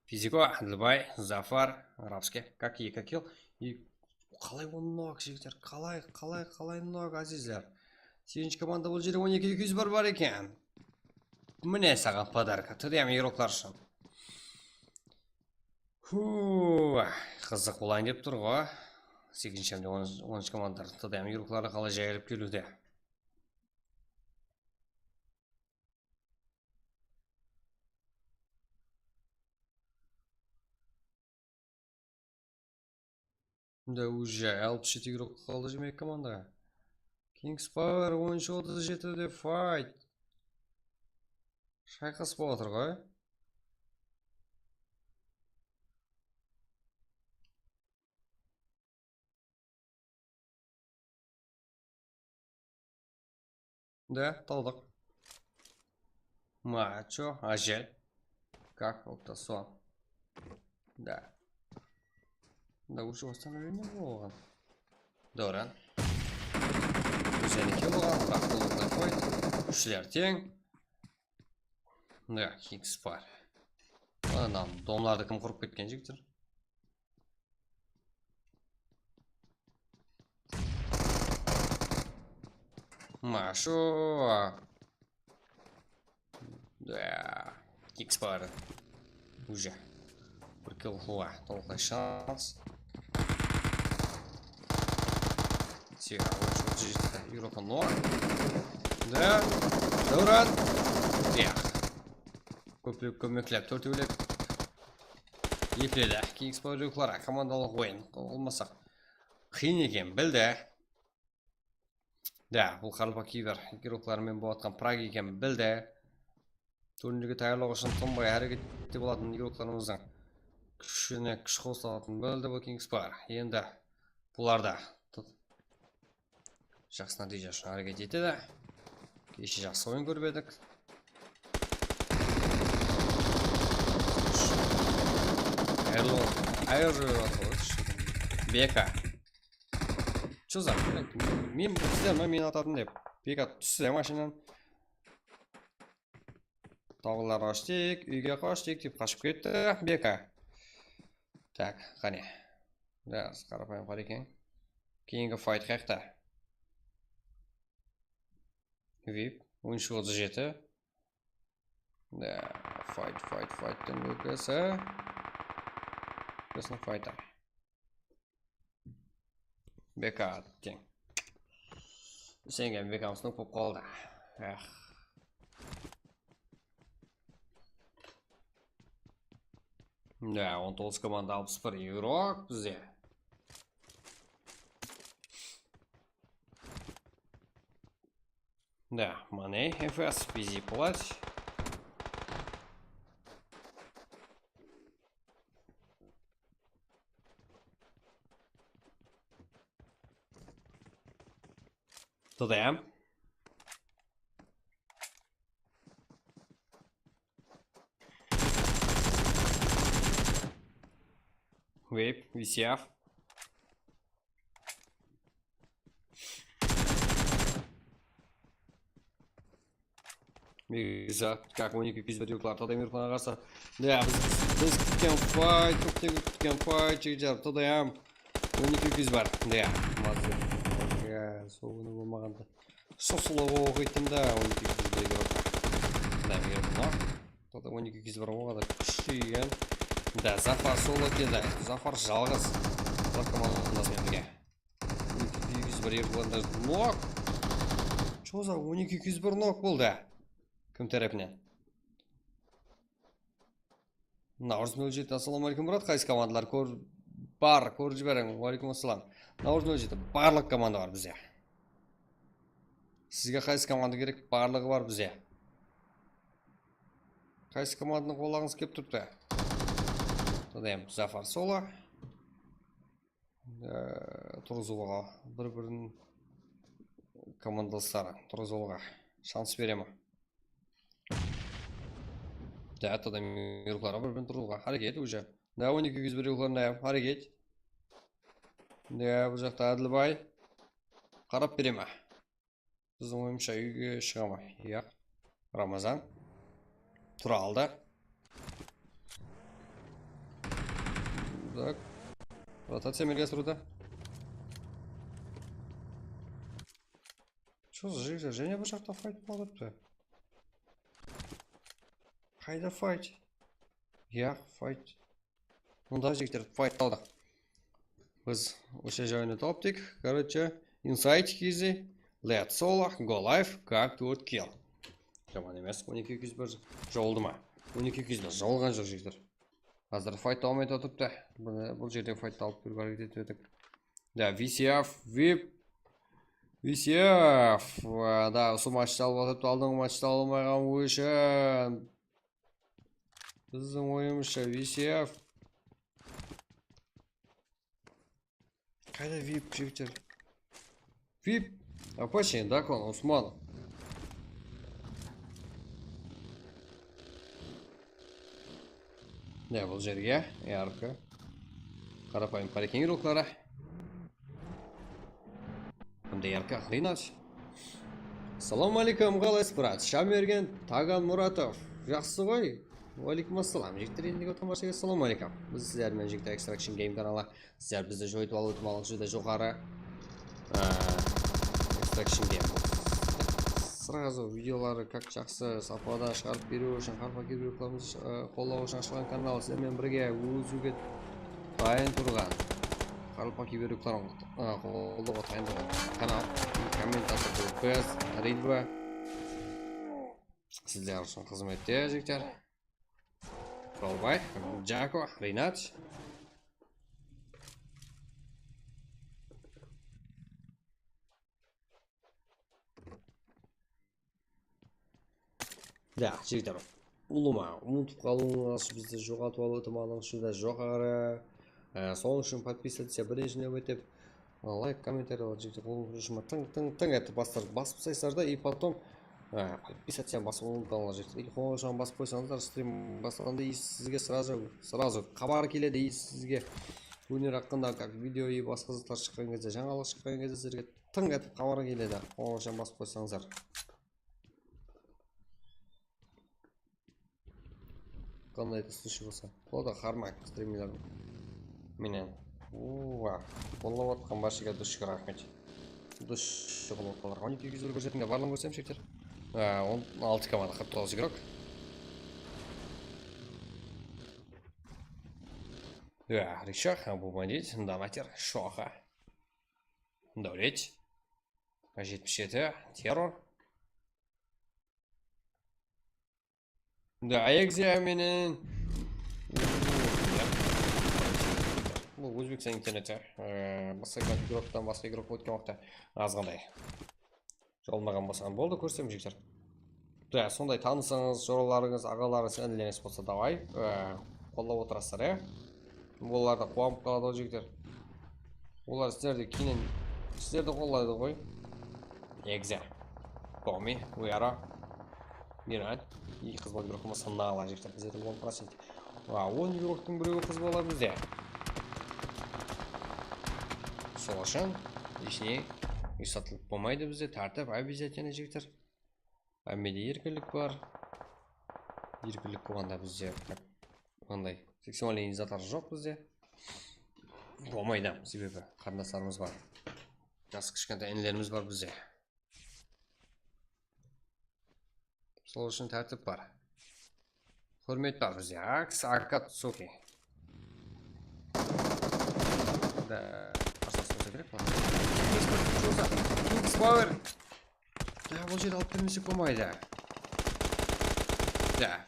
Fiziko, Adilbay, Zafar, Arabskiy. Как и, как kill. И qalay on nok, jigitler? Qalay, qalay, qalay nok, azizler? Segizinshi komanda bul jerde on eki eki júz bir bar eken. Mine saǵan podarka. T D M igroklar ushın. Hu, qızıq bolayın dep tur ǵo. Segizinshi hám de onınshı, onınshı komandalar T D M yurıqları qalay jayılıp keliwde. Mında уже alpıs jeti yurıq qaldı, jigirma eki komanda. Kings Power onınshı otız jeti de fight. Shayqas bolıp atır ǵoy. Да, tawdıq. Macho, Ajel. Как, opta, so. Да. Да, уже восстановление bolǵan. Doran. Ózdeniki bolǵan, biraq bolǵan qoy. Kúshler teń. Да, Kings bar. Ana, domlardı kim qurıp ketken, jigitler? Macho. Да. Kings bar. Уже. Bir kill, owa, tolqay shans. Все, уже, уже, Evropa, no. Да. Doran. Эх. Kóplep, kómeklep, tórtewlep. Ekiledi. Kings Power yurıqları, komandalıq oyın. Olmasaq, qıyın eken, bildi. Да, bul qaraqalpaq kiber yurıqları menen bolatqan prak eken, bildi. Turnirge tayarlaw ushın tınbay hárekette bolatuǵın yurıqlarımızdıń kúshine kúsh qosılatıǵının bildi bul Kings Power. Endi bularda jaqsı nátiyje ushın háreket etedi. Keshe jaqsı oyın kórip edik. Ayırılıp, ayırılıp atır ǵoy. Beka. Чё за, men, men sizler ma, meni atatın dep. Beka tústi de mashinadan. Taǵılar qoshtık, úyge qoshtık dep qashıp ketti Beka. Так, qáne. Biraz qarapayım qar eken. Keyingi fight qayaqta? Vip, on úsh otız jeti. Да, fight, fight, fight-tın ókesi. Ókesiniń fight-ı. Beka teń. Isengen Bekamız nok bolıp qaldı. Ax. Да, on toǵız komanda, alpıs bir yurıq bizde. Да, mine, F S bizi плать. T D M. Vape, V C F. Bek zat, как on eki yurıqlar T D M yurıqlarına qarsı. Ya, biz, biz kútken fight, kópten kútken fight, jigitler, T D M. On eki yurıq bar. Ya, mazı. Ya, sol kúni bolmaǵanda. Sol solo oqıytın da, on eki yurıq. T D M yurıqlar. T D M on eki yurıq bar, oǵada kúshli eken. Da, Zafar solo keldi. Zafar jalǵız. Zafar komandası menen birge. On eki yurıq bar, yurıqlarında nok. Чё за on eki yurıq bar nok boldı? Kim tárepinen? Naurız nol jeti, assalawma áleykum, brat. Qaysı komandalar kór-, bar, kórip jiberiń. Wa áleykum assalam. Naurız nol jeti, barlıq komanda bar bizde. Sizge qaysı komanda kerek? Barlıǵı bar bizde. Qaysı komandanı qollaǵıńız kelip turıptı? T D M Zafar solo. Ee, turǵızıwǵa, bir-birin komandalısları turǵızıwǵa shans bereme. Da, T D M yurıqları bir-birin turǵızıwǵa háreket уже. Da, on eki yurıq bar yurıqlarında háreket. Da, bul jaqta Ádilbay. Qarap bereme. Bizdiń oyımızsha úyge shıǵa ma? Yaq. Ramazan. Tura aldı. Так. Rotaciya amelge asırıwda. Чё за жигер? Jáne bir jaqta fight bolıp atırıptı. Qayda fight? Yaq, fight. Mında jigitler fight aldı. Biz óshe joyını taptıq. Короче, Inside Easy, Let's Solo, Go Live, Как tórt kill. Jaman emes, on eki eki júz bir joldı ma? On eki eki júz bir jolǵan joq, jigitler. Házir fight dawam etip atırıptı. Bul, bul jerde fight alıp berip háreket etip edik. Da, V C F, vip. V C F, da, usı matchta alıp atırıptı, aldınǵı matchta almay qalǵan óshin. Bizdiń oyımızsha, V C F. Qayda vip, jigitler? Vip. Apache, Dakon, Usman. Ne, bul jerge, yarkı. Qarapayım, Parekeń ruxları. Hamda yarkı, Rinat. Assalawma áleykum, qalaysız, brat? Shamergen Taganmuratov. Jaqsı ǵoy. Wa áleykum assalam. Jigitler, endigi otırǵan barshege assalawma áleykum. Biz sizler menen, jigitler, Extraction Game kanalı. Sizler bizdi joyıp alıw itimallıǵı júdá joqarı. Á, Extraction Game. Сразу videoları как jaqsı sapada shıǵarıp beriw ushın Qaraqalpaq kibiruklarımız, á, qollawı ushın ashılǵan kanal. Sizler menen birge ósiwge tayın turǵan Qaraqalpaq kibirukların, á, qollawǵa tayın turǵan kanal. Kommentator biz, Ridva. Sizler ushın xızmette, jigitler. Quralbay, Jako, Rinat. Ya, jigitler, ulıwma umıtıp qalıwıńız, bizdi joǵaltıp alıw itimallıǵıńız júdá joqarı. Á, sonıń ushın подписаться birinshi náwbette. Layk, kommentariyalar, jigitler, qolın kúreshime tıń, tıń, tıń etip bastır-, basıp taslaysızlar da, и потом, á, подписаться basıp umıtpańlar, jigitler. И qońıraǵan basıp qoysańızlar, stream baslanǵanda, и sizge сразу, сразу xabar keledi, и sizge turnir haqqında, как, video, и basqa zatlar shıqqan gezde, jańalıq shıqqan gezde sizlerge tıń etip xabar keledi, qońıraǵan basıp qoysańızlar. Qanday da случай bolsa. Boladı, harmak streamerler menen. Uwa, qollap atqan barshege dushık raxmet. Dushı qollap atqanlar. On eki eki júz bir kórsetimde barlıǵın kórsem, jigitler. Á, on altı komanda, qırq toǵız igrok. Ya, Rishaq, bu bandit, donater, Shoxa. Dáwlet. Jetpis jeti, terror. Da, Aegzia menen. Bul Ózbekstan interneti. Ee, basqa igroktan, basqa igrok ótken waqıtta azǵanday. Jolmaǵan bolsa boldı, kórsem, jigitler. Da, sonday tanısıńız, joralarıńız, aǵalarıńız, inilerińiz bolsa, davay, ee, qollap otırasızlar, ya. Olar da quwanıp qaladı ǵoy, jigitler. Olar sizlerdi keyin, sizlerdi qollaydı ǵoy. Egze. Tomi, Uyara. Mirad. Eki qız bala bir oqıma sannaǵan jigitler. Bizde on procent. Wa, on igroktıń birewi qız bala bizde. Sol ushın eshine uysatılıp bolmaydı bizde. Tártip, обязательно, jigitler. Hámmede erkinlik bar. Erkinlik bolǵanda bizde qanday seksualnıy zatlar joq bizde. Bolmaydı, sebebi qarındaslarımız bar. Jası kishkentay inilerimiz bar bizde. Sol ushın tártip bar. Húrmet bar bizde. Aks, akat, soki. Da, qarsalasıp qoysa kerek pa? Kings Power. Da, bul jerdi alıp bermesek bolmaydı. Da.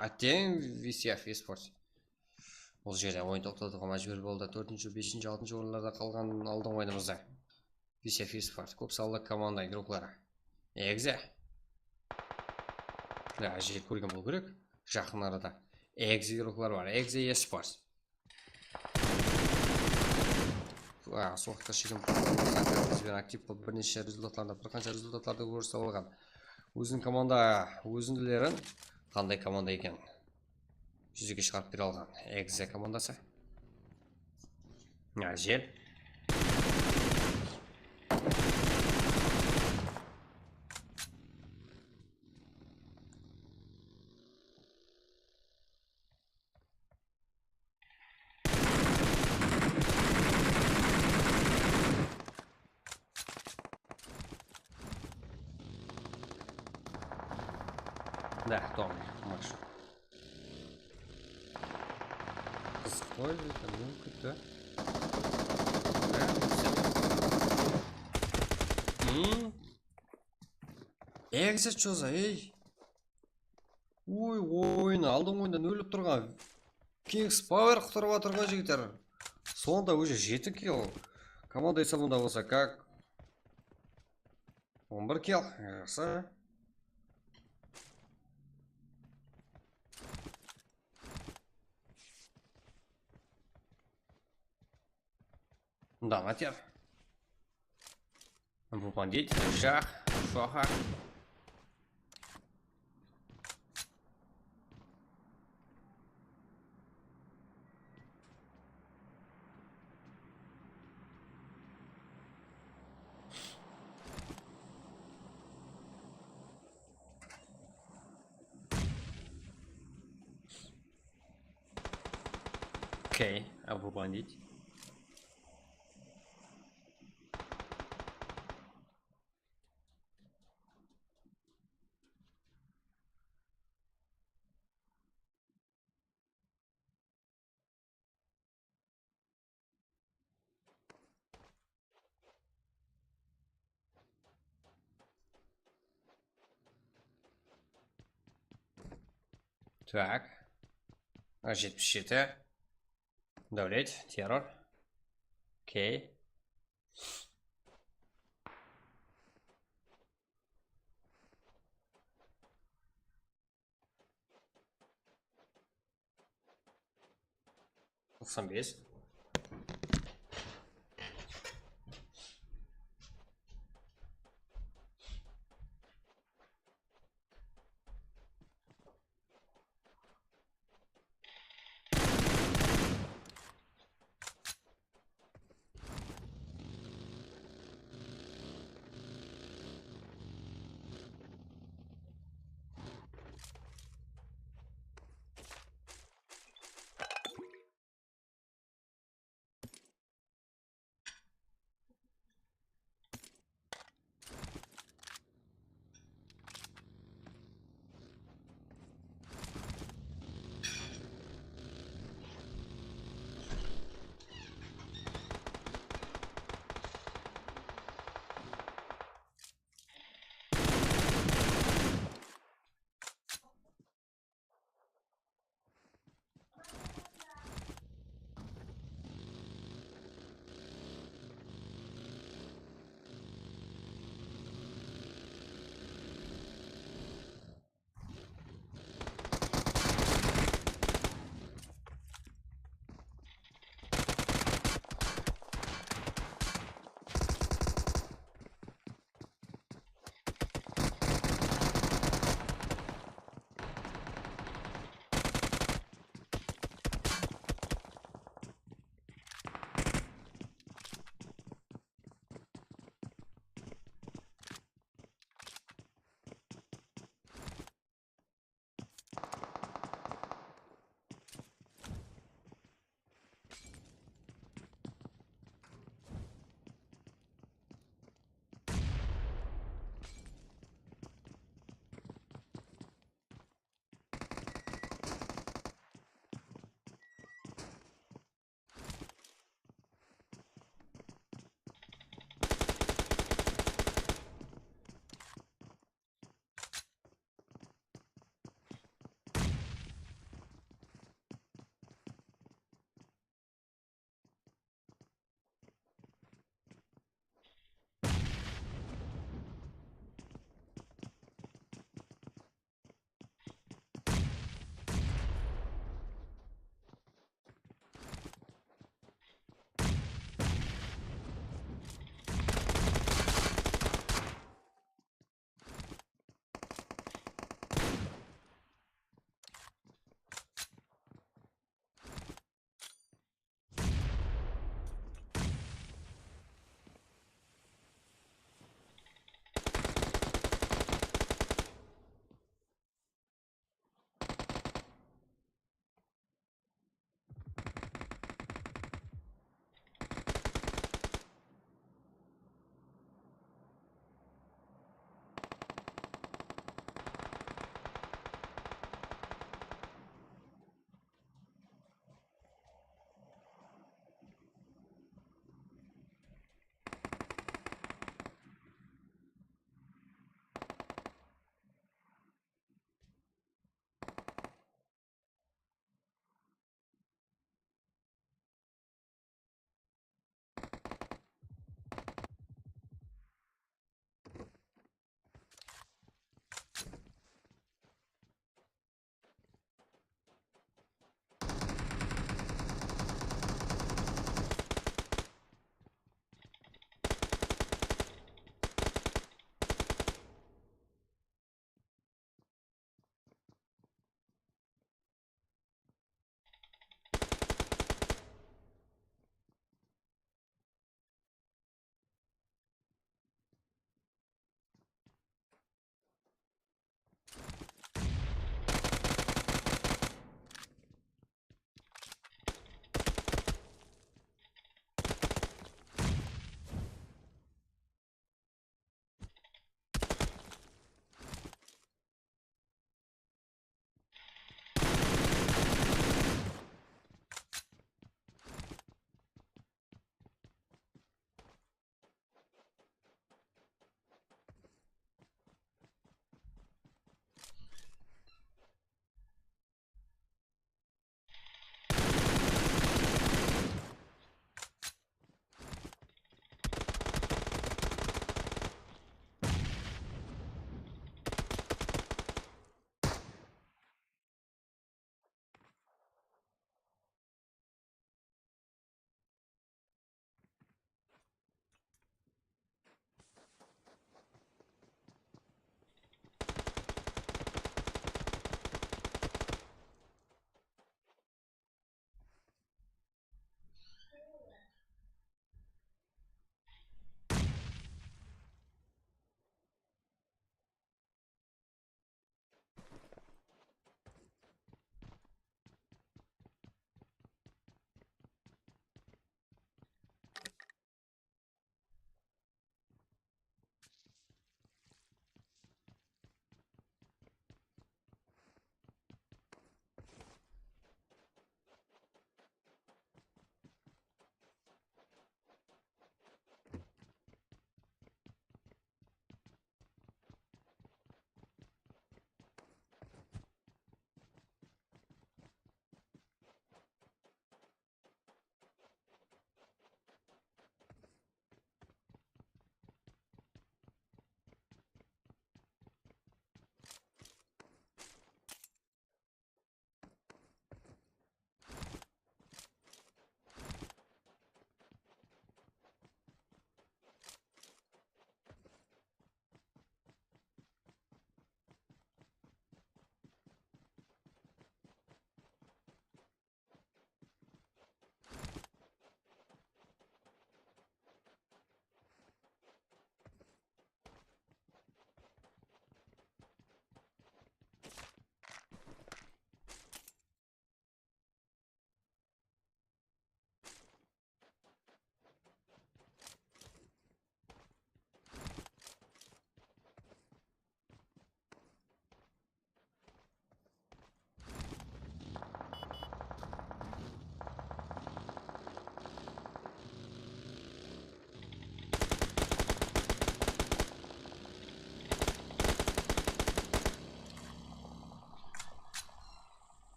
Átteń, V C F Esports. Bul jerde oyın toqtatıwǵa májbúr boldı. Tórtinshi, beshinshi, altınshı orınlarda qalǵan aldınǵı oyınımızda. V C F Esports, kóp sanlı komanda igrokları. Egze. Ya, jek kórgen bolıw kerek. Jaqın arada. Egze igroklar bar. Egze Esports. Wa, sol waqıtqa shekem biz benen aktiv bolıp, bir neshe rezultatlardı, bir qansha rezultatlardı kórsetip alǵan. Óziniń komanda ózindilerin qanday komanda eken júzege shıǵarıp bere alǵan. Egze komandası. Ya, jel. Da, toǵrı, maşın. Qızıq qoy, ne kútti. Hı? Exit joza, ey. Oy, oyın, aldın oyından ólip turǵan Kings Power qutırıp atır ǵoy, jigitler. Sonda уже jeti kill. Komanda esabında bolsa как? On bir kill. Jaqsı. Mında ǵater. Bu bandit, shah, shoxa. Okey, a bu bandit. Так. A, jetpis jeti. Dáwlet, terror. Okey. Toqsan bes.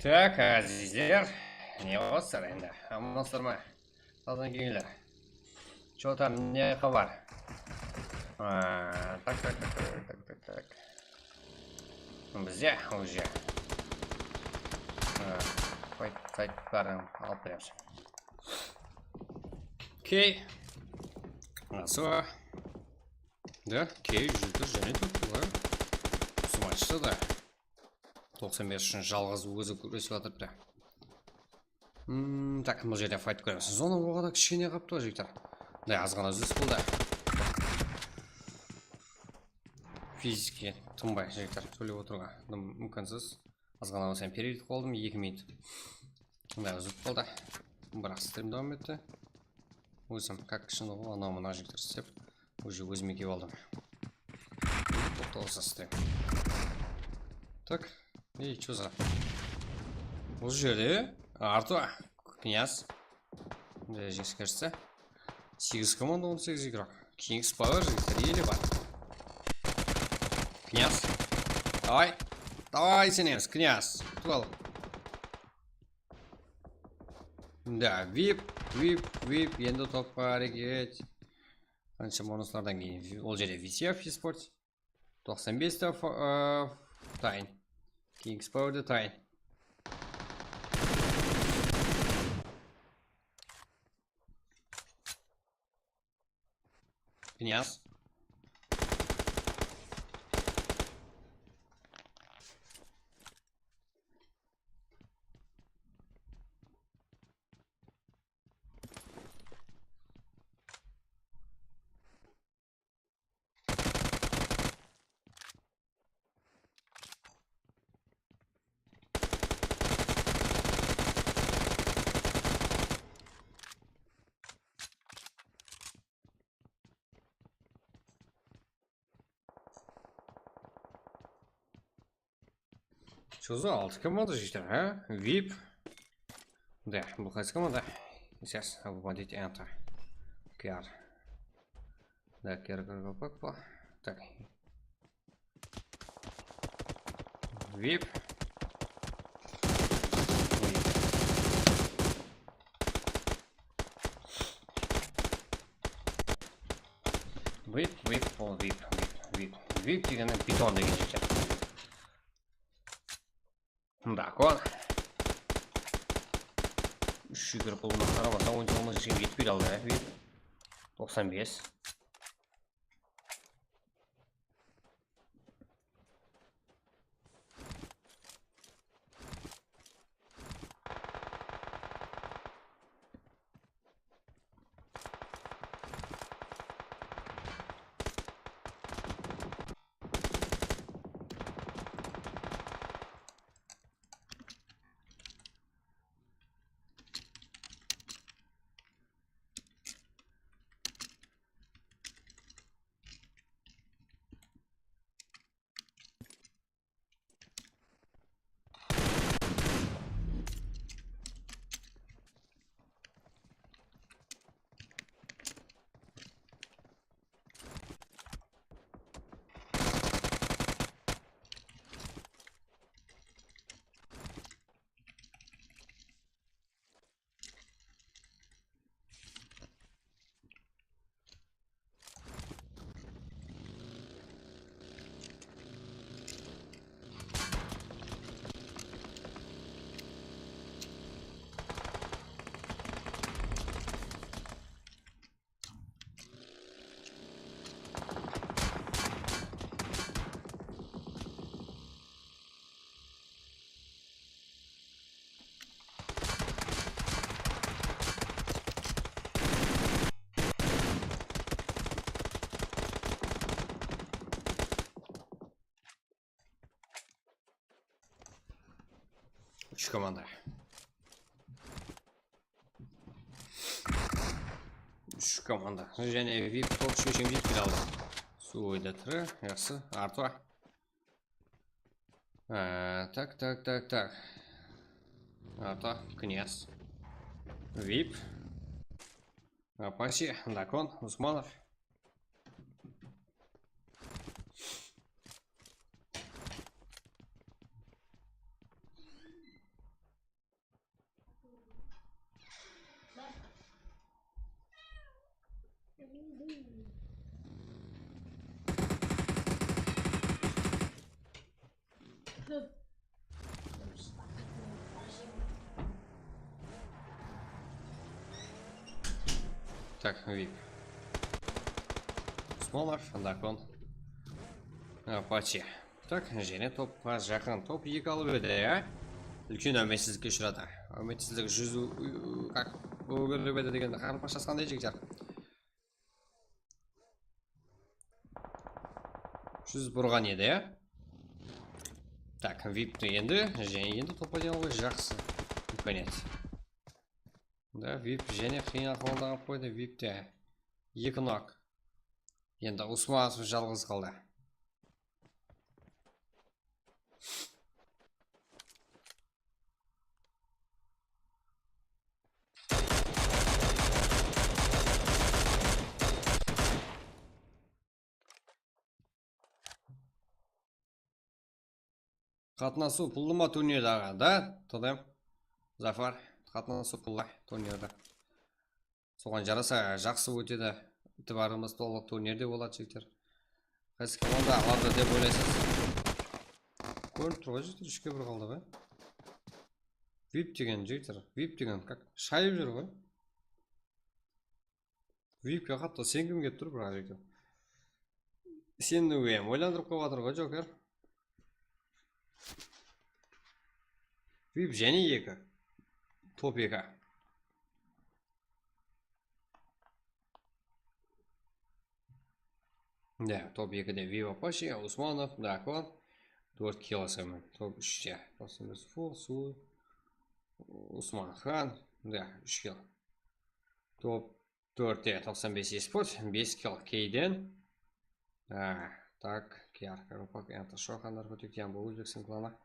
Tak, azizler, ne bolsızlar endi? Amansızlar ma? Sazan keyinler. Что там, ne xabar? A, tak, tak, tak. Bizde уже. A, fight, fight barın alıp beremiz. Okey. Nasıl? Da, okey, júrdir, jáne turıptı ǵoy. Usı matchta da. Toqsan bes ushın jalǵız ózi kúresip atırıptı. Hmm, tak, bul jerde fight kóremiz. Zona oǵada kishkene qalıptı ǵoy, jigitler. Mınday azǵana úzilis boldı. Fiziki tınbay, jigitler, sóylep otırıwǵa dım múmkinsiz. Azǵana bolsa ham перерыв etip qaldım, eki minut. Mınday úzilip qaldı. Biraq strim dawam etti. Ózim, как shındı ǵoy, anaw mına jigitler istep. Уже ózime kiyip aldım. Toqta, usı stem. Так, и чё за? Usı jerde Arto, Knyaz. Jeńiske erisse. Segiz komanda, on segiz igrok. Kings Power jigitler ele bar. Knyaz. Davay. Davay, sen emes, Knyaz. Utıp al. Da, vip, vip, vip, endi topqa háreket. Qansha bonuslardan keyin ol jerde V C F eSports. Toqsan bes te fa-, ıı, tayın. Kings Power de tayın. Knyaz. Что за altı komanda jigitler, ha? Vip. Da, bul qaysı komanda? Сейчас, обводить enter. K R. Da, K R, K R, K R, K R. Так. Vip. Vip. Vip, vip, o, vip, vip, vip. Vip degeni beton degen jigit. Dakon. Úsh jigir qolına qaramasa, oyıncı olmasa, jigit etpey aldı, ya, vip. Toqsan bes. Úsh komanda. Úsh komanda. Jáne vip top sheshim jetpey qaldı. Suvoy da tiri, jaqsı. Arto. Á, tak, tak, tak, tak. Arto, Knyaz. Vip. Apache, Dakon, Usmanov. Tak, vip. Usmonov, Dakon. Apache. Tak, jáne topqa jaqın. Top eki alıp edi, ya? Úlken áwmetsizlikke ushıradı. Áwmetsizlik júz, u-, u-, kak, ógirip edi degende qaraqalpaqshası qanday, jigitler? Júz burǵan edi, ya? Tak, vipti endi, jáne endi topqa degen ǵoy, jaqsı. Imkaniyat. Da, vip jáne qıyın ahwalda qalıp qoydı, vipte. Eki nok. Endi Usmanov jalǵız qaldı. Qatnasıw pullı ma turnirde, aǵa? Da, TDM. Zafar, qatnasıw pullı turnirde. Soǵan jarasa, jaqsı ótedi. Itibarımız tolıq turnirde boladı, jigitler. Qaysı komanda aladı dep oylaysız? Kórinip tur ǵoy, jigitler, úshke bir qaldı ǵoy. Vip degen, jigitler, vip degen, kak, shayıp júr ǵoy. Vipke qattı sen kim kelip tur, biraq, jigitler? Sen de em oylandırıp qoyıp atır ǵoy, Joker. Vip jáne eki. Top eki. Da, top ekide vip Apache, Usmanov, Dakon. Tórt kill alsam, top úshte. Toqsan bes full, suw. Usman Xan. Da, úsh kill. Top tórtte toqsan bes esport, bes kill Keyden. Á, tak, Kiyar, Karupak, Enter, Shoxan, Narkotik, Yambo, Ózbekstan klanı.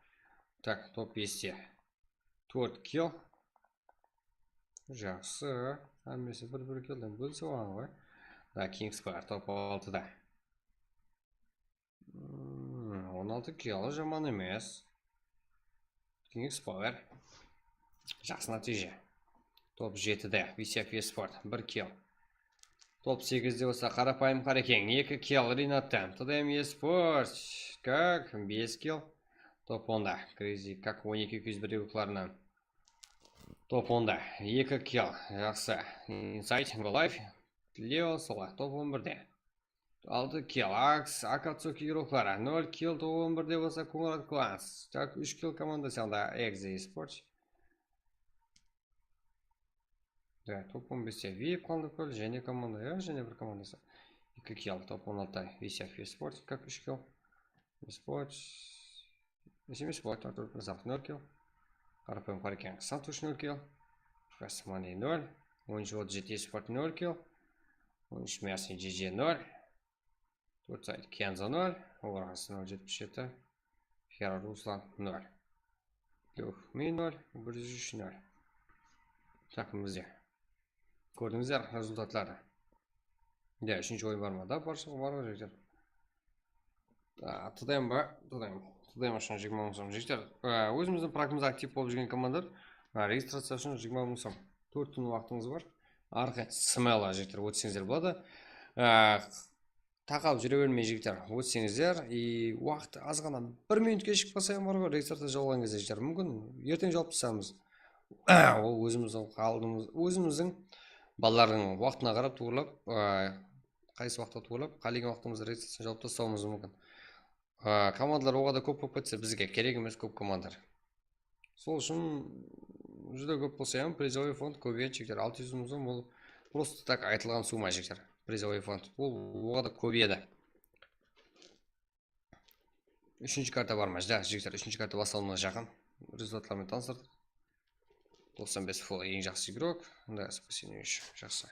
Tak, top beste. Tórt kill. Jaqsı. Hámmesi bir-bir killden bólse bolǵan ǵoy. Da, Kings bar, top altıda. Hmm, on altı kill jaman emes. Kings Power. Jaqsı nátiyje. Top jetide Visya Esport bir kill. Top segizde bolsa Qarapayım Qarekeń eki kill, Rinattan. TDM Esport, kak, bes kill. Top onda Crazy, kak, on eki eki júz bir yuklarınan. Top onda eki kill, jaqsı. Inside, Go Life. Leo sola, top on birde. Altı kill, Aks, Akatsuki Giroklar, nol kill, top on birde bolsa Konrad Klans. Tak, úsh kill komanda sanda, Exe Esports. Da, top on beste vip qaldı, kól, jáne komanda, ya, jáne bir komandası. Eki kill, top on altı, Visya Esports, kak, úsh kill. Esports. Esemes, Boyat Artur Mırzaev nol kill. Qarapayım Qarekeń Santush nol kill. Rasmani nol. On úsh otız jeti Esport nol kill. On úsh Myasniy J J nol. Tórt sayt Kenzo nol. Orası nol jetpis jeti. Fiyar Ruslan nol. Lyoxmi nol. Bir júz úsh nol. Takımımızda. Kórdińizler rezultatlardı. Ya, úshinshi oyın bar ma? Da, barshası bar ǵoy, jigitler. A, TDM ba? TDM. TDM ushın jigirma mıń som, jigitler. A, ózimizdiń pragımız aktiv bolıp júrgen komandalar. A, registraciya ushın jigirma mıń som. Tórt kún waqtıńız bar. Arqay smela, jigitler, ótseńizler boladı. A, taqap júre bermey, jigitler, ótseńizler. I waqtı azǵana bir minut keshigip qalsa ham bar ǵoy, registraciya jabılǵan gezde, jigitler. Múmkin, erteń jabıp taslaǵanbız. Ol ózimizdiń aldımız, ózimizdiń balalardıń waqtına qarap tuwrılap, a, qaysı waqıtta tuwrılap, qálegen waqtımızda registraciyanı jabıp taslawımız múmkin. A, komandalar oǵada kóp bolıp ketse, bizge kerek emes kóp komandalar. Sol ushın júdá kóp bolsa ham, prizovoy fond kóbeyedi, jigitler. Altı júz mıń som, ol просто так aytılǵan summa, jigitler. Prizovoy fond, ol oǵada kóbeyedi. Úshinshi karta bar ma? Júdá, jigitler, úshinshi karta baslanıwına jaqın. Rezultatlar menen tanısırdıq. Toqsan bes full, eń jaqsı igrok. Da, спасение ещё, jaqsı.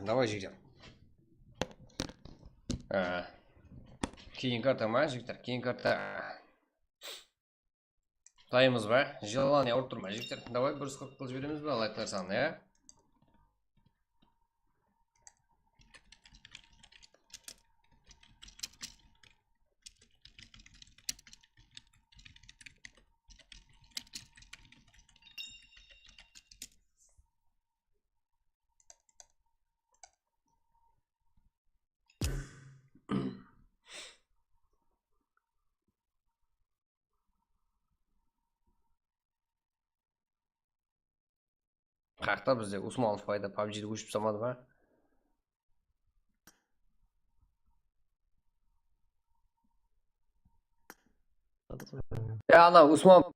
Davay, jigitler. Á, keyin karta ma, jigitler? Keyin karta. Dayımız ba? Jelaniya urıp tur ma, jigitler? Davay, bir júz qırq qılıp jiberemiz ba, layklar sanın, ya? Qayaqta bizde Usmonov payda pabjide óship salmadı ma? Ya, ana Usmon.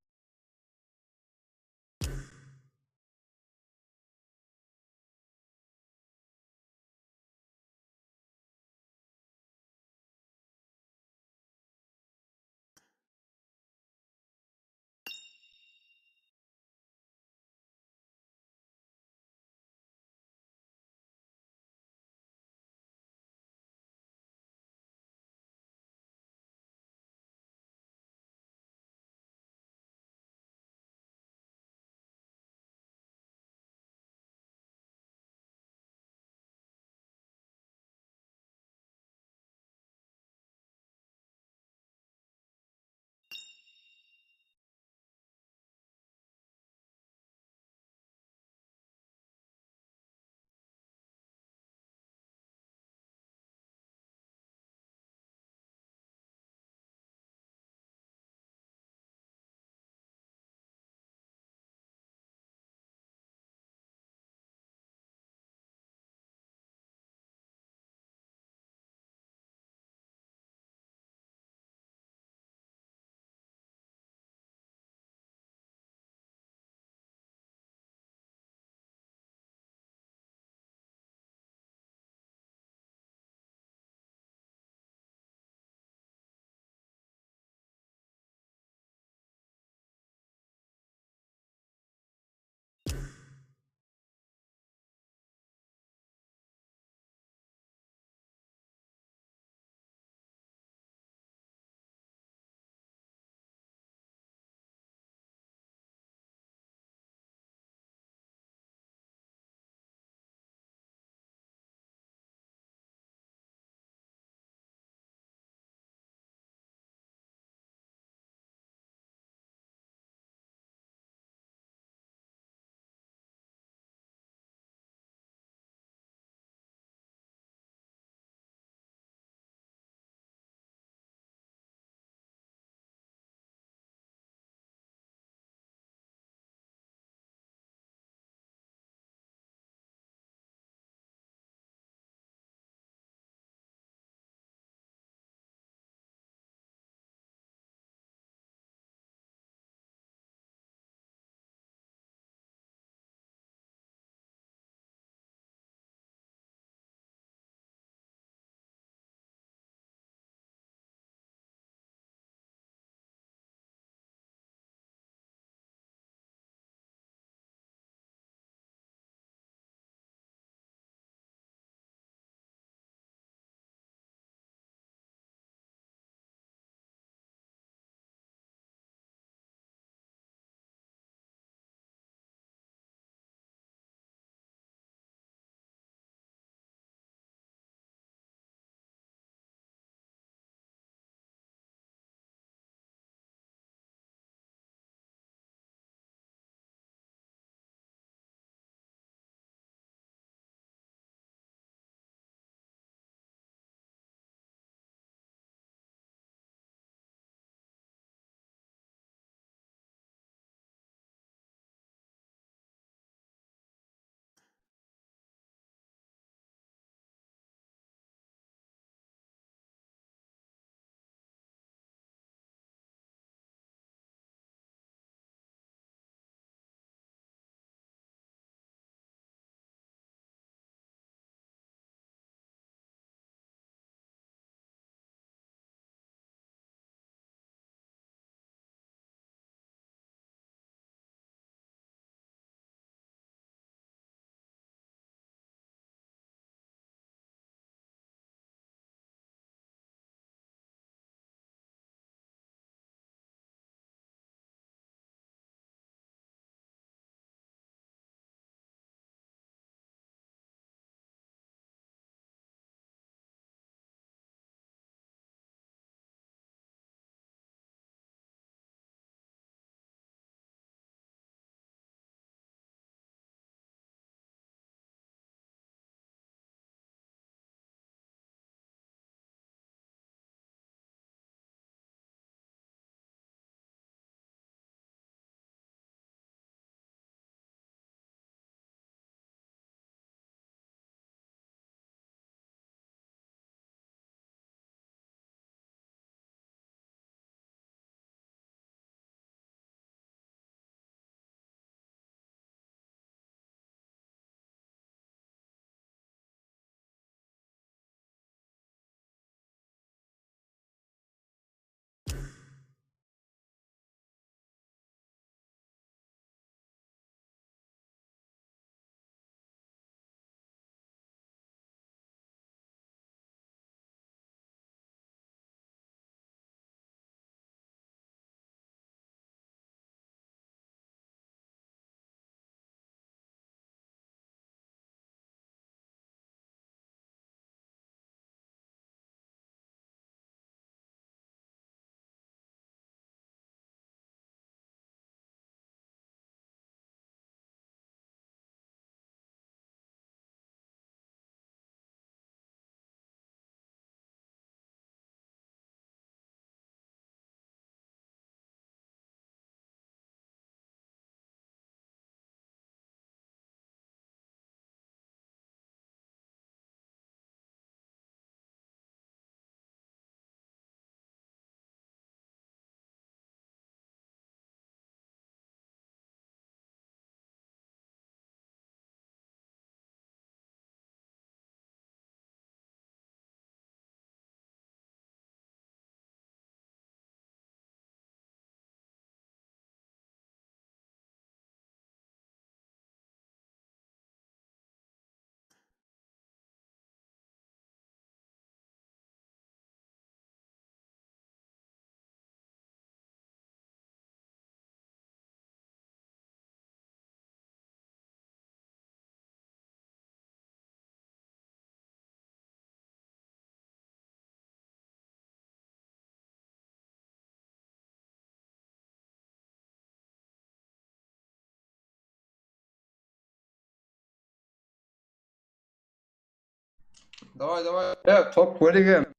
Davay, davay. Ya, top kóligim.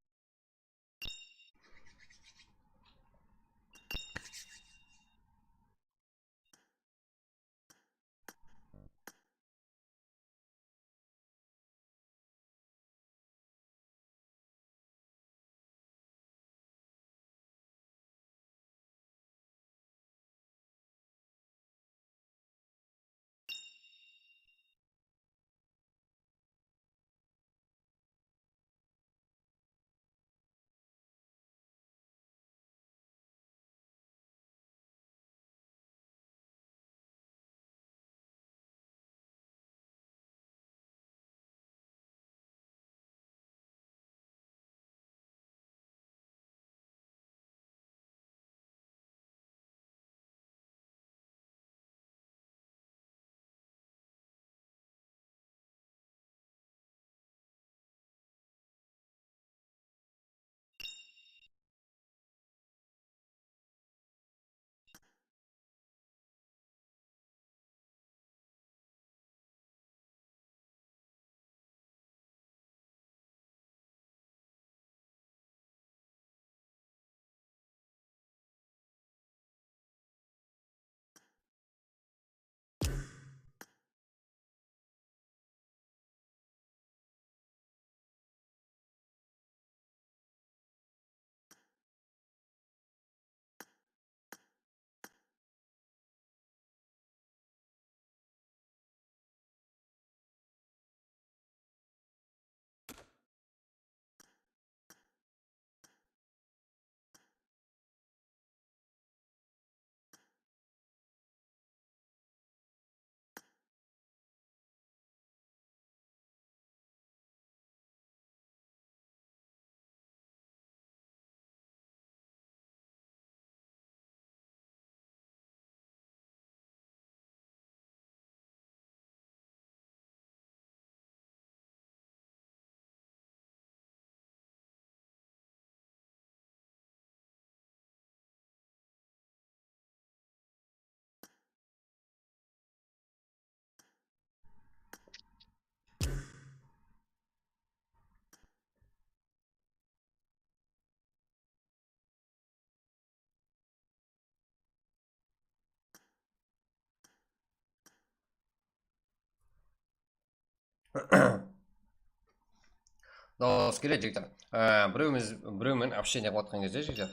Dawıs keledi, jigitler. Á, birewimiz, birew menen общение qılıp atqan gezde, jigitler,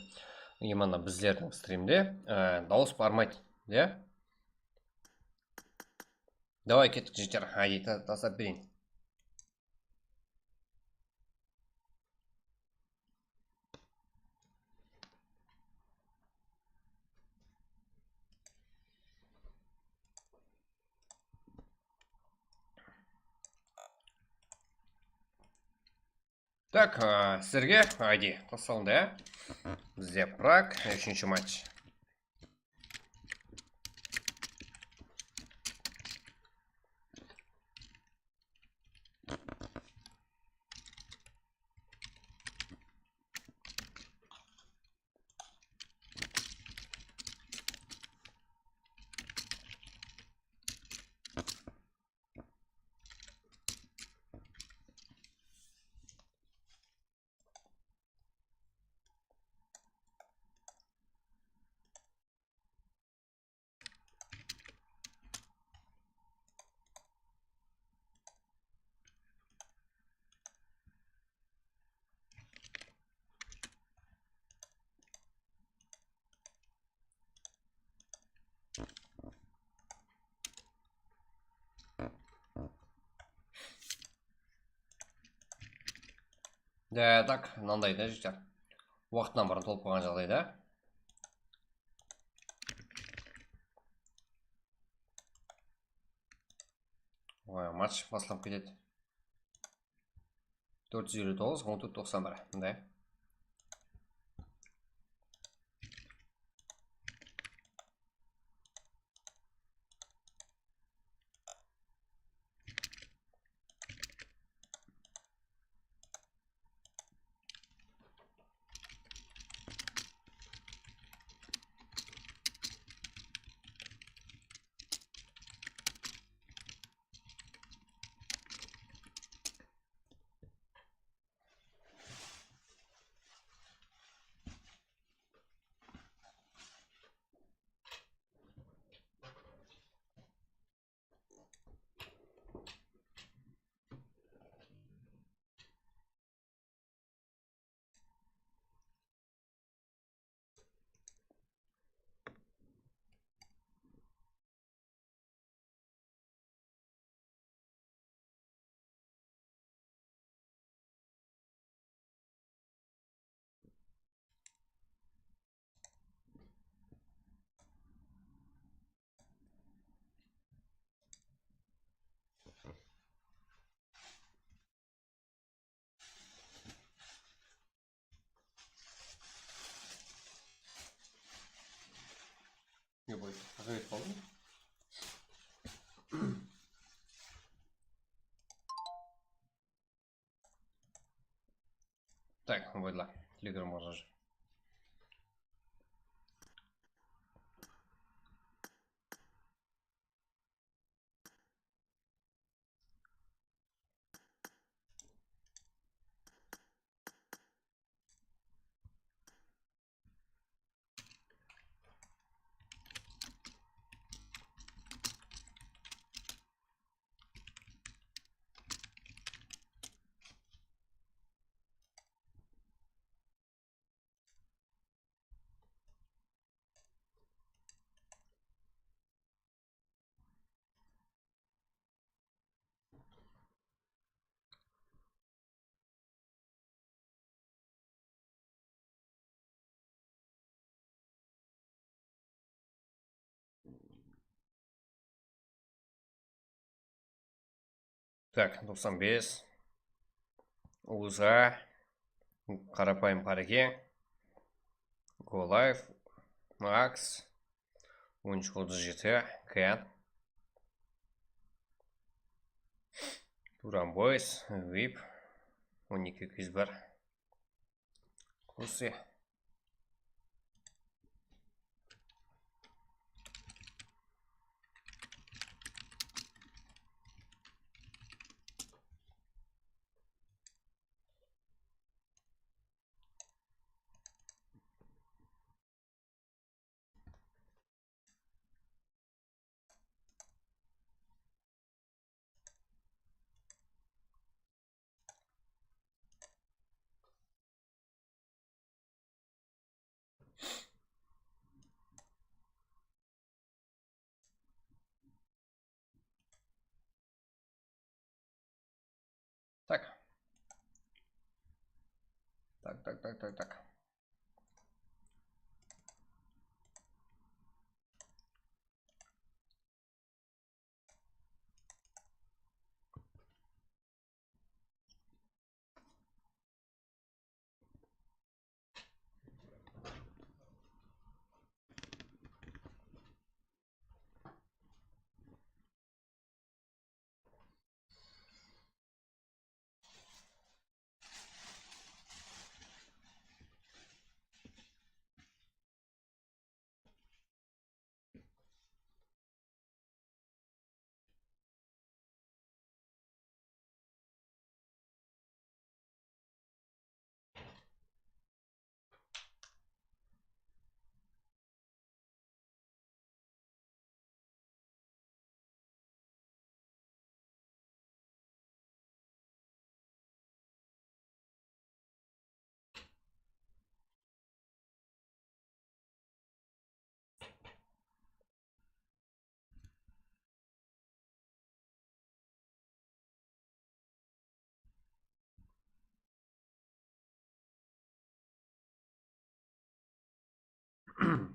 именно bizlerdiń strimde, á, dawıs barmaydı, ya? Davay, kettik, jigitler. Haydi, ta-, taslap bereyin. Так, a, sizlerge I D taslalıńdı, ya. Bizde Prag, úshinshi match. Da, tak, mınanday da, jigitler. Waqtınan burın tolıp qalǵan jaǵdayda. Oy, match baslanıp ketedi. Tórt júz eliw toǵız, on tórt toqsan bir. Mınday. Так, войла. Telegram уже. Так, toqsan bes. Uza. Qarapayım Qareke. Go Live. Max. On úsh otız jeti. Ken. Turan Boys. Vip. On eki kizbar. Kusi. Так. Так, так, так, так, так.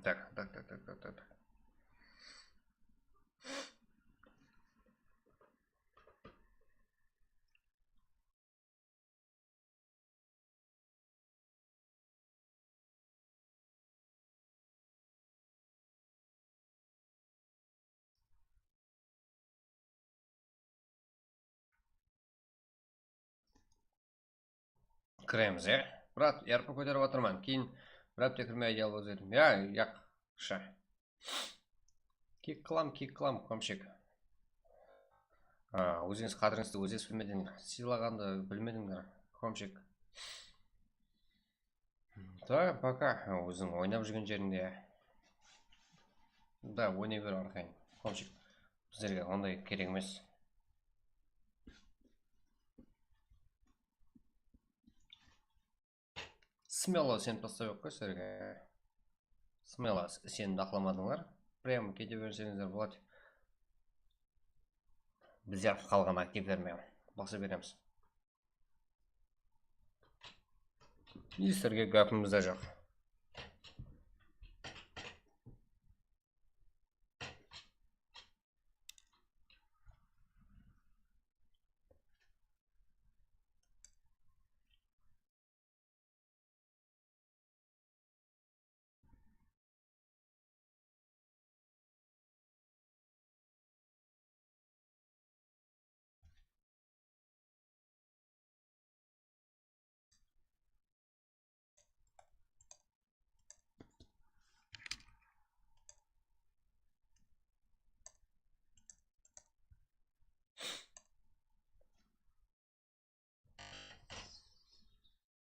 Так, так, так, так, так, так, так. Kiremiz, ya. Brat, yarpı kóterip atırman. Keyin bir hápte kirmey ayal bolsa edim. Ya, yaqshı. Kik qılam, kik qılam, komshik. A, ózińiz qadirińizdi ózińiz bilmediń, sıylaǵandı bilmedińler, komshik. Da, пока, óziń oynap júrgen jerińde. Da, oynay ber, arqayın, komshik. Bizlerge onday kerek emes. Smelo isenip tastap edi ǵoy sizlerge. Smelo isenimdi aqlamadıńlar. Прям kete berseńizler boladı. Bizler qalǵan aktivlermen basa beremiz. Bizlerge gápimiz de joq.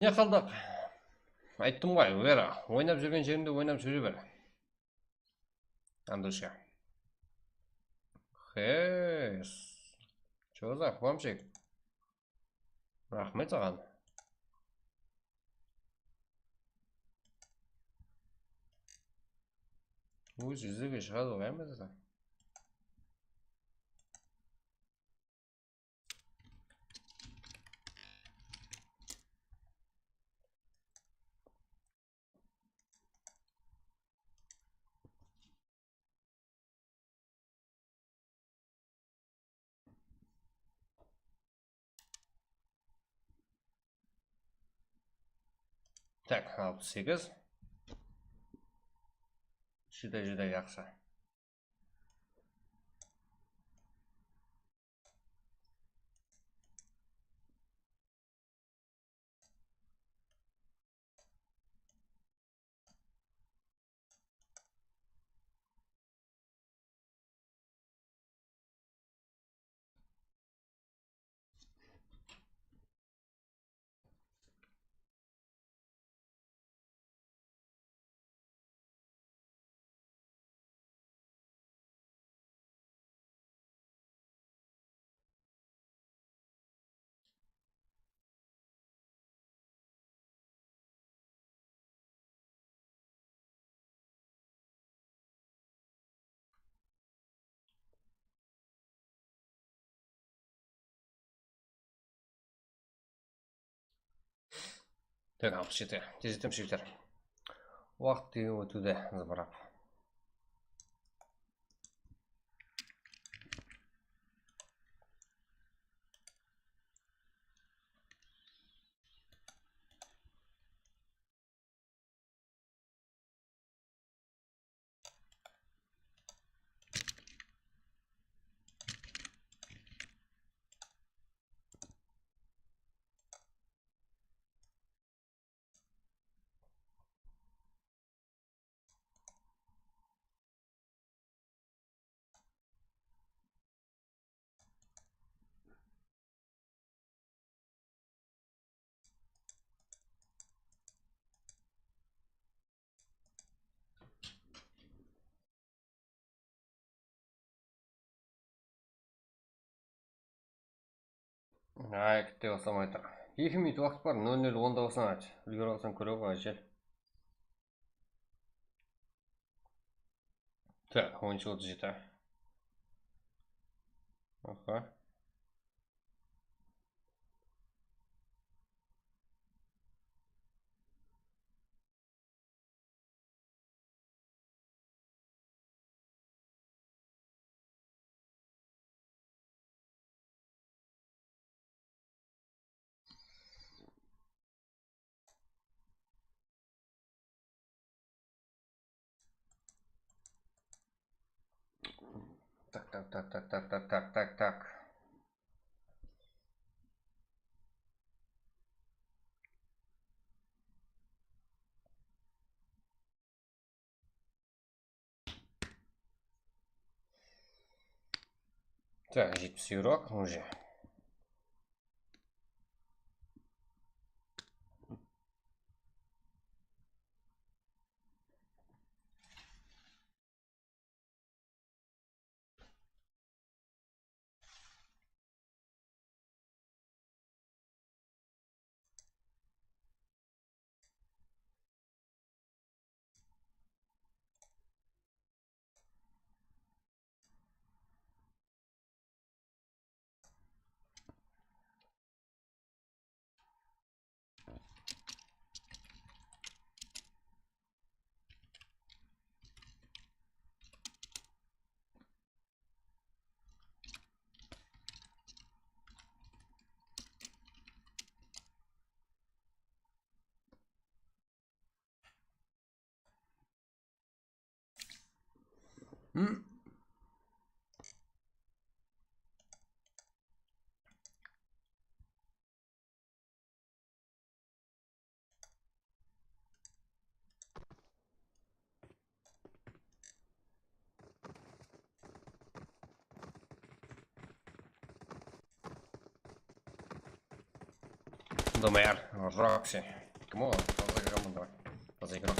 Ne qıldıq? Ayttım ǵoy, Vera, oynap júrgen jerińde oynap júre ber. Andushka. Hes. Чё за хламчик? Raxmet saǵan. Ózi izlewge shıǵadı ǵoy, hám zat. Tak, alpıs segiz. Júdá, júdá jaqsı. Tak, alpıs jeti. Tezletem, jigitler. Waqıt degen ótiwde zımbırap. Ay, kútte baslamay tur. Eki minut waqıt bar, nol nol onda baslanadı. Úlgerip alsam kórip alsam jel. Tak, onınshı otız jeti. Aha. Tak, tak, tak, tak. Tak, jetpis yevro уже. Domer, Roxy. Kim o? Taza komanda. Taza igrok.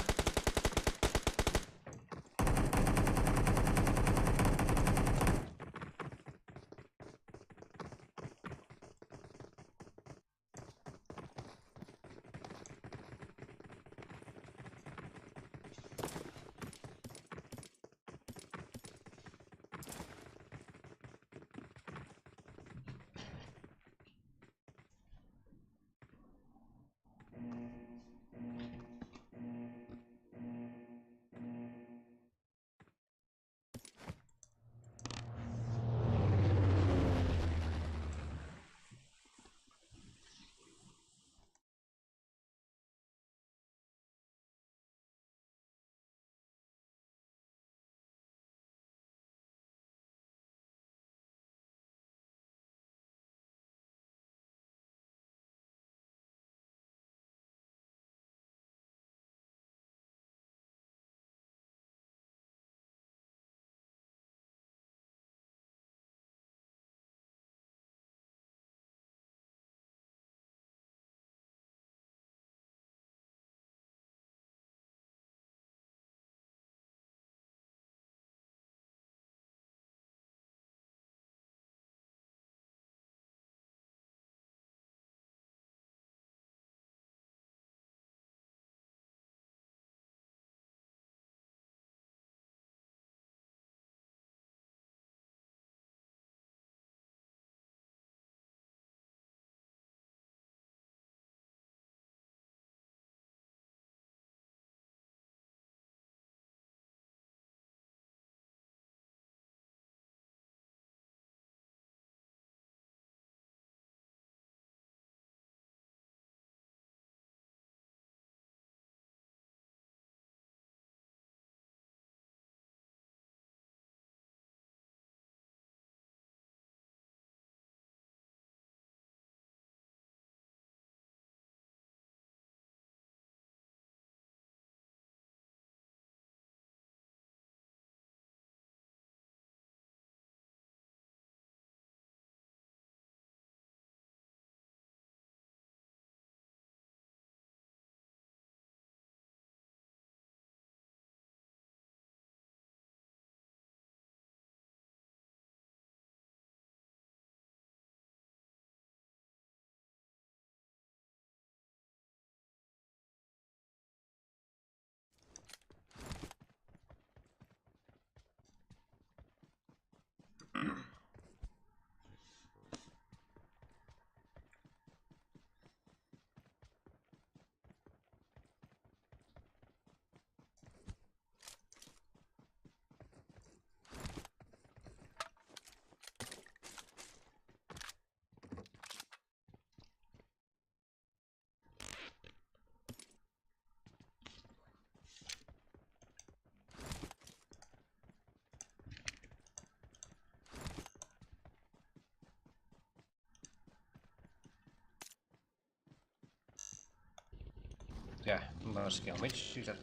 Ya, bunlar iske almaydı, shekar.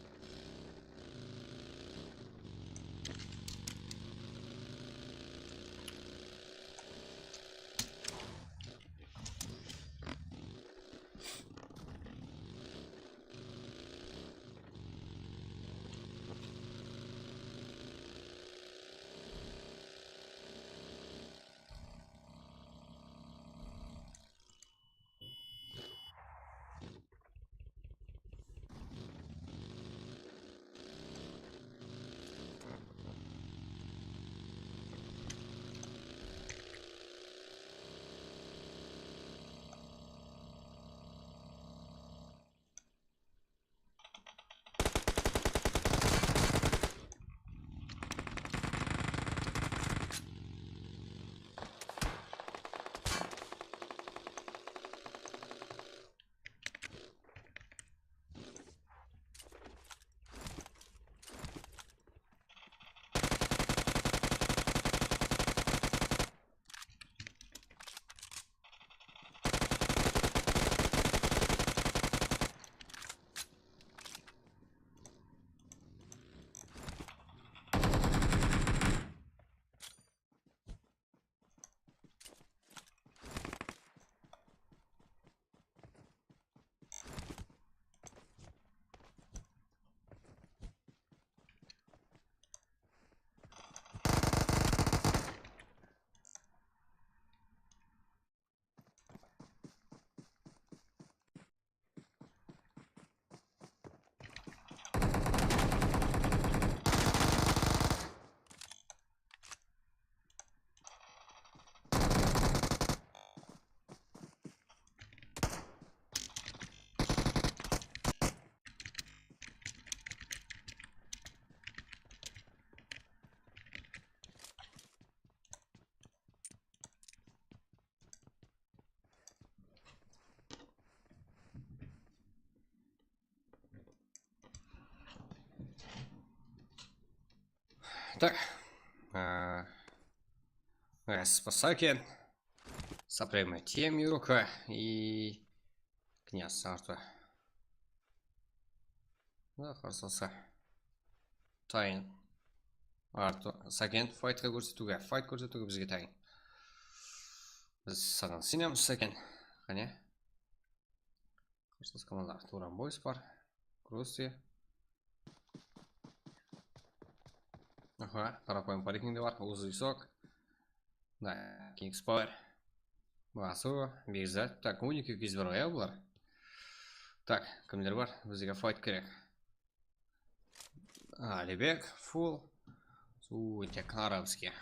Так. А, Спасакен. Сопрямая тем юрока и князь Артур. Да, хорошо. Tayın. Artur, Saken faytqa kórsetiwge, fayt kórsetiwge bizge tayın. Biz saǵan isenemiz, Saken. Qáne. Qarsalas komandalar. Turan Boys bar. Krusty. Aha, qaraqoyın Parikin de bar. Uzi Sok. Da, Kings Power. Basu, Begzat. Tak, on eki kez bar ǵoy, ya, bular. Tak, kimler bar? Bizge fayt kerek. Alibek, full. Suv, tek arabskiy.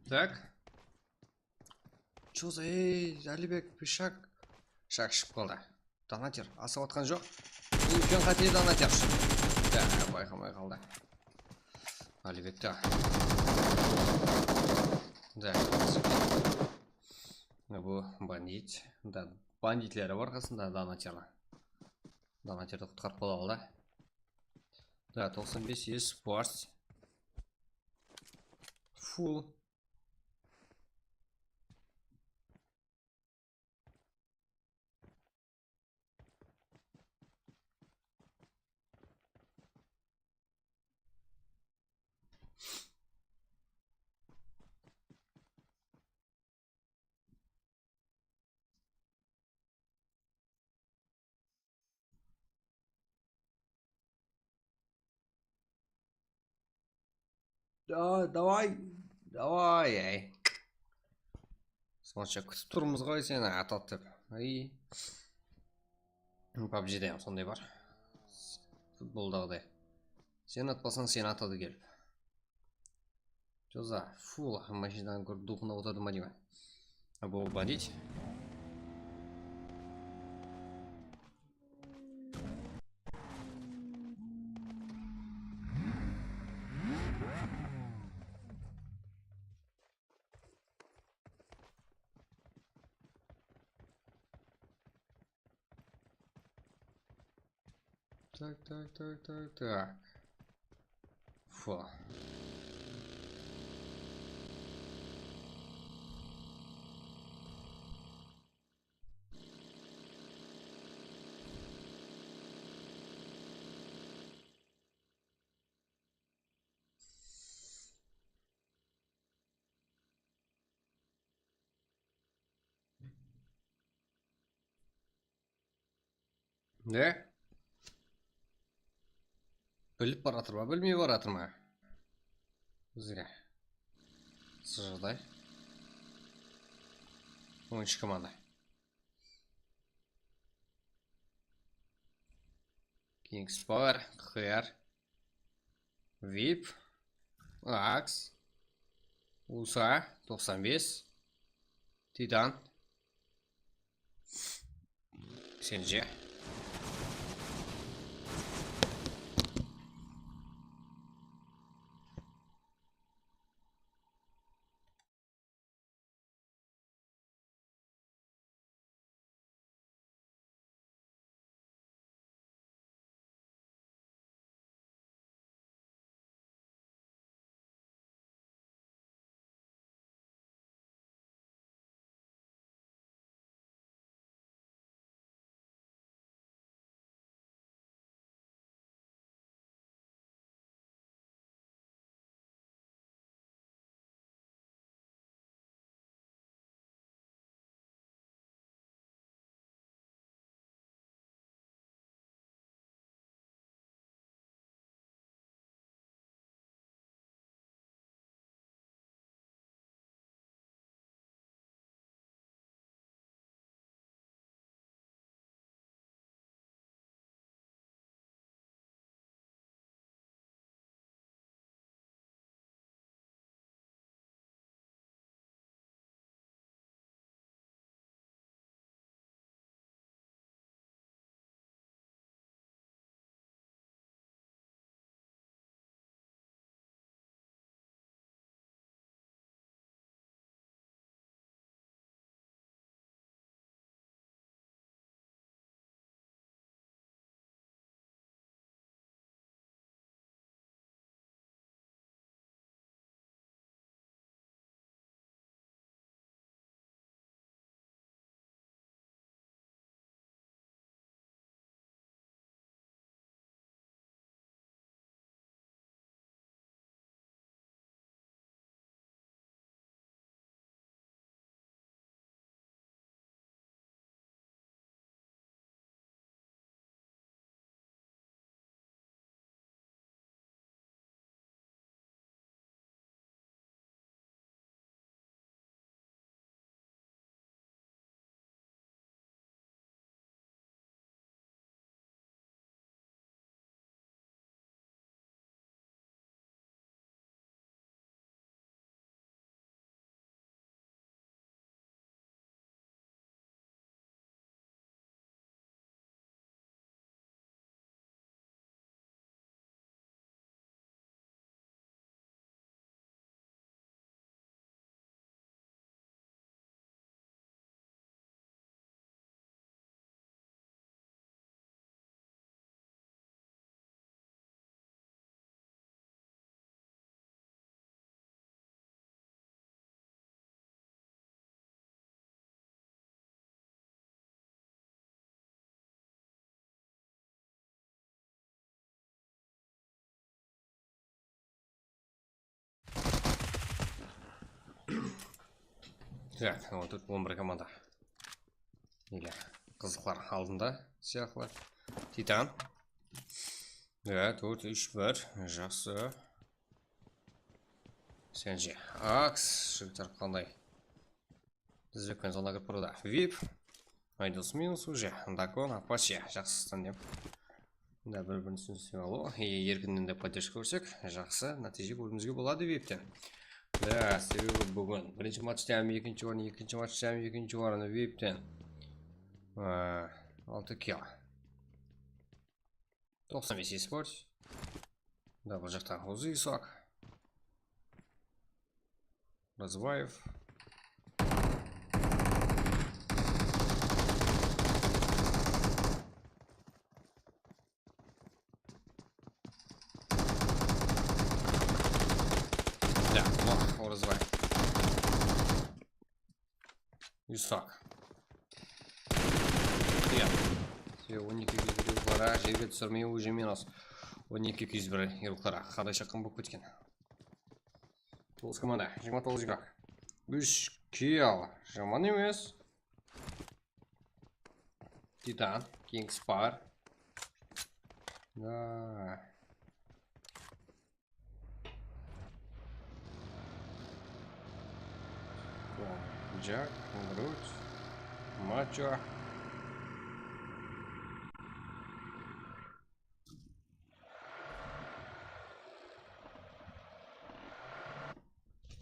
Tak. Choza, ey, Alibek, pishak. Shak shıǵıp qaldı. Donater, asıp atqan joq. Úlken qáte, Donater. Da, bayqamay qaldı. Alibek ta. Da. Bul bandit. Da, banditleri bar qasında Donaterniń. Donaterdi qutqarıp qala aldı. Da, toqsan bes, es, pars. Full. Da, davay, davay, ey. Sonsha kútip turmız ǵoy seni atat dep. Ay. PUBGde hám sonday bar. Futboldaǵıday. Sen atpasań, seni atadı kelip. Joza, full, mashinadan kóri duxına otadı ma deymen. A, bu bandit. Tak, tak, tak, tak, tak. Fı. Ne? Bilip baratır ma, bilmey baratır ma? Bizge sıjırday. Oyınshı komanda. Kings Power, Q R, vip, Ax, usa, toqsan bes, Titan. Sence? Tak, on tórt, on bir komanda. Ele qızıqlar aldında sıyaqlı. Titan. Ya, tórt, úsh, bir. Jaqsı. Sence, Aks, jigitler qanday? Dizbekpen zona kirip barıwda. Vip. Minus, minus уже. Dakon, Apache. Jaqsı, tanıyman. Mında bir-birin túsinisip alıw. E, erkinnen de podderjka bersek, jaqsı nátiyje kóriwimizge boladı Vipten. Da, sebebi búgin birinshi matchta hám ekinshi orın, ekinshi matchta hám ekinshi orın Vipten. Aa, altı kill. Toqsan bes esport. Da, bul jaqta Uzi Isak. Razbaev. Ya, wah, Orazbay. Yusak. Ya. Sebebi on eki kúyizbir yıqlara jerge túsirmey, уже minus on eki kúyizbir yıqlara. Qaday shaqqan bolıp ketken. Toǵız komanda, jigirma toǵız jigak. Úsh kill. Jaman emes. Titan, King Spar. Da. Jack, Groot, Macho.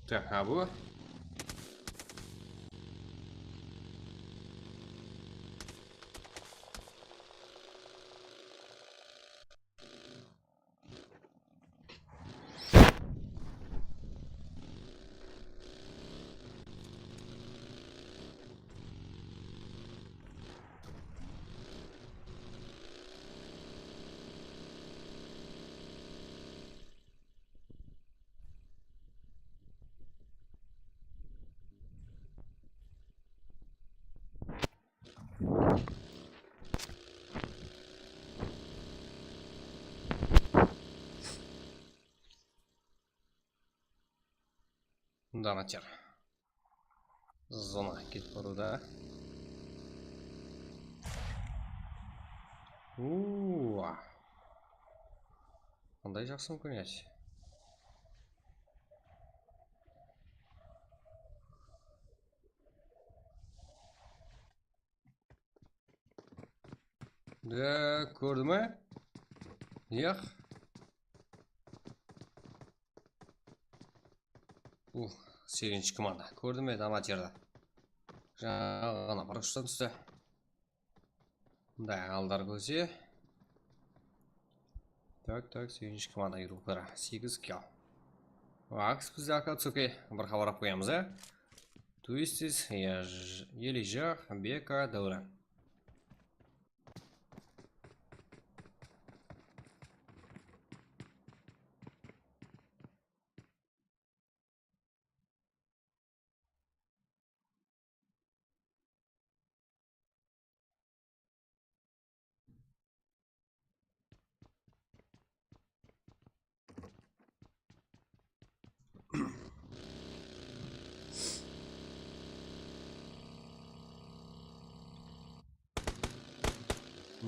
Tak, ha bu. Mında ater. Zona ketip barıwda. Uuu. Qanday jaqsı imkaniyat. Da, kórdi me? Yaq. Uh, segizinshi komanda. Kórdi me, amaterdi. Jańa ǵana bir ushtan tústi. Mınday aldar kóse. Tak, tak, segizinshi komanda yurıwları. Segiz kill. Aks bizde Akatsuki. Bir xabarlap qoyamız, á. Twisted, Elija, Beka, Dáwran.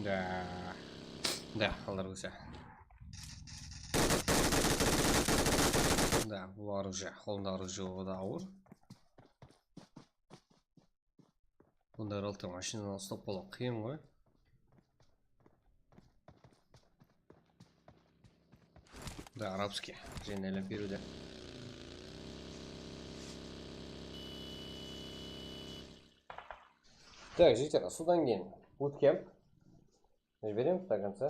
Da. Da, allar óse. Da, bular уже, qolındaǵı уже da awır. Bunday araltıqta mashinanı uslap bolıw qıyın ǵoy. Da, arabskiy jáne áylep beriwde. Так, jigitler, sodan keyin bootcamp. Jiberemiz до конца.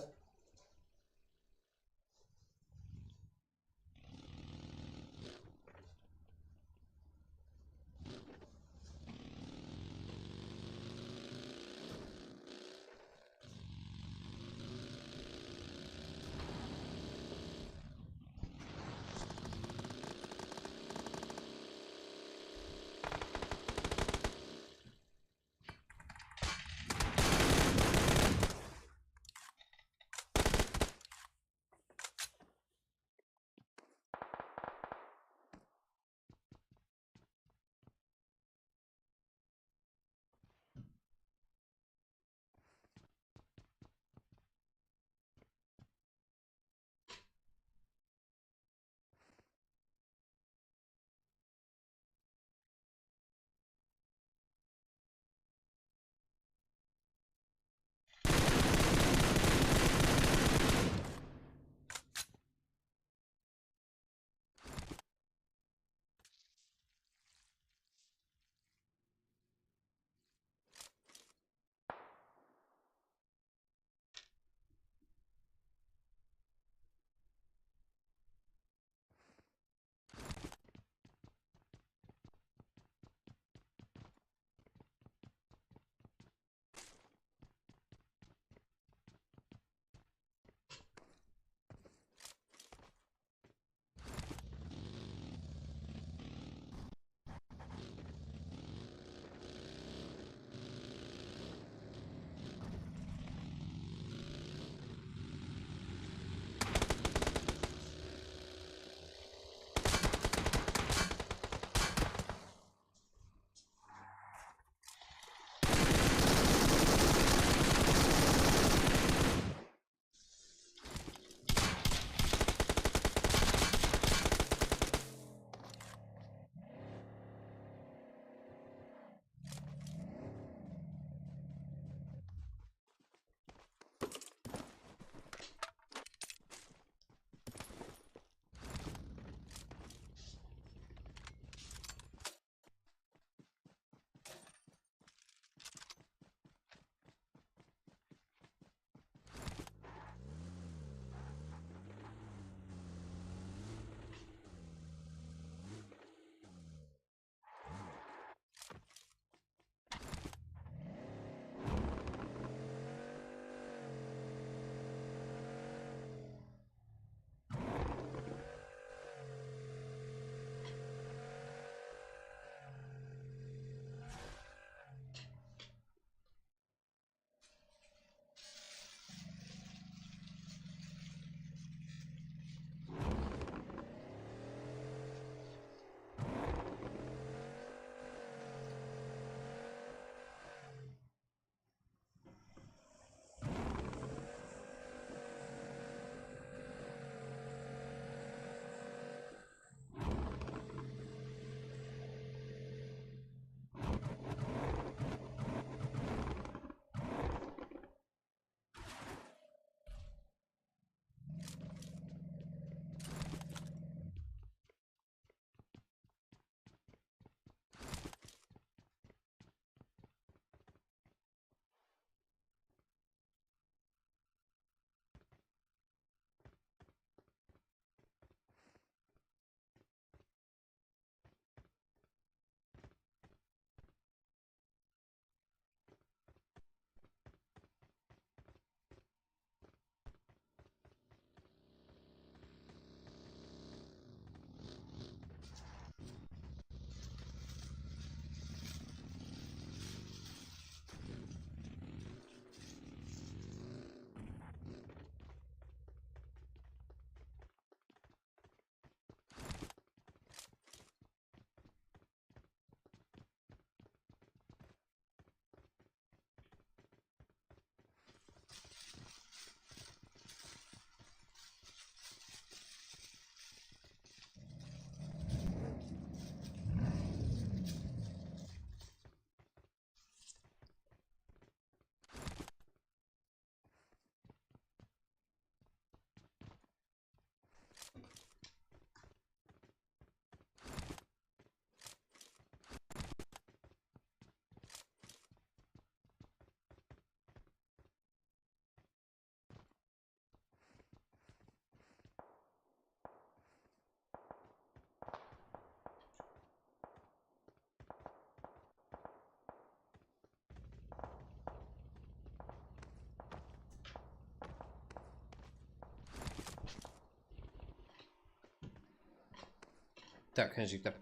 Tak, qáne jigitler.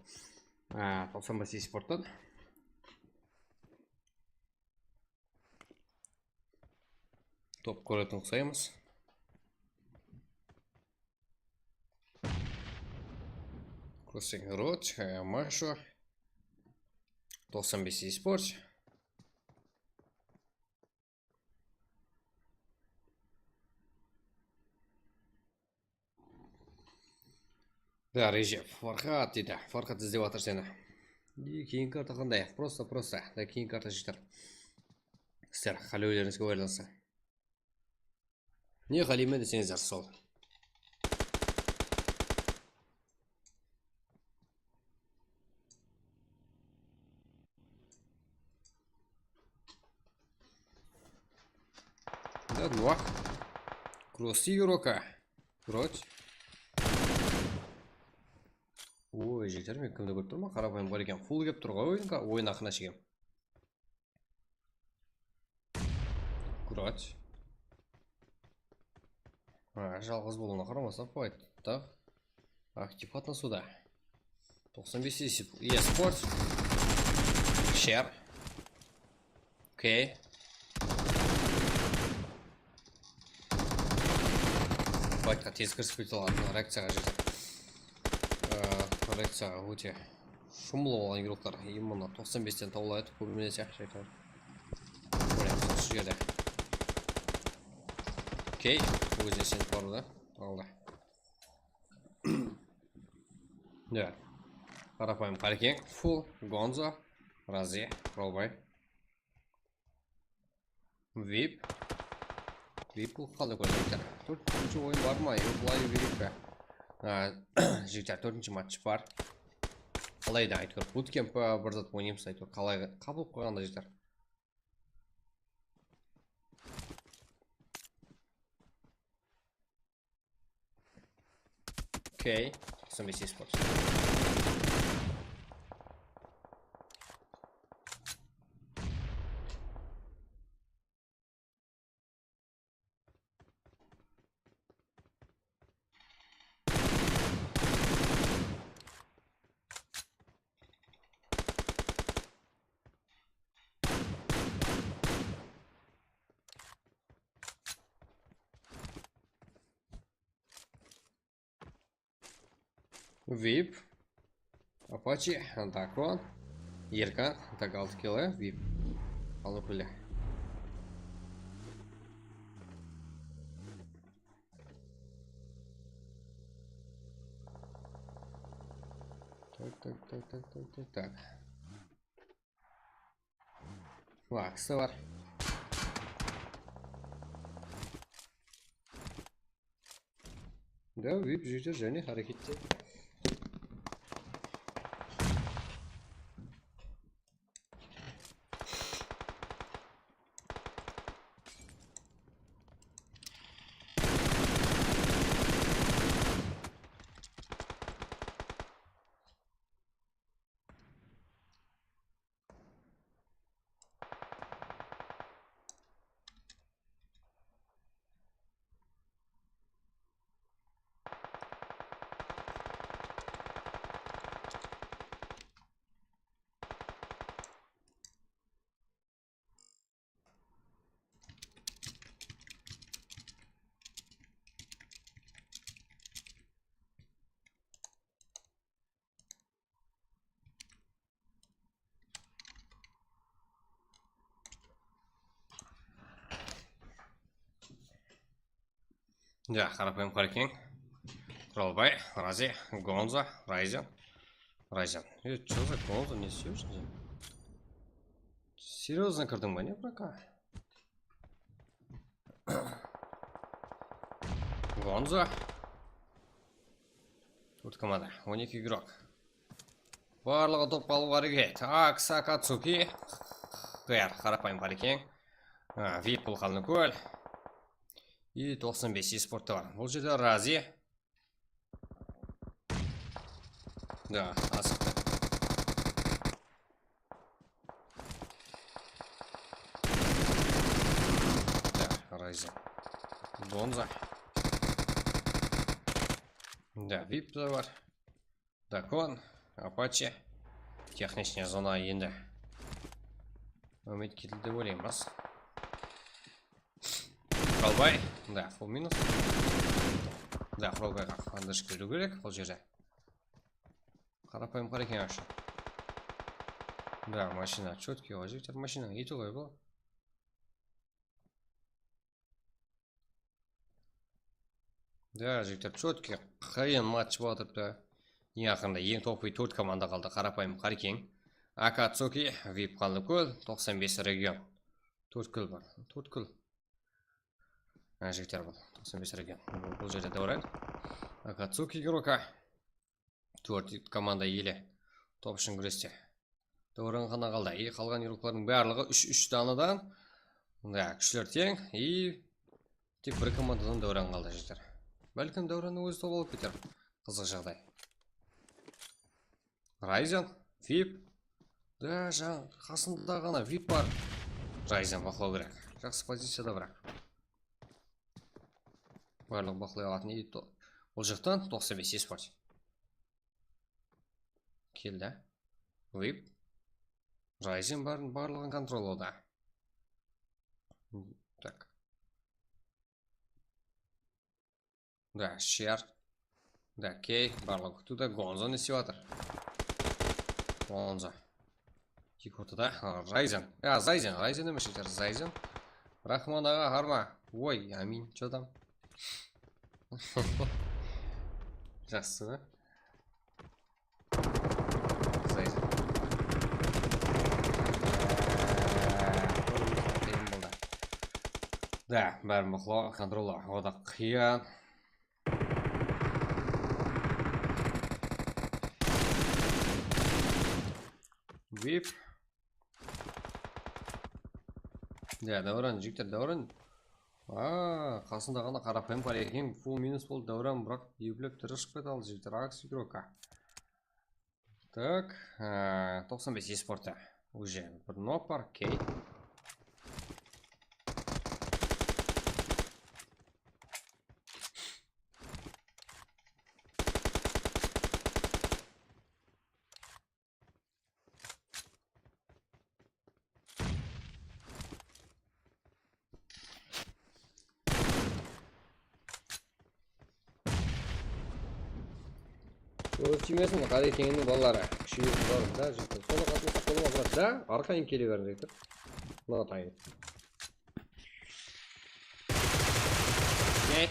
Á, toqsan bes esporttan. Top kóretin uqsaymız. Crossing Road, e, Marsho. Toqsan bes esport. Da, Rejep, Farxat deydi. Farxat izlep atır seni. E, keyingi karta qanday? Prosta, prosta. Da, keyingi karta jigitler. Sizler qálewlerińizge baylanıslı. Ne qáleymen deseńizler, sol. Да, два. Cross игрока. Вроде. Oy, jigitler, men kimdi kórip turman? Qarapayım bar eken. Full kep tur ǵoy oyınǵa, oyın aqına shekem. Курать. Ha, jalǵız bolıwına qaramastan, fight. Tak. Aktiv qatnasıwda. Toqsan bes esip. Yes, sport. Share. Okey. Fightqa tez kirip kete alatuǵın reakciyaǵa jete. Ee, reakciyaǵa óte. Shumlı bolǵan игрокlar именно toqsan besten tawladı, kóbinese shaytan. Óylayman, sol jerde. Okey, ózine isenip barıwda. Aldı. Ya. Qarapayım Qarekeń, full, Gonzo, Razi, Quralbay. Vip. Vip bul qalay kórseter? Tórtinshi oyın bar ma? Yoq, bılay bereyik pe? A, jigitler, tórtinshi match bar. Qalay da, áytewir, bootcamp pa, bir zat oynaymız, áytewir, qalay qabıl qoyǵanda, jigitler. Okey. Toqsan bes esport. Vip. Apache, Dakon. Erkan, tak altı kilo, Vip. Alıp bile. Tak, tak, tak. Vaxsı bar. Da, Vip júyte jáne hárekette. Ya, qarapayım Qarekeń. Quralbay, Razi, Gonzo, Rayzen. Rayzen. E, чё за Gonzo, ne islep júrseń sen? Серьёзно kirdiń ba, ne, bratka? Gonzo. Tórt komanda, on eki игрок. Barlıǵı topqa alıwǵa háreket. Aksa Katsuki. Qıyar, qarapayım Qarekeń. A, Vip bul qalın kól. I toqsan bes esportta bar. Bul jerde Razi. Da, asıqtı. Da, Rayzen. Gonzo. Da, Vip te bar. Dakon, Apache. Техничная zona endi. Úmit ketildi dep oylayman, ras. Qalbay. Da, full minus. Da, Qalbayǵa bandaj keliw kerek bul jerde. Qarapayım qara eken, вообще. Da, mashina чёткий ǵoy, jigitler, mashina iti ǵoy bul. Da, jigitler, чёткий, qıyın match bolıp atırıptı. Eń aqırında eń topıy tórt komanda qaldı. Qarapayım, Qarekeń, Akatsuki, vip, Qanlıkól, toqsan bes region. Tórtkúl bar, tórtkúl. Ha, jigitler, bul toqsan bes region. Bul jerde Dáwran, Akatsuki, Giroka. Tórt komanda ele top ushın gúreste. Dáwran ǵana qaldı. E, qalǵan игрокlardıń barlıǵı úsh, úsh danadan. Da, kúshler teń. E, tek bir komandadan Dáwran qaldı, jigitler. Bálkim Dáwrannıń ózi top alıp keter. Qızıq jaǵday. Rayzen, vip. Da, jań-, qasında ǵana vip bar. Rayzen baqlaw kerek. Jaqsı poziciyada, biraq. Barlıq baqlay alatın edi. Bul jaqtan toqsan bes esport. Keldi. Vip. Rayzen bar, barlıǵın kontrollawda. Tak. Da, Sher. Da, Key, barlıq kútiwde. Gonzo ne islep atır? Gonzo. Jek ortada. Ha, Rayzen. Ya, Zayzen, Rayzen emes, jigitler, Zayzen. Rahman aǵa, harma. Oy, amin, chodam. Jaqsı. Zayzen. Qıyın boldı. Da, bárin baqlaw, kontrollaw, o da qıyın. Vip. Ya, Dáwran, jigitler, Dáwran. Aa, qasında ǵana qarapayım bar eken, full minus boldı Dáwran, biraq eplep tırıshıp kete aldı, jigitler, Axe Igroka. Tak, e, toqsan bes esportta. Уже bir nok bar, Key. Óz tiymesin, Qarekeńniń balaları. Kishiyli qızlar da, jigitler. Soǵan qatnasaq bola ma, brat? Da, arqayın kele beriń, jigitler. Mına atayın. Ne?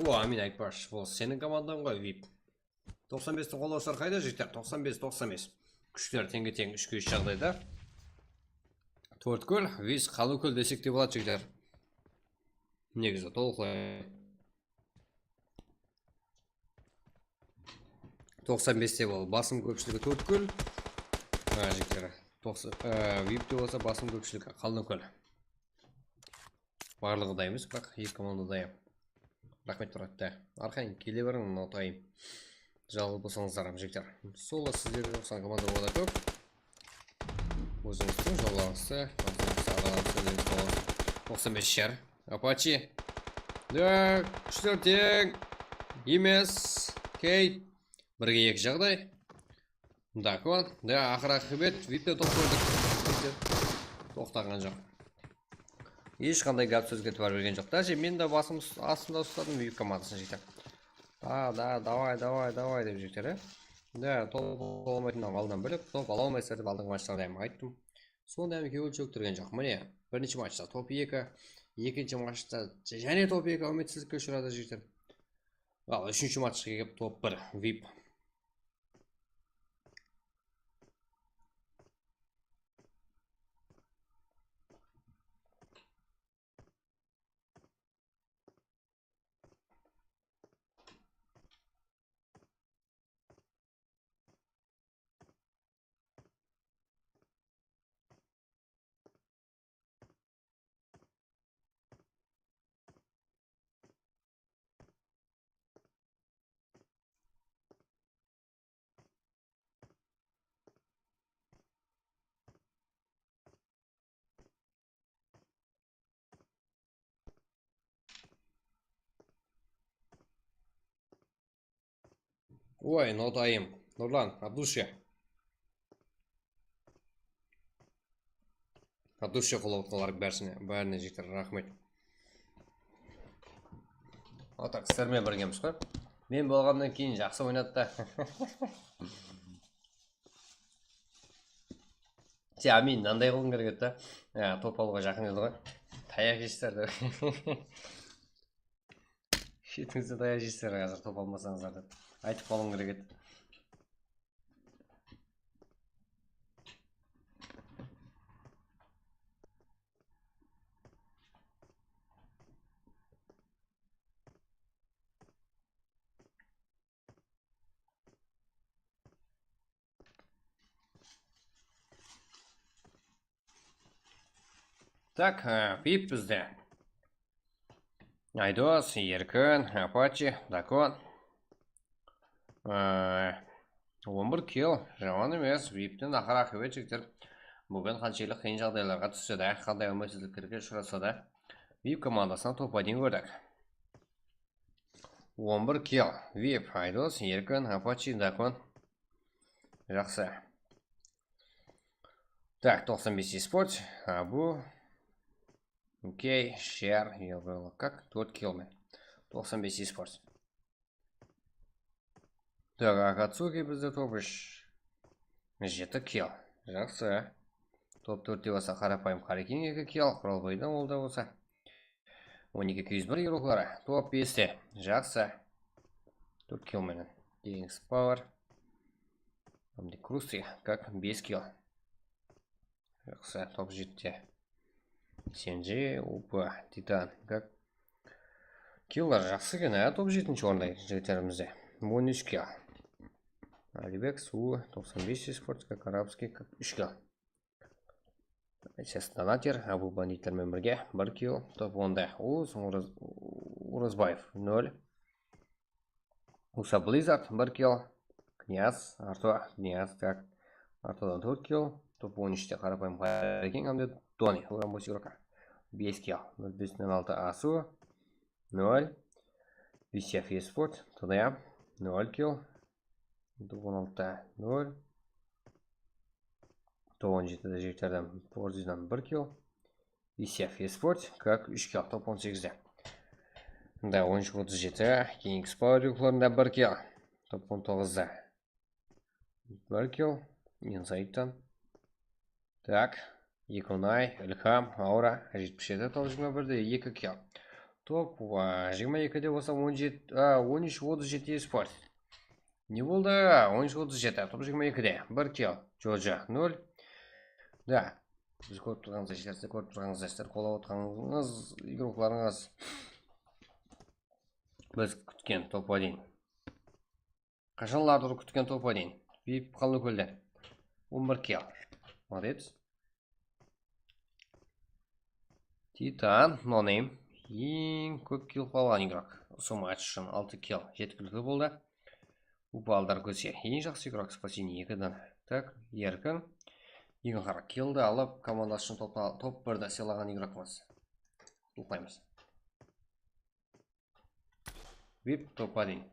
O, Amin Aytbash, ol seniń komandań ǵoy, vip. Toqsan bestiń qollawshıları qayda, jigitler? Toqsan bes, toqsan bes. Kúshler teńge-teń, úshke úsh jaǵdayda. Tórtkúl, vip, Qanlıkól desek te boladı, jigitler. Negizi, tolıq. Toqsan beste bol, basım kópshiligi Tórtkúl. Ha, jigitler. Toqsan, e, vipte bolsa basım kópshiligi Qanlıkól. Barlıǵı da emes, biraq eki komanda da em. Raxmet, brat, ta. Arqayın kele beriń, mına atayın. Jalǵız bolsańızlar ham, jigitler. Sol sizlerge uqsaǵan komanda oda kóp. Ózińizdiń jollarıńızdı, toqsan bes shar. Apache. Da, kúshler teń emes. Key. Birge eki jaǵday. Dakon. Da, aqır aqıbet, vipte top kórdik. Toqtaǵan joq. Hesh qanday gáp sózge itibar bergen joq. Daje men de basım us-, astında ustadım vip komandasın, jigitler. Da, da, davay, davay, davay dep, jigitler, e. Da, top ala almaytınınan aldan bilip, top ala almaysızlar dep aldınǵı matchlarda ham ayttım. Sonda ham ekewi shóktirgen joq. Mine, Birinshi matchta top eki, ekinshi matchta jáne top eki úmitsizlikke ushıradı, jigitler. Al, úshinshi matchqa kelip top bir, vip. Oy, not ayım. Nurlan, от души. От души qollap otqanlar bárisine, bárine jigitler, raxmet. Otak, sizler menen birgemiz ǵoy. Men bolǵannan keyin jaqsı oynadı da. Sen, Amin, mınanday qılıń kerek edi da. Ya, top alıwǵa jaqın edi ǵoy. Tayaq jeysiz dep. Shetińizden tayaq jeysiz házir, top almasańızlar dep. Aytıp qalıwıń kerek edi. Tak, e, vip bizde. Aydos, Erkin, Apache, Dakon. E, on bir kill, jaman emes. Vipten aqır aqıbet, jigitler. Búgin qanshelli qıyın jaǵdaylarǵa tússe de, qanday úmitsizliklerge ushırasa da, vip komandasınan top один kórdik. On bir kill. Vip, Aydos, Erkin, Apache, Dakon. Jaqsı. Tak, toqsan bes esport. Abu. Okey, Sher, Yevrola. Kak, tórt kill men. Toqsan bes esport. Tak, Akatsuki bizde top úsh. Jeti kill. Jaqsı. Top tórtte bolsa qarapayım Qarakin, eki kill, Quralbaydan ol da bolsa. On eki, eki júz bir igrokları. Top beste. Jaqsı. Tórt kill menen. Kings Power. Hamdi Krusti, kak, bes kill. Jaqsı, top jette. Senji, Upa, Titan, kak. Killlar jaqsı eken, á, top jetinshi orında jigitlerimizde. On úsh kill. Alibek, Suı, toqsan bes esport, kak, Arabskiy, kak, úsh kill. Ses Donater, Abu banditler menen birge, bir kill, top onda. Us, Uraz-, Urazbaev, nol. Usa Blizzard, bir kill. Knyaz, Arto, Knyaz, tak. Artodan tórt kill. Top on úshte qarapayım Qarakin hamda Doni, Rambo igroklar. Bes kill. Nol bes, nol altı Asu, nol. Visef Esport, T D M, nol kill. Top on altıda nol. Top on jetide jigitlerden Forzidan bir kill. Visef Esport, kak, úsh kill, top on segizde. Da on úsh otız jeti, Kings Power igroklarında bir kill. Top on toǵızda bir kill. Inside'tan. Tak. Ikunay, Ilham, Aura, jetpis jeti, top jigirma birde eki kill. Top, a, jigirma ekide bolsa on jeti, a, on úsh otız jeti esport. Ne boldı? On úsh otız jeti, top jigirma ekide. Bir kill. Jojo, nol. Da. Biz kórip turǵanımızday, sizler kórip turǵanımızday, sizler qollap otqanıńız, igroklarıńız. Biz kútken top один. Qashanlardır kútken top один. Vip Qallıkólden. On bir kill. Молодец. Titan, No Name. Eń kóp kill alǵan igrok. Usı match ushın altı kill. Jetkilikli boldı. Upa Aldar Kóse. Eń jaqsı igrok, spaseniye, eki dana. Tak, Erkin. Eń qara killdi alıp, komandası ushın topta-, top birdi sıylaǵan igrokımız. Qutlıqlaymız. Vip top один.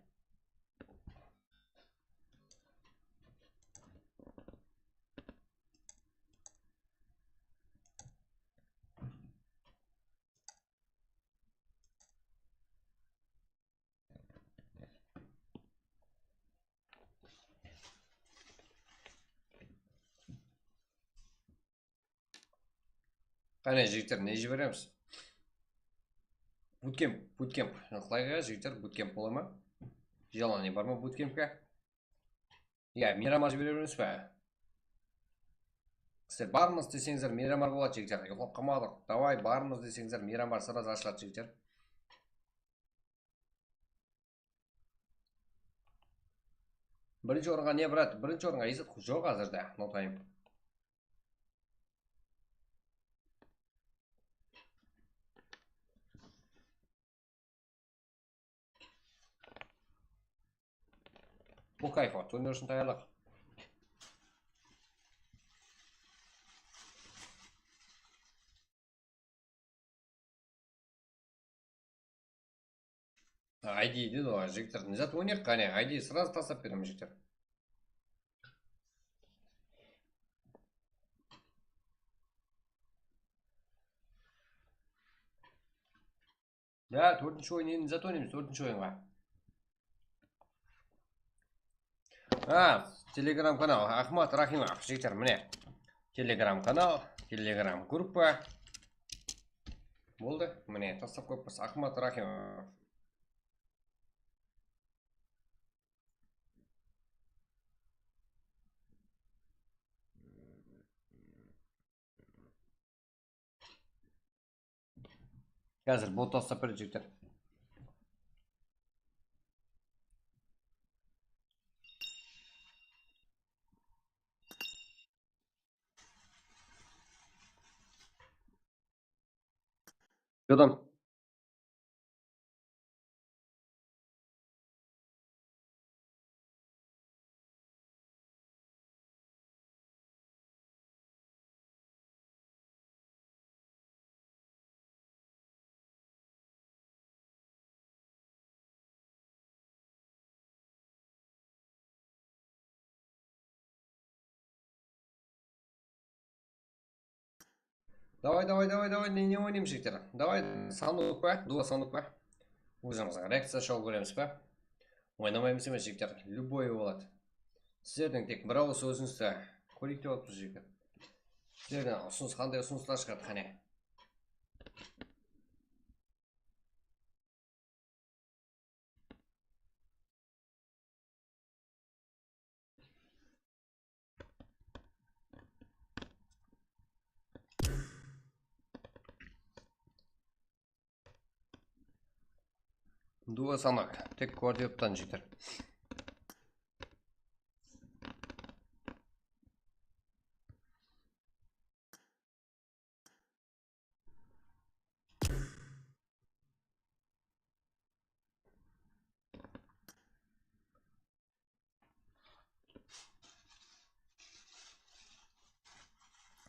Qáne, jigitler, ne jiberemiz? Bootcamp, bootcamp. Qılayıq, ya, jigitler, bootcamp bola ma? Желание bar ma bootcampke? Ya, Miramar jiberemiz be? Sizler barmız deseńizler, Miramar boladı, jigitler. Uyqılap qalmadıq. Davay, barmız deseńizler, Miramar sırası ashıladı, jigitler. Birinshi orınǵa ne, brat? Birinshi orınǵa esap joq házirde, no time. Bul kayfa, turnirsın tayarlıq. I D dedi oǵan jigitler. Ne zat oynayıq qáne? I D srazı taslap beremiz, jigitler. Ya, tórtinshi oyın, endi zat oynaymız, tórtinshi oyınǵa. Ha, Telegram kanal, Axmat Raximov, jigitler, mine. Telegram kanal, Telegram gruppa. Boldı, mine, taslap qoyıppız, Axmat Raximov. Házir bot taslap beredi, jigitler. Jodan. Davay, davay, davay, davay, ne, ne oynaymız, jigitler? Davay, sanuk pa? Duo sanuk pa? Ózimizdiń reakciya shou kóremiz pa? Oynamaymız emes, jigitler. Любой boladı. Sizlerdiń tek bir awız sózińizdi kóreyik dep atırmız, jigitler. Sizlerden usınıs, qanday usınıslar shıǵadı, qáne? Duo sanok, tek koordinattan jeter.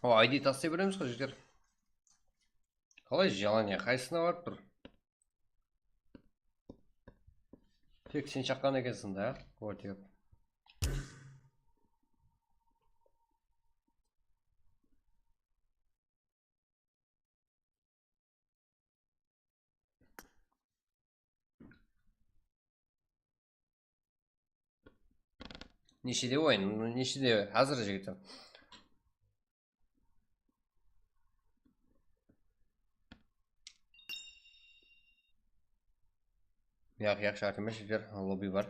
O, I D taslay beremiz ǵoy, jigitler. Qalay, желание qaysısına barıp tur? Tek sen shaqqan ekenseń da, Gordiyev. Neshede oyın? Neshede házir, jigitler? Yaq, yaq, shárt emes, jigitler, lobby bar.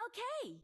Okay.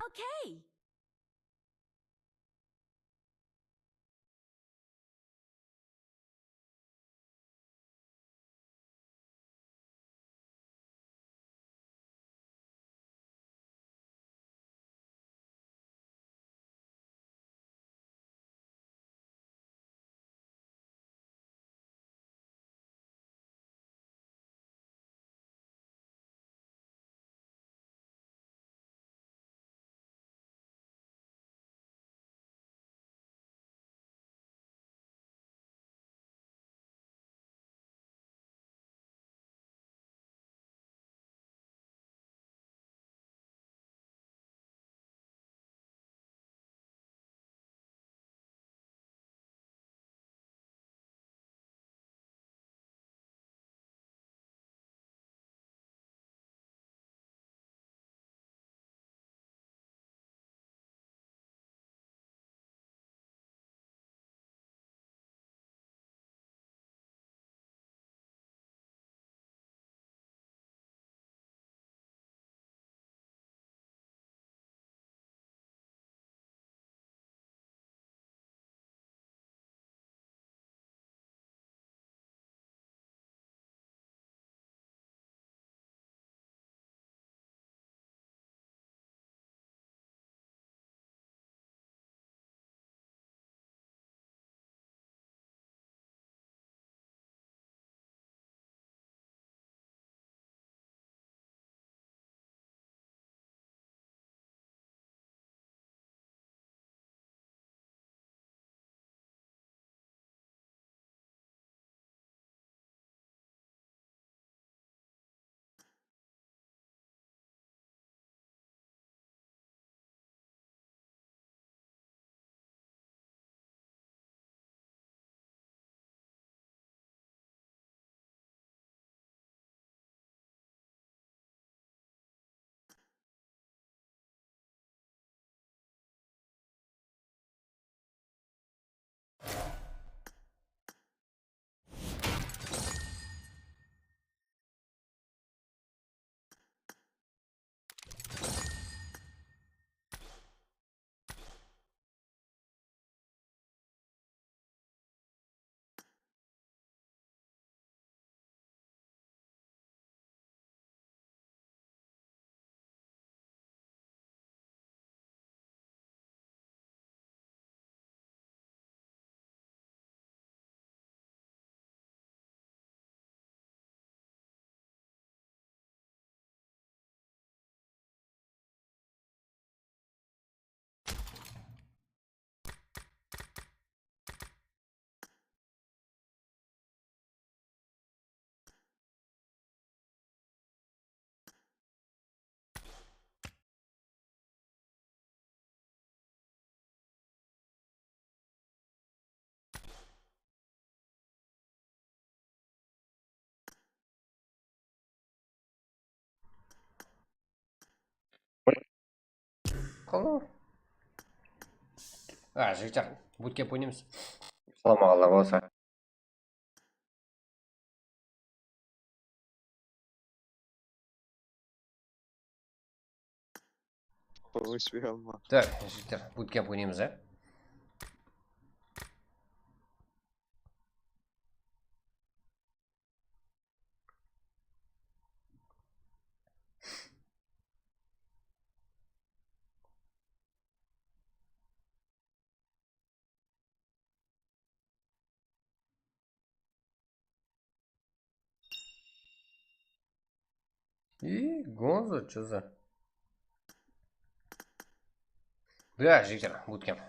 Okay. qaldı. A, jigitler, bootcamp oynaymız. Salamaǵallar bolsa. Óshpey alma. Tak, jigitler, bootcamp oynaymız, a? И Гонзо, чё за? Да, жигер, bootcamp.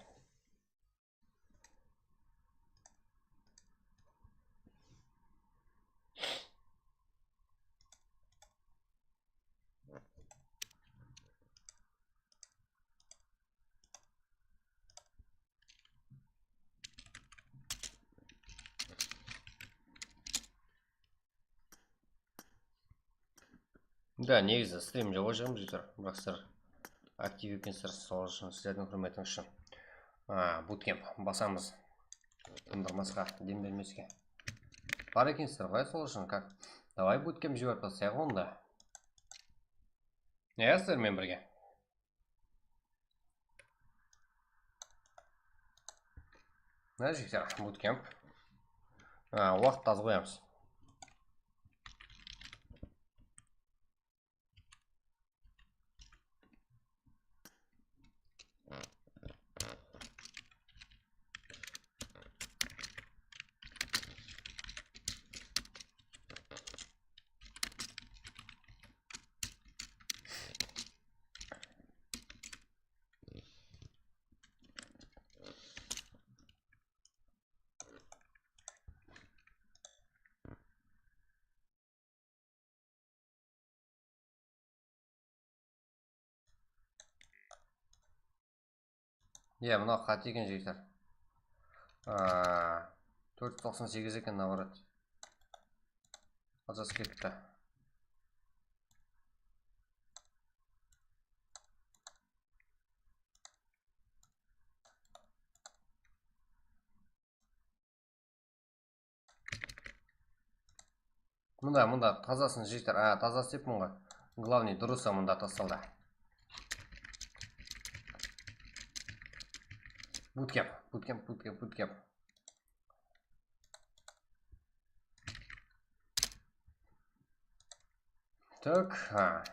Да, negizi strim jawıp atırmız, jigitler. Biraq sizler aktiv ekensizler, sol ushın sizlerdiń húrmetińiz ushın. A, bootcamp basamız. Tındırmasqa, dem bermeske. Bar ekensizler ǵoy, sol ushın как? Давай bootcamp jiberip taslayıq onda. Ya, sizler menen birge. Mına jigitler, bootcamp. A, waqıttı az qoyamız. Ya, mına qáte eken, jigitler. A, tórt júz toqsan segiz eken, наоборот. Azası ketti. Mında, mında tazasın, jigitler. A, taza isteptin ǵoy. Главный durısı mında tastaldı. Bootcamp, bootcamp, bootcamp, bootcamp. Так, ha.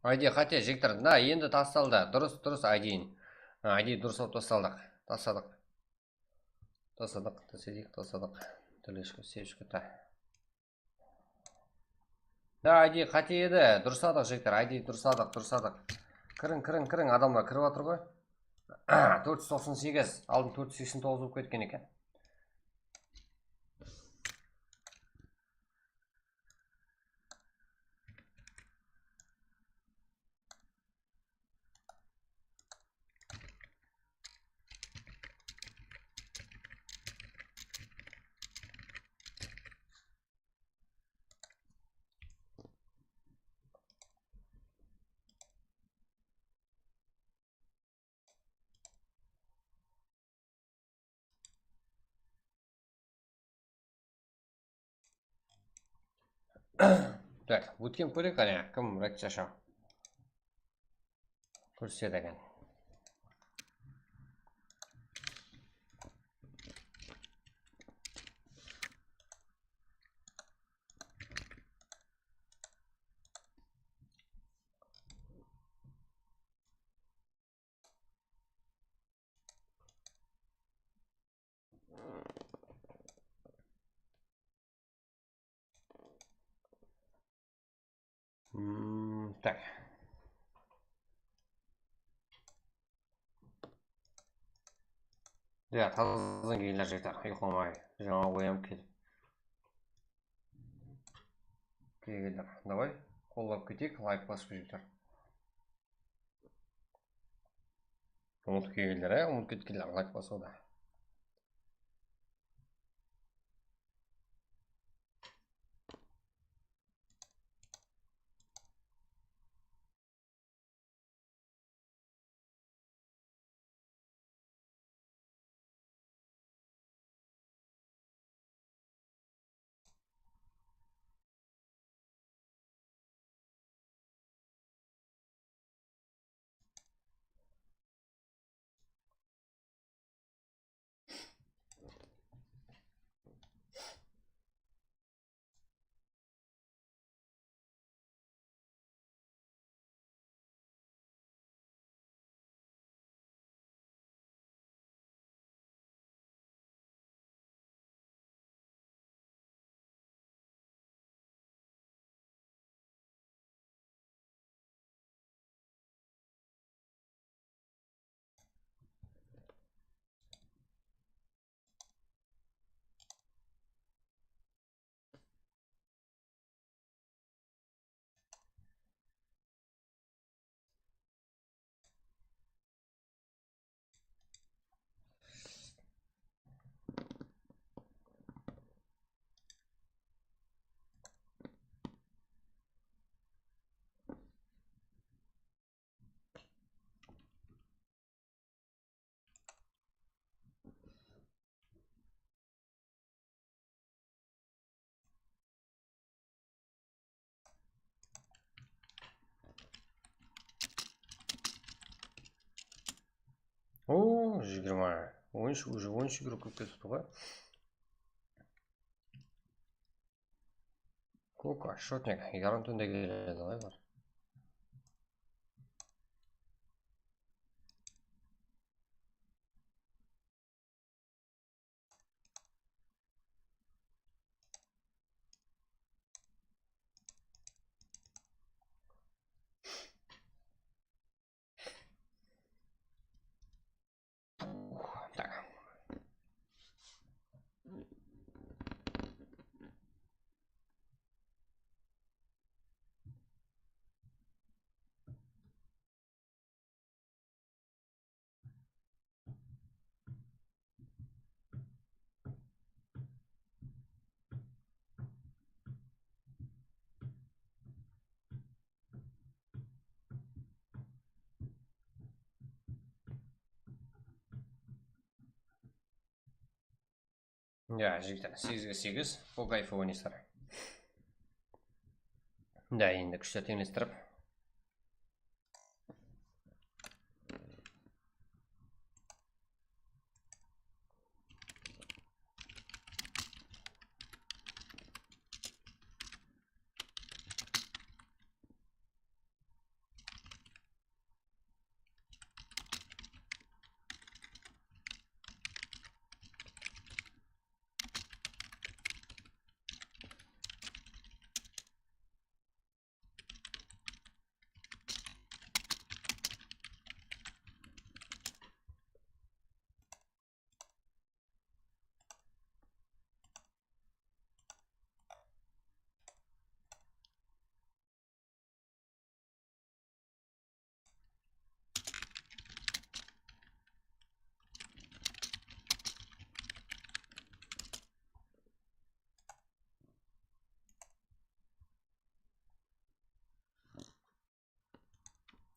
I D qáte, jigitler. Mına, endi tastaldı. Durıs, durıs, I D. Ha, I D durıs alıp tastaldıq. Tastadıq. Tastadıq, tastadıq, tastadıq. Тлешка, sevishka, ta. Da, I D qáte edi. Durısadıq, jigitler, I D durısadıq, durısadıq. Kiriń, kiriń, kiriń, adamlar kirip atır ǵoy. Tórt júz toqsan segiz, aldın tórt júz seksen toǵız bolıp ketken eken. Так, bootcamp kóreyik, qáne, kim ret jasha kórsetedi eken. Hmm, tak. Ya, tazadan kiyinler jeter, uyqım ay. Jańa oyanıp ketip. Kiyinler. Davay, qollap keteyik, layk basıp jeter. Umıtıp kelgenler, e, umıtıp ketkenler layk basıwdı. O, jigirma. On úsh, уже on úsh kúrek kóp ketipti ǵoy. Koka, shotnik, yarım túnde keledi ǵoy bir. Ya, jigitler, segizge segiz, pol kayfı oynaysızlar. Da, endi kúshler teńlestirip.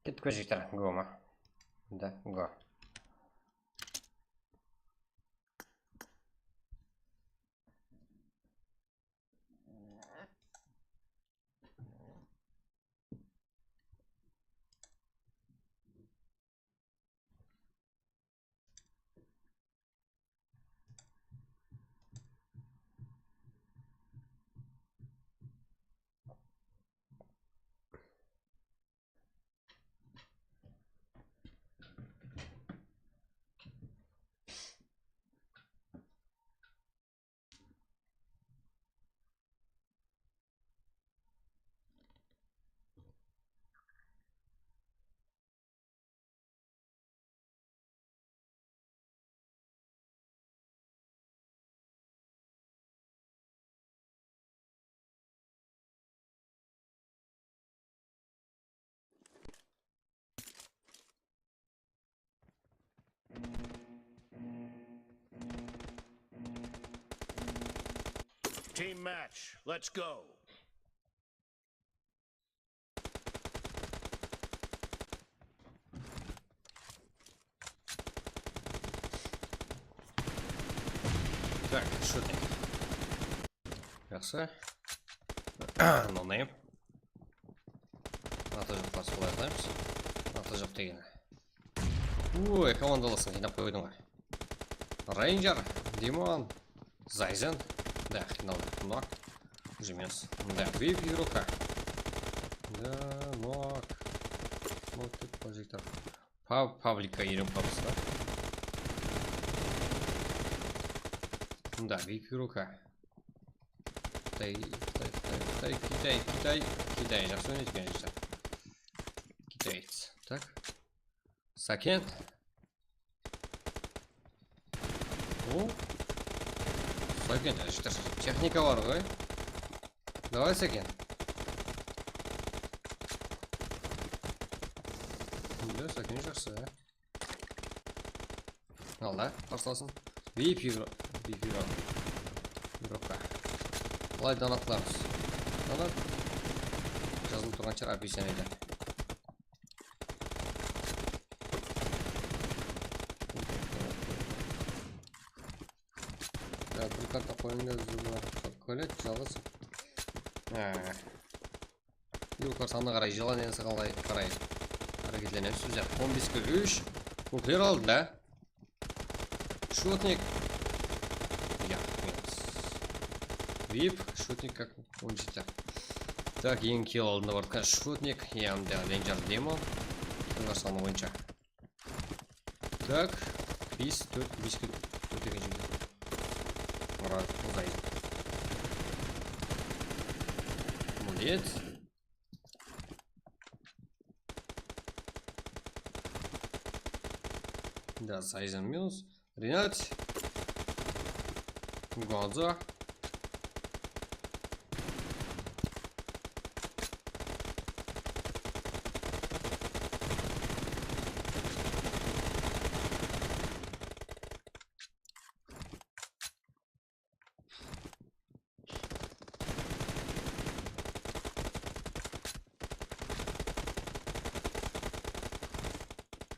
Kettik, jigitler, go ma? Da, go. Team match, let's go. Так, что ты? Jaqsı. No name. Ata joq, qarsı qılay atlaymız. Ata joq degeni. Oy, komandalasın jıynap qoydıń ǵoy. Ranger, Demon, Zayzen. Da, qıynaldı. Nok. Уже emes. Da, vip игрока. Da, nok. Nok dep qojektor. Pab-, publika irim papısı da. Da, vip игрока. Qıtay, Qıtay, Qıtay, Qıtay, Kitay, Kitay, Kitay. Jaqsı oynaydı eken, genshler. Kitayец. Tak. Saken. O. Saken, genshler. Texnika bar ǵoy. Davay, Saken. Endi Saken jaqsı. Al da, qarsılasın. Vip игро-, vip игро-, игрока. Qalay donatlarmız? Donat. Jazılıp turǵan shıǵar, описаниеде. Ya, bir karta qoyıńda, kolet, jalǵız. Ha. Yukar sanına qaray, jılan enisi qalay qaray háreketlenemiz bizler. On beske úsh. Nuklear aldı da. Shotnik. Ya, emes. Vip, shotnik как он jeti. Tak, eń kill aldında barıpkan shotnik, ya, mında Ranger Demon. Yukar sanı boyınsha. Tak, bes, tórt, beske tórt eken jigit. Murad, uzay. Молодец. Да, Зайзен минус. Ренат. Гонзо.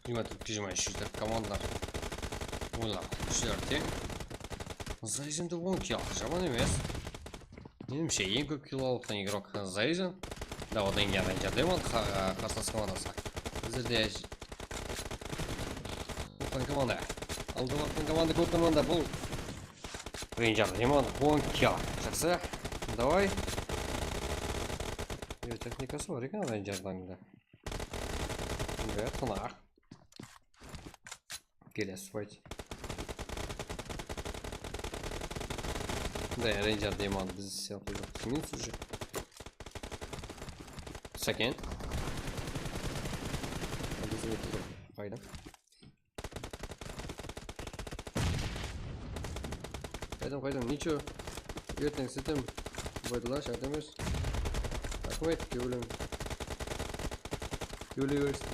Jigirma tórt, jigirma úsh, komandalar. Olar úshler teń. Zayzende on kill, jaman emes. Menimshe, eń kóp kill alıptın igrok Zayzen. Da, odan keyin Ranger Demon, qa-, qarsı komandalar. Bizlerde j-, Ulkan komanda. Aldı barıptın komanda, kóp komanda. Bul Ranger Demon, on kill. Jaqsı. Davay. Yo, texnikası bar eken Rangerdan da. Ber, tınaq. Kelesi fight. Da, Ranger Demon biz sıyaqlı joq. Minus уже. Saken. Biz ötip qayda? Qaydań, qaydań, nicho? Erteń sitem. Baydılar, shárt emes. Raxmet, kewlim. Kewley bersin.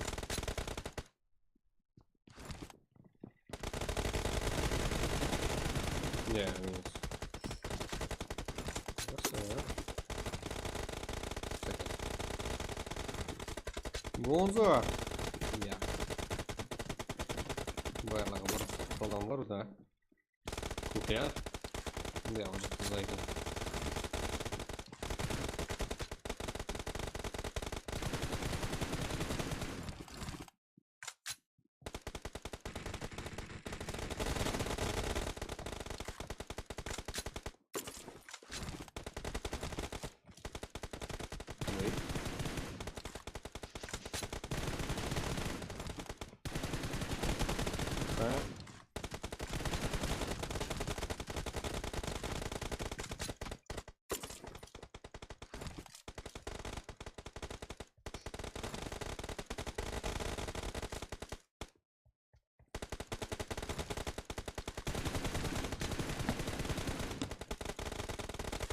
Ya, emes. Jaqsı, ya. Gonzo. Ya. Bayırlaǵı bir adam bar da. Kukya. Ya, o jaqta eken.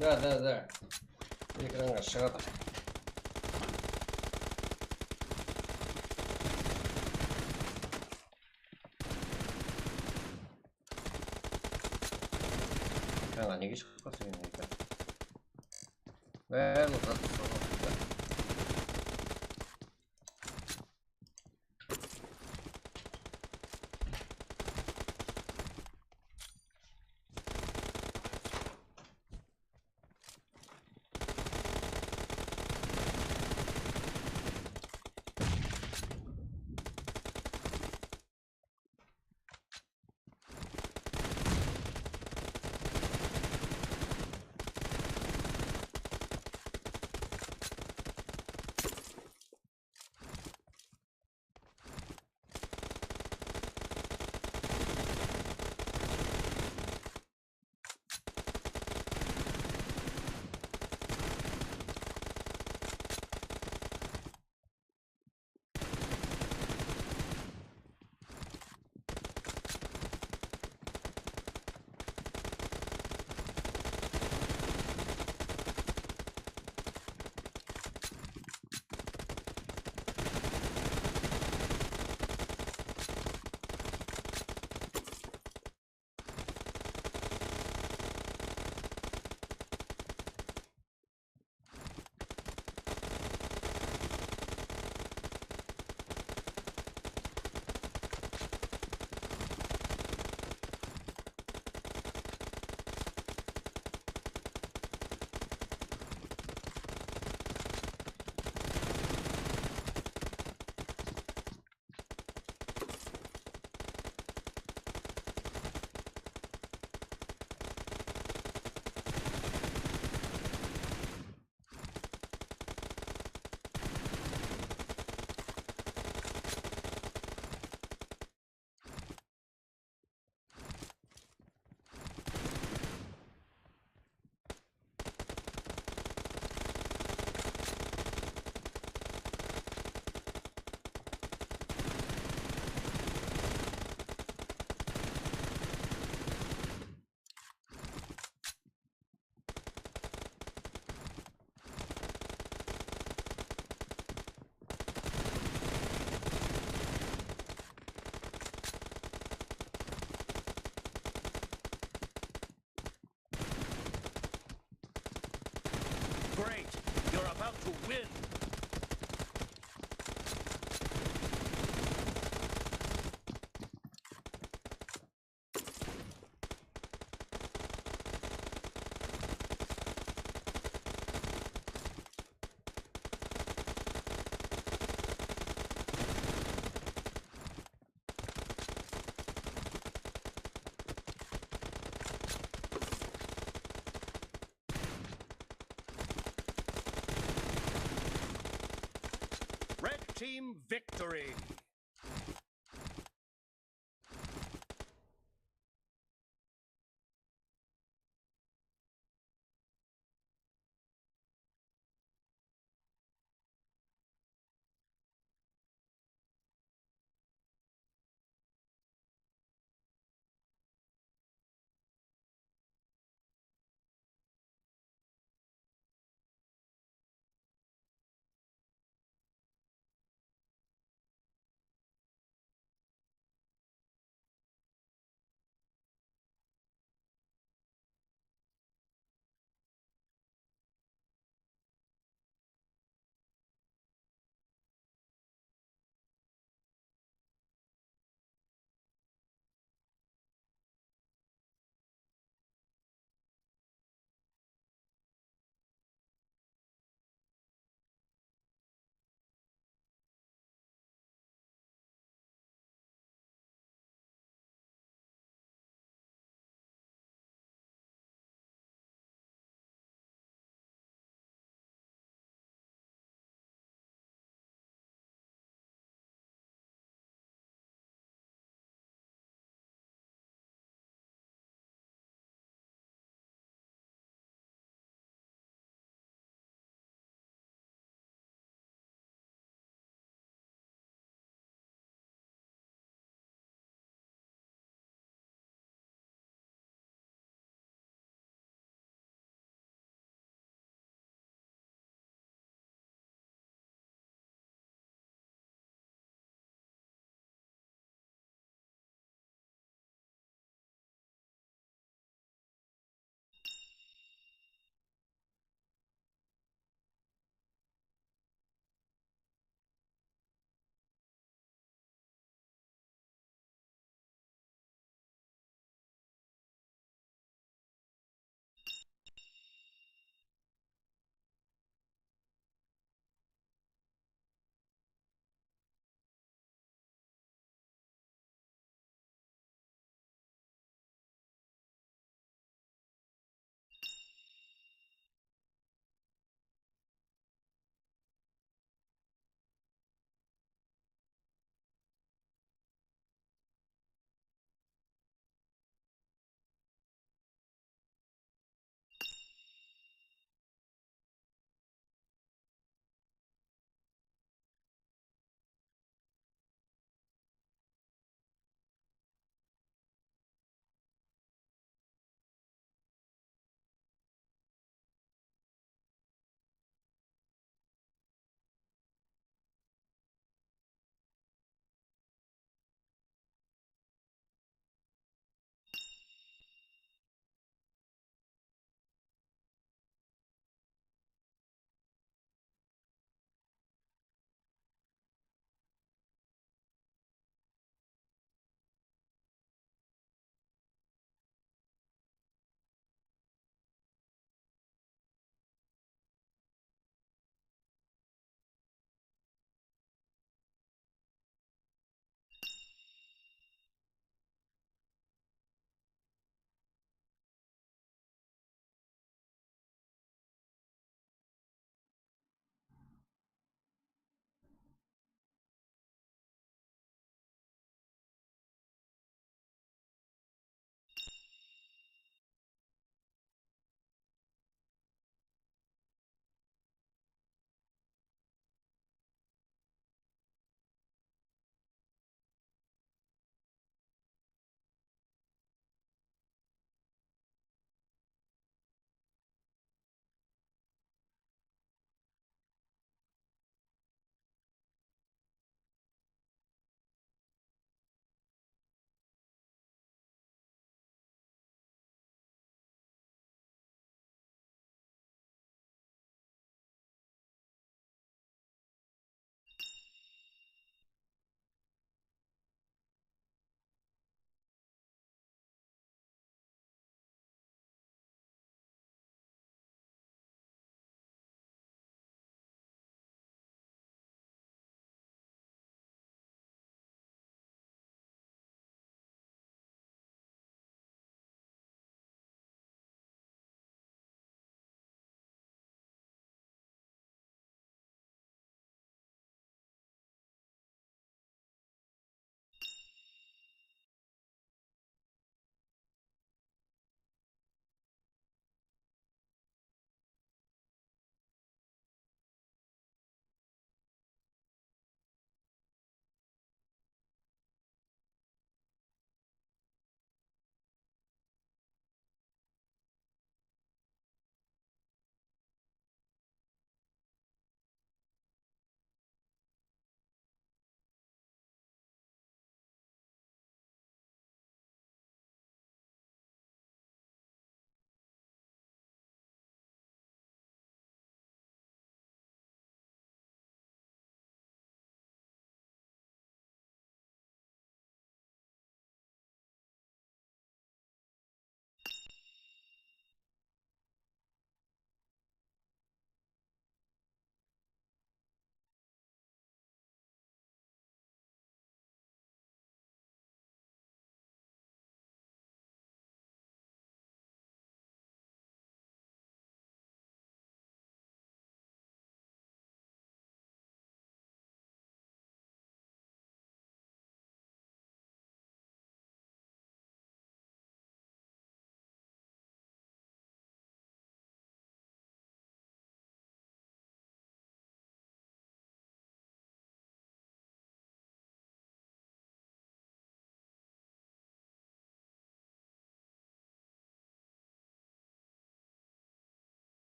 Da, da, da. Ekranǵa shıǵadı. Há, nege shıǵıp qalsa endi ekran? Barlıq zat soǵadı. Great! You're about to win! Red team victory!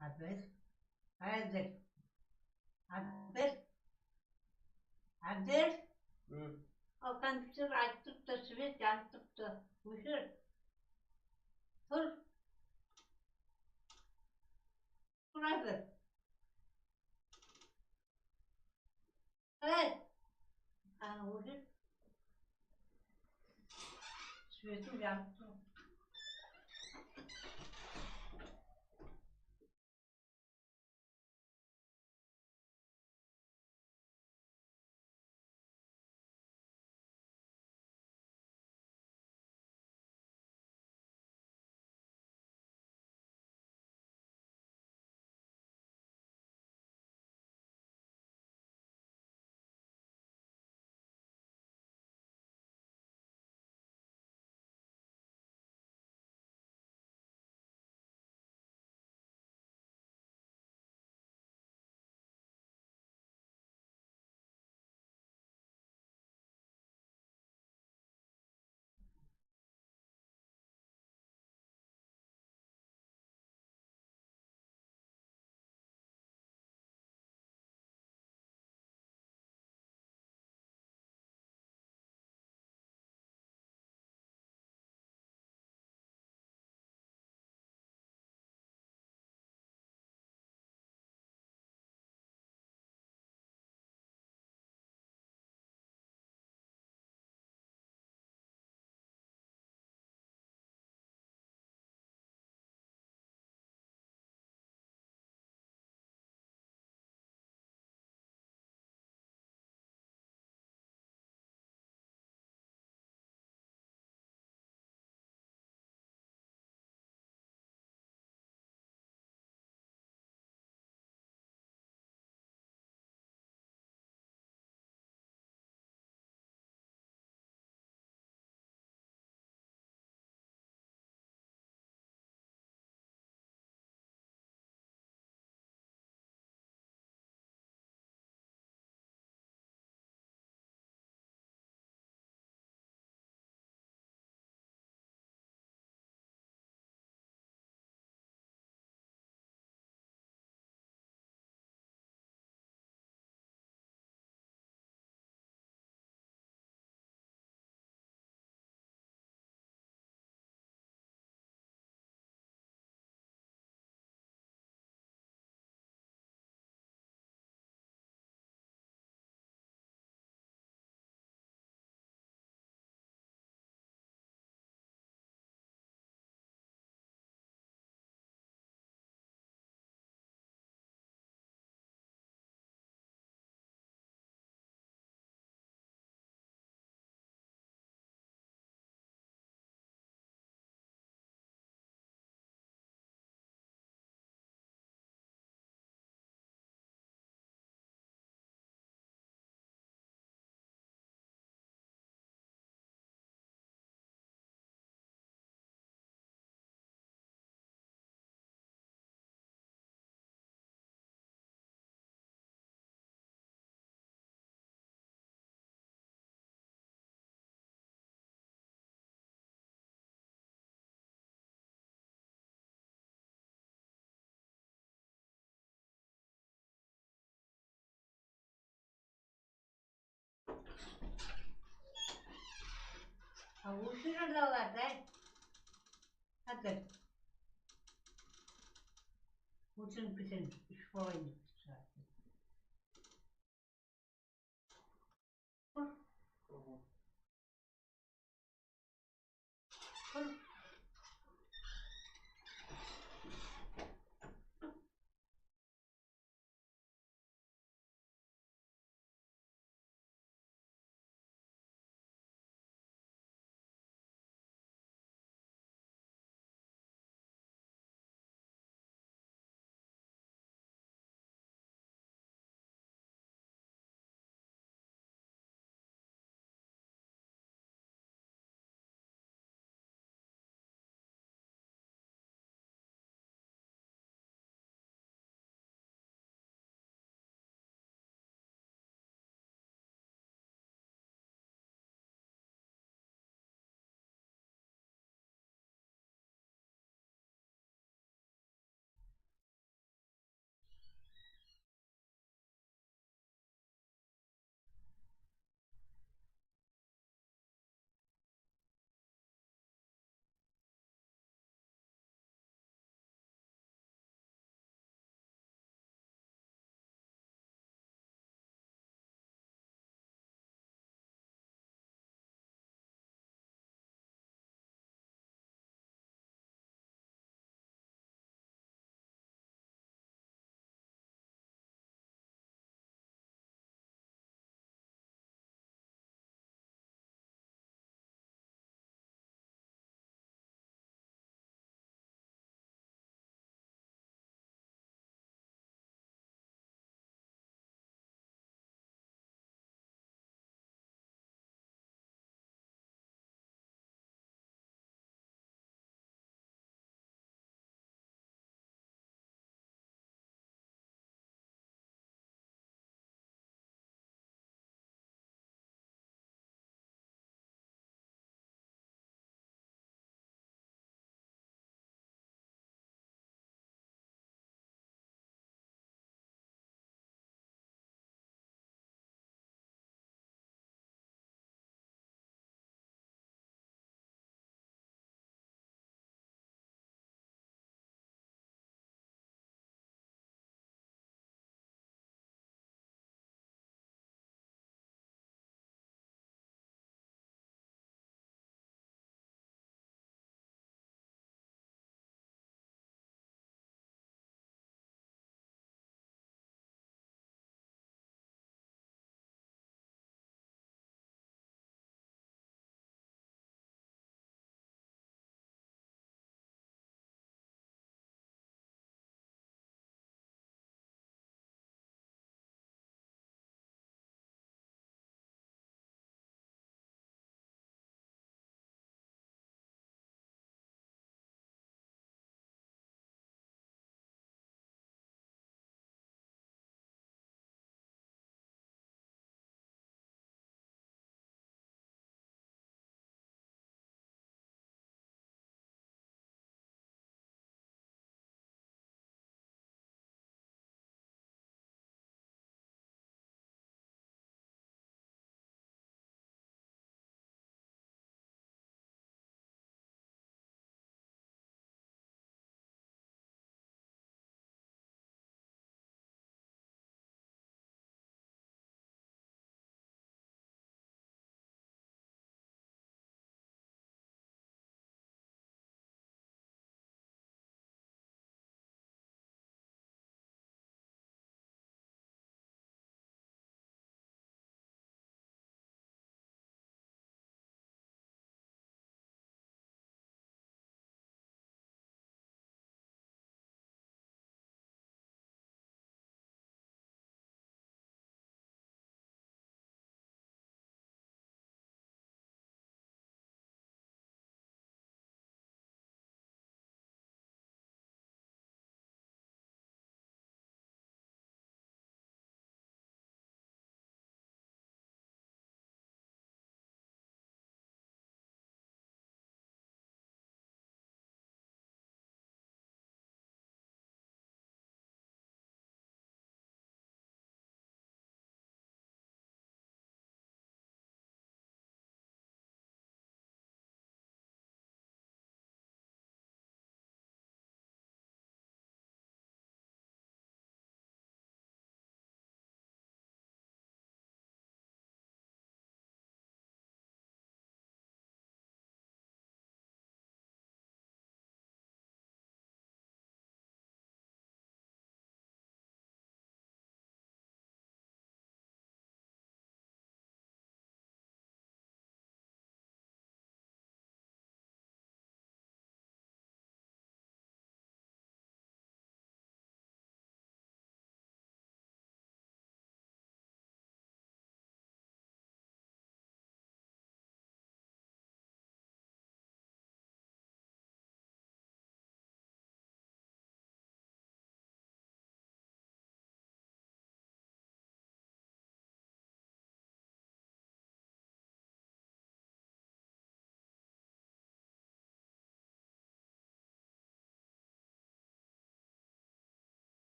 Abdel. Abdel. Abdel. Abdel. Hı. Al, kompyuter aytıp turıptı, svet yanıp turıptı. Óshir. Tur. Tur, Abdel. Ey! Ana, óshir. Svetim yanıp tur. Ha, óshiredi alardı, áy. Házir. Óshirip keteyin, úsh bolayın dep turıptı.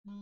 Hey,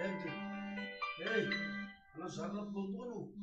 endi, hey, ana jarnap boldı ǵoy mınaw.